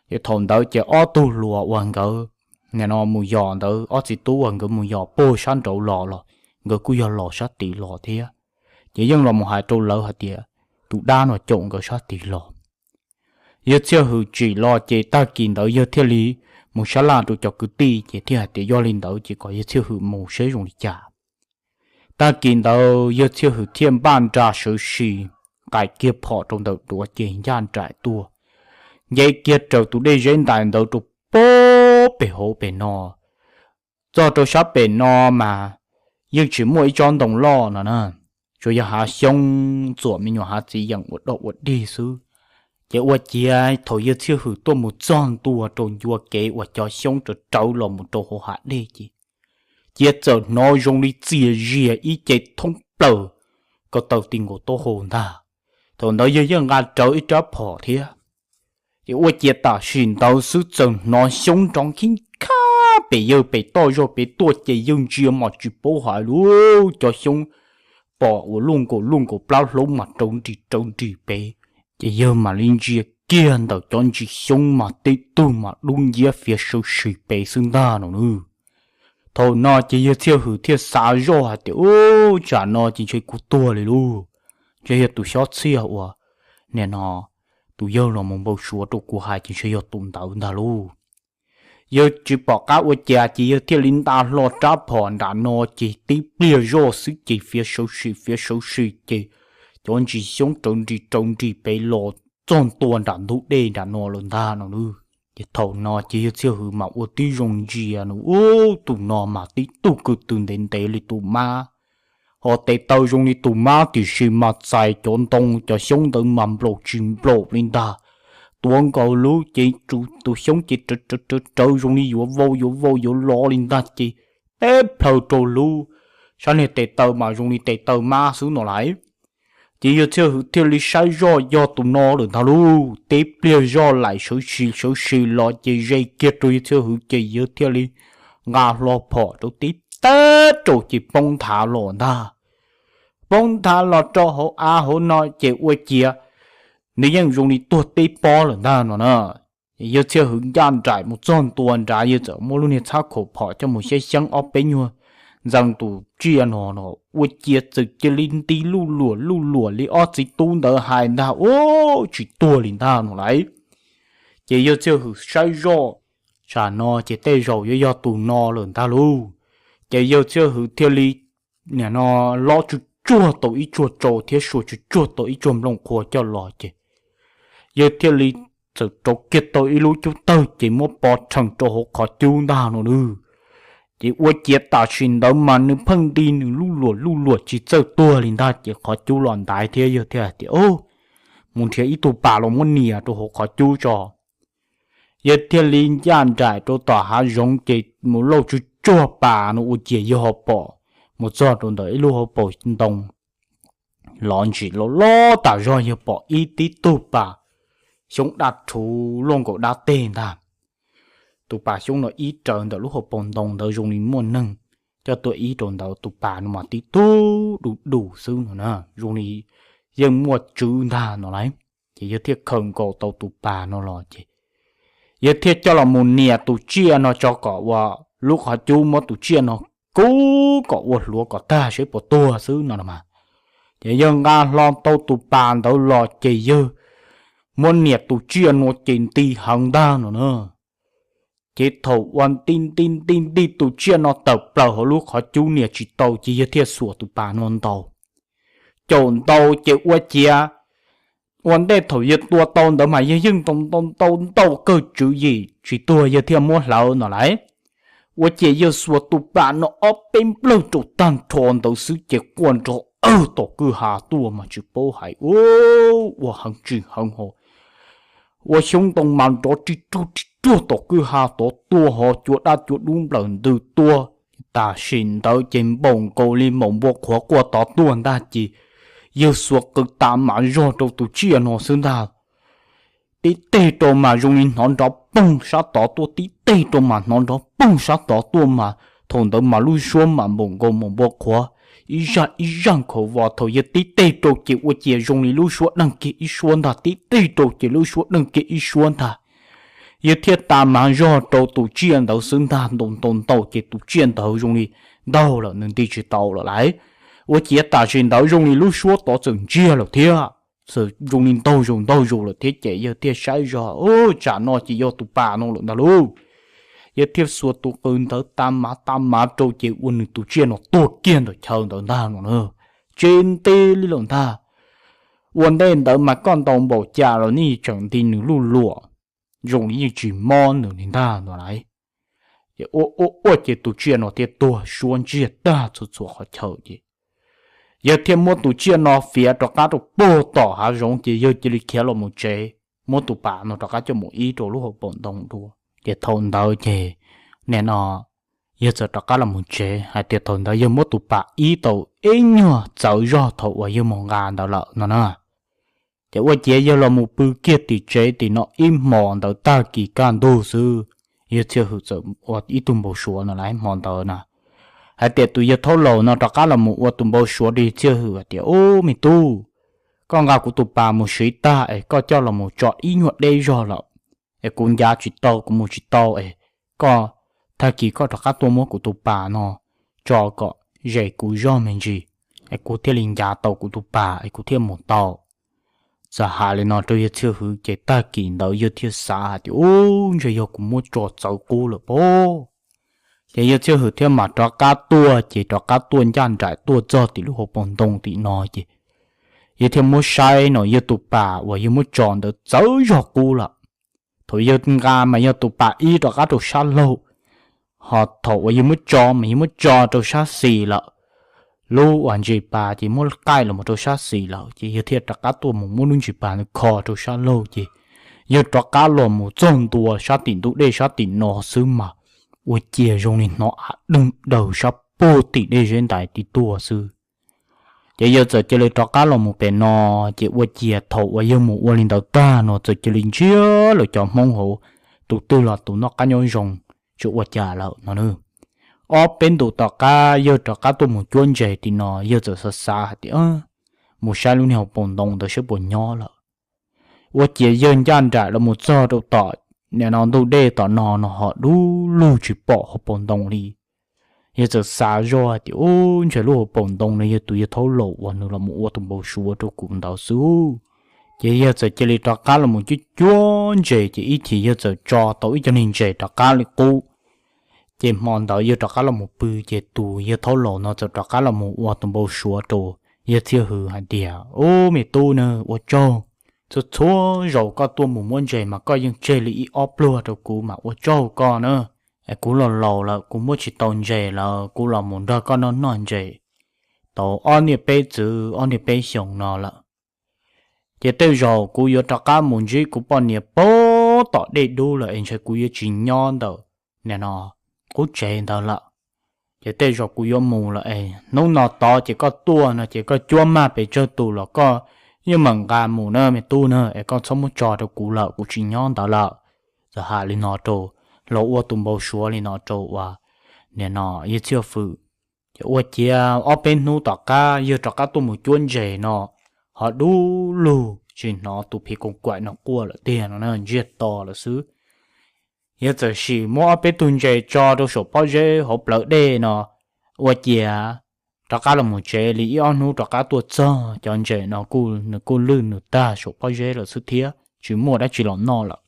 Ces thaum ntawd ces ob tug hluas uas nkawd, nim no mus yos ntawd, ob txiv tub uas nkawd mus yos puag sab nraud los los nkawd kuj yog los sab tid los thiab. Ces yeej los mus hais rau lawv hais tias tus dab no caum nkawd sab tid los. Yawg Txhiaj Hwm tsim los ces tag kis ntawd yawg thiaj li mus sab laj rau cov kwv tij ces thiaj hais tias yog li ntawd ces kom yawg Txhiaj Hwm mus seb zoo li cas. Tag kis ntawd yawg Txhiaj Hwm thiaj npaj nra sawv sis, qais kiag phom rau ntawm duav ces ncaj nraim tuaj, nce kiag raws tus dej Zeb Ntais ntawd rau puag pem hauv pem no. Txog rau sab pem no mas yeej tsis muaj ib tsob ntoo loj no na, tsuas yog hav xyoob txuam me nyuam hav txiv yeem ua doj ua dig xwb. Ces ua ciav thaum yawg Txhiaj Hwm tuaj mus txog ntua rau ncua kev uas cov xyoob rawv rawv los mus rau hauv hav dej ces, cia txawm hnov zoo li txias zias ib ce thoob plaws ko taw ti nkaus taub hau ntag. Thaum ntawd yawg yeej nqa rawv ib rab phom thiab. Ces ua ciav tam sim ntawd xwb txawm hnov xyoob nrov khib khab pem yawg pem toj zog pem tuaj ces yawg ntsia mas tsis paub hais lus, cov xyoob pom uas luj nkaus luj nkaus plab hlaub mas rau nris rau nris pem. Ces yawg mam li ntsia kiag ntawm cov ntsis xyoob mas tib tug mas dub nciab fiav sawv sis pem xwb ntag no nawb. Thaum no ces yawg Txhiaj Hwm thiaj xav zoj hais tias, Ub, tsam no ces ntshe kuv tuag li lauj, ntshe yog tus Xyob Txhiaj uas nim no tus yawg los mus npau suav rau kuv hais ces ntshe yog tus ntawd ntag lauj. Yawg tsis pom qab ua cas ces yawg thiaj li nta hlo rab phom nram no ces tib pliag zoj xwb ces fiav sawv sis fiav sawv sis ces cov ntsis xyoob rawv nris rawv nris pem los txog ntua nram ntug dej nram no lawm ntag no nawb. Ces thaum no ces yawg Txhiaj Hwm mas ua tib zoo ntsia no, Ub, tus no mas tib tug ko tw ntev ntev li tus mab, ho tes taw zoo li tus mab tiam sis mas txais cov ntoo cov xyoob ntawd mas nplaum tsis nplaum li ntag. Tuav nkaus lub ces tus xyoob ces rawv rawv rawv zoo li yuav vau yuav vau yuav lov li ntag ces teb plhaw rau lub sab niag tes taw mas zoo li tes taw mab xwb no lauj. Ces yawg Txhiaj Hwm thiaj li saib zoj yog tus no lawm ntag lauj, tib pliag zoj laim sawv sis sawv sis los ces ze kiag rau yawg Txhiaj Hwm ces yawg thiaj li nqa hlo phom rau tib teb rau ces poob nthav los ntag. Poob nthav los rau hauv av hauv no ces ua ciav nws yeej zoo li tuag tib pob lawm ntag no na. Yawg Txhiaj Hwm ncaj nraim mus txog ntua nrad yawg txawm muab lub niag txhab khaum phom coj mus xyab xyeeb ob peb nyuag ntxees tus tsiaj no no ua ciav txawm cia li nti luj luam luj luam li ob txiv tub ntawd hais ntag, Ub, tsis tuag li ntag no lauj. Ces yawg Txhiaj Hwm saib zoj, tsam no ces tej zaum yuav yog tus no lawm ntag lauj. Ces yawg Txhiaj Hwm thiaj li nim no lob tsuj tsuag tau ib tsuag tsau thiab sua tsuj tsuag tau ib tsuag nplooj qhuav coj los ces yawg thiaj li txawm rauv kiag tau ib lub cub tawg ces muab pov rhees rau hauv qhov cub ntag no nawb. Ces ua ciav tam sim ntawd mas nws pheej nti nws luj luam luj luam tsis txawj tuag li ntag ces qhov cub los ntaiv thiab yawg thiaj hais tias, Ub, mus nrhiav ib tug pas los muab nias rau hauv qhov cub tso. Yawg thiaj li ncaj nraim rau tom hav zoov ces mus lauj tsuj tsuag pas no ua ciav yawg ho pom mus txog rau ntawm ib lub hauv paus ntoo lov ntsis loj loj tas zog, yawg pom ib tib tug pas xyoob daj rhuv luaj nkaus dab teg ntag. Tus pas xyoob no ib raws ntawm lub hauv paus ntoo ntawd zoo li muaj neeg coj tuaj ib rau ntawd, tus pas no mas tib tug du du xwb no na, zoo li yeej muaj tswv ntag no lauj. Ces yawg thiaj khaws nkaus tau tus pas no los ces yawg thiaj coj los mus nias tus tsiaj no tso kom ua lub qhov cub muab tus tsiaj no kub kom ua hluav kom tag seb puas tuag xwb no mas. Ces yawg nqa hlo tau tus pas ntawd los ces yawg muab nias tus tsiaj no ces nti heev ntag no na. Ces thaum uas nti nti nti nti tus tsiaj no tawm plaws hauv lub qhov cub nias tsis tau ces yawg thiaj xuas tus pas no ntaus. Caum ntaus ces ua ciav ua ntej thaum yawg tua tau ntawd mas yawg yeej ntaus ntaus ntaus ntaus kawg tswv yim tsis tuag yawg thiaj muab hlawv no lauj. Ua ciav yawg xuas tus pas no ob peb nplawg rau tag nrho ntawd xwb ces quaj nrov awg tom kwj ha tuaj mas tsis paub hais ua heev tsis heev ho ua xyoob ntoo mas nrov ri ruag ri ruag tom kwj ha tod tuaj ho cua dab cua dub nplawm ntws tuaj. Tam sim ntawd ces npaum nkaus li maum npua qhuav quaj tod tuaj ntag ces yawg xuas qw tas mas zog rau tus tsiaj no xwb ntag. Tib teg rau mas zoo li hnov nrov poog sab tod tuaj, tib teg rau mas hnov nrov poog sab tod tuaj mas thaum ntawd mas lub suab mas npaum nkaus maum npua qhuav ib zaj ib zaj nkhaus vos. Thaum yawg tib teg rau ces ua ciav zoo li lub suab deeg kiag ib suab ntag, tib teg rau ces lub suab deeg kiag ib suab ntag. Yawg thiaj tas mas zog rau tus tsiaj ntawd xwb ntag, ntaus ntaus ntaus ces tus tsiaj ntawd zoo li ntaug lawm, nws nti tsis tau lawm lauj. Ua ciav tam sim ntawd zoo li lub suab tod txawm ntsiag lawm thiab, txawm zoo li ntaug zus ntaug zus lawm thiab ces yawg thiaj saib zog, tsam no ces yog tus pas no lawm ntag lauj. Yawg thiaj xuas tus qws ntawd tas mas tas mas rau ces ua nws tus tsiaj no tuag kiag ntawm chaw ntawd ntag no na. Tsis nti li lawm ntag. Ua ntej ntawd mas koj ntaus npaum cas los nej tseem nti nws luj luam, zoo li yeej tsis mob nws li ntag no lauj. Ces ua ua ua ces tus tsiaj no thiaj tuag suab ntsiag tag txhua txhua qhov chaw ces yawg thiaj muab tus tsiaj no fiav rov qab rau puag tom hav zoov ces yawg cia li khiav los mus tsev, muab tus pas no rov qab coj mus ib rau lub hauv paus ntoo dua. Ces thaum ntawd ces nim no yawg txawm rov qab los mus tsev hais tias thaum ntawd yawg muab tus pas ib tau ib nyuag txawv zog thaum uas yawg mus nqa ntawd lawm no na. Ces ua ciav yawg los mus pw kiag tim tsev tim no ib hmos ntawd tag kis kaj ntug xwb, yawg Txhiaj Hwm txawm ua ib tug npau suav no lauj hmo ntawd na. Hais tias tus yawg thaub laus no rov qab los mus ua tus npau suav rau yawg Txhiaj Hwm hais tias, Ub me tub, koj nqa kuv tus pas mus siv tag es koj coj los mus tso ib nyuag deb zog lawm, es kuv ncav tsis tau kuv mus tsis tau es koj, tag kis koj rov qab tuaj muab kuv tus pas no tso kom zes kuv zog me ntsis, es kuv thiaj li ncav tau kuv tus pas es kuv thiaj mus tau. Txawm hais li no rau yawg Txhiaj Hwm ces tag kis ntawd yawg thiaj xav hais tias, Ub, ntshe yog kuv muab tso txawv qub lawm pob. Ces yawg Txhiaj Hwm thiaj mam rov qab tuaj, ces rov qab tuaj ncaj nraim tuaj txog tim lub hauv paus ntoo tim no ces yawg thiaj muab saib no yawg tus pas uas yawg muab tso ntawd txawv zog qub lawm. Thaum yawg nqa mas yog tus pas ib rov qab rau sab laug, ho thaum uas yawg muab tso mas yawg muab tso rau sab xis lawm. Lub uas ntsis pas ces muab qaij los mus rau sab xis lawm ces yawg thiaj rov qab tuaj mus muab lub ntsis pas ntawd kho rau sab laug ces yawg rov qab los mus txog ntua sab tim ntug dej sab tim no xwb mas ua ciav zoo li hnov av deeg daws sab puag tim dej zeb ntais tim tuaj xwb. Ces yawg txawm cia li rov qab los mus pem no, ces ua ciav thaum uas yawg mus ua li ntawd tag no txawm cia li ntsiag lawm cov Hmoob hauv tus twg los tus noj qab nyob zoo tsis ua cas lawm no na. Ob peb ntus tom qab yawg rov qab tuaj mus cuab ntses tim no yawg txawm xav xav hais tias, Mus saib lub niag hauv paus ntoo ntawd saib puas nyob lawm. Ua ciav yawg ncaj nraim los mus txog rau tom nim no ntug dej tom no no ho dub lug tsis pom hauv paus ntoo li. Yawg txawm xav zoj hais tias, Ub, ntshe lub hauv paus ntoo no yog tus yawg thaub laus uas nws los mus ua tus npau suav rau kuv ntawd xwb. Ces yawg txawm cia li rov qab los mus cuab cuab ntses ces ib chim yawg txawm tso tau ib co niag ntses rov qab li qub. Ces hmo ntawd yawg rov qab los mus pw ces tus yawg thaub laus no txawm rov qab los mus ua tus npau suav rau yawg Txhiaj Hwm hais tias, Ub me tub na, ua tsaug. Txhua txhua zaus koj tuaj mus muab ntses mas koj yeej tseg li ib ob pluag rau kuv mas ua tsaug koj na. Es kuv los laus lawm kuv muab tsis tau ntses lawm kuv los mus nrog koj noj noj ntses tau ob niaj peb txwv ob niaj peb xyoos no lawm. Ces tej zaum kuv yuav rov qab mus ntsib kuv poj niam puag tom dej dub lawm es ntshe kuv yuav tsis nyob ntawm nim no qub tsev ntawd lawm. Ces tej zaum kuv yuav mus lawm es hnub no tod ces koj tuaj no ces koj cuab mag pes tsawg tus los koj yeej meem nqa mus na me tub na, es koj txhob muab tso rau kuv lawm kuv tsis nyob ntawd lawm. Txawm hais li no rau, los ua tus npau suav li no rau uas nim no yawg Txhiaj Hwm. Ces ua ciav ob peb hnub tom qab yawg rov qab tuaj mus cuab ntses no ho dub lug tsis hnov tus phim koos kaim no quaj lawm tiag no na, ntsiag to lawm xwb. Yawg txawm sim muab ob peb tug ntses tso rau saum pob zeb hauv plawv dej no ua ciav rov qab los mus tsev li ib ob hnub rov qab tuaj txog cov ntses no kuj nws kuj lwj nws tag saum pob zeb lawm xwb thiab tsis muaj dab tsi los noj lawm.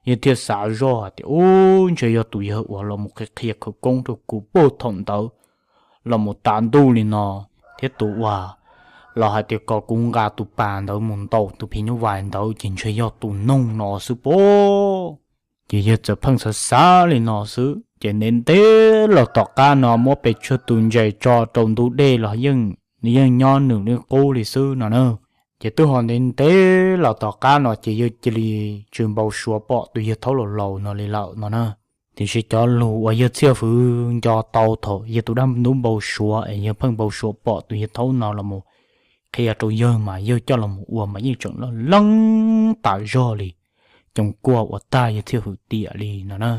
Yawg thiaj xav zoj hais tias, Ub, ntshe yog tus yawg uas los mus qhia qhia khawv koob rau kuv puag thaum ntawd los mus tav ntuj li no, thiab tus uas los hais tias kom kuv nqa tus pas ntawd mus ntaus tus phim nyuj vais ntawd ces ntshe yog tus noog no xwb pob. Ces yawg txawm pheej xav xav li no xwb ces ntev ntev los tom qab no muab pes tsawg tus ntses tso rau ntug dej los yeej nyob nws li qub li xwb no na. Ces twb ho ntev ntev los tom qab no ces yawg cia li tsis npau suav pom tus yawg thaub laus laus no li lawm no na. Tiam sis cov lus uas yawg Txhiaj Hwm nco tau thaum yawg tus dab ntub npau suav es yawg pheej npau suav pom tus yawg thaub no los mus qhia rau yawg mas yawg coj los mus ua mas yeej tseem loj leeb tas zog li, coos kuaj ua tag yawg Txhiaj Hwm tiam li no na.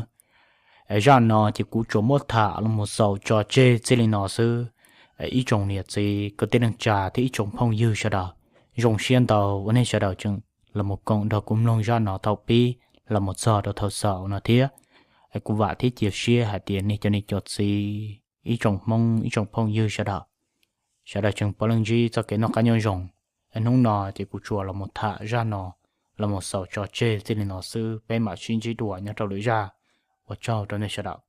Es zaj no ces kuv tsuas muab tham los mus xaus tso tseg txij li no xwb. Ib tsoom niam txiv kwv tij neej tsa thiab ib tsoom phooj ywg sawv daws, zoo siab ntau uas nej sawv daws tseem los mus koom nrog kuv mloog zaj no thaum pib los mus txog rau thaum xaus no thiab. Es kuv vam thiab cia siab hais tias nej cov niam cov txiv, ib tsoom Hmoob ib tsoom phooj ywg sawv daws, sawv daws tseem puav leej ntsib txoj kev noj qab nyob zoo. Es hnub no ces kuv tsuas los mus tham zaj no los mus xaus tso tseg txij li no xwb, peb mam sib ntsib dua nyob rau lwm zaj. Ua tsaug rau nej sawv daws.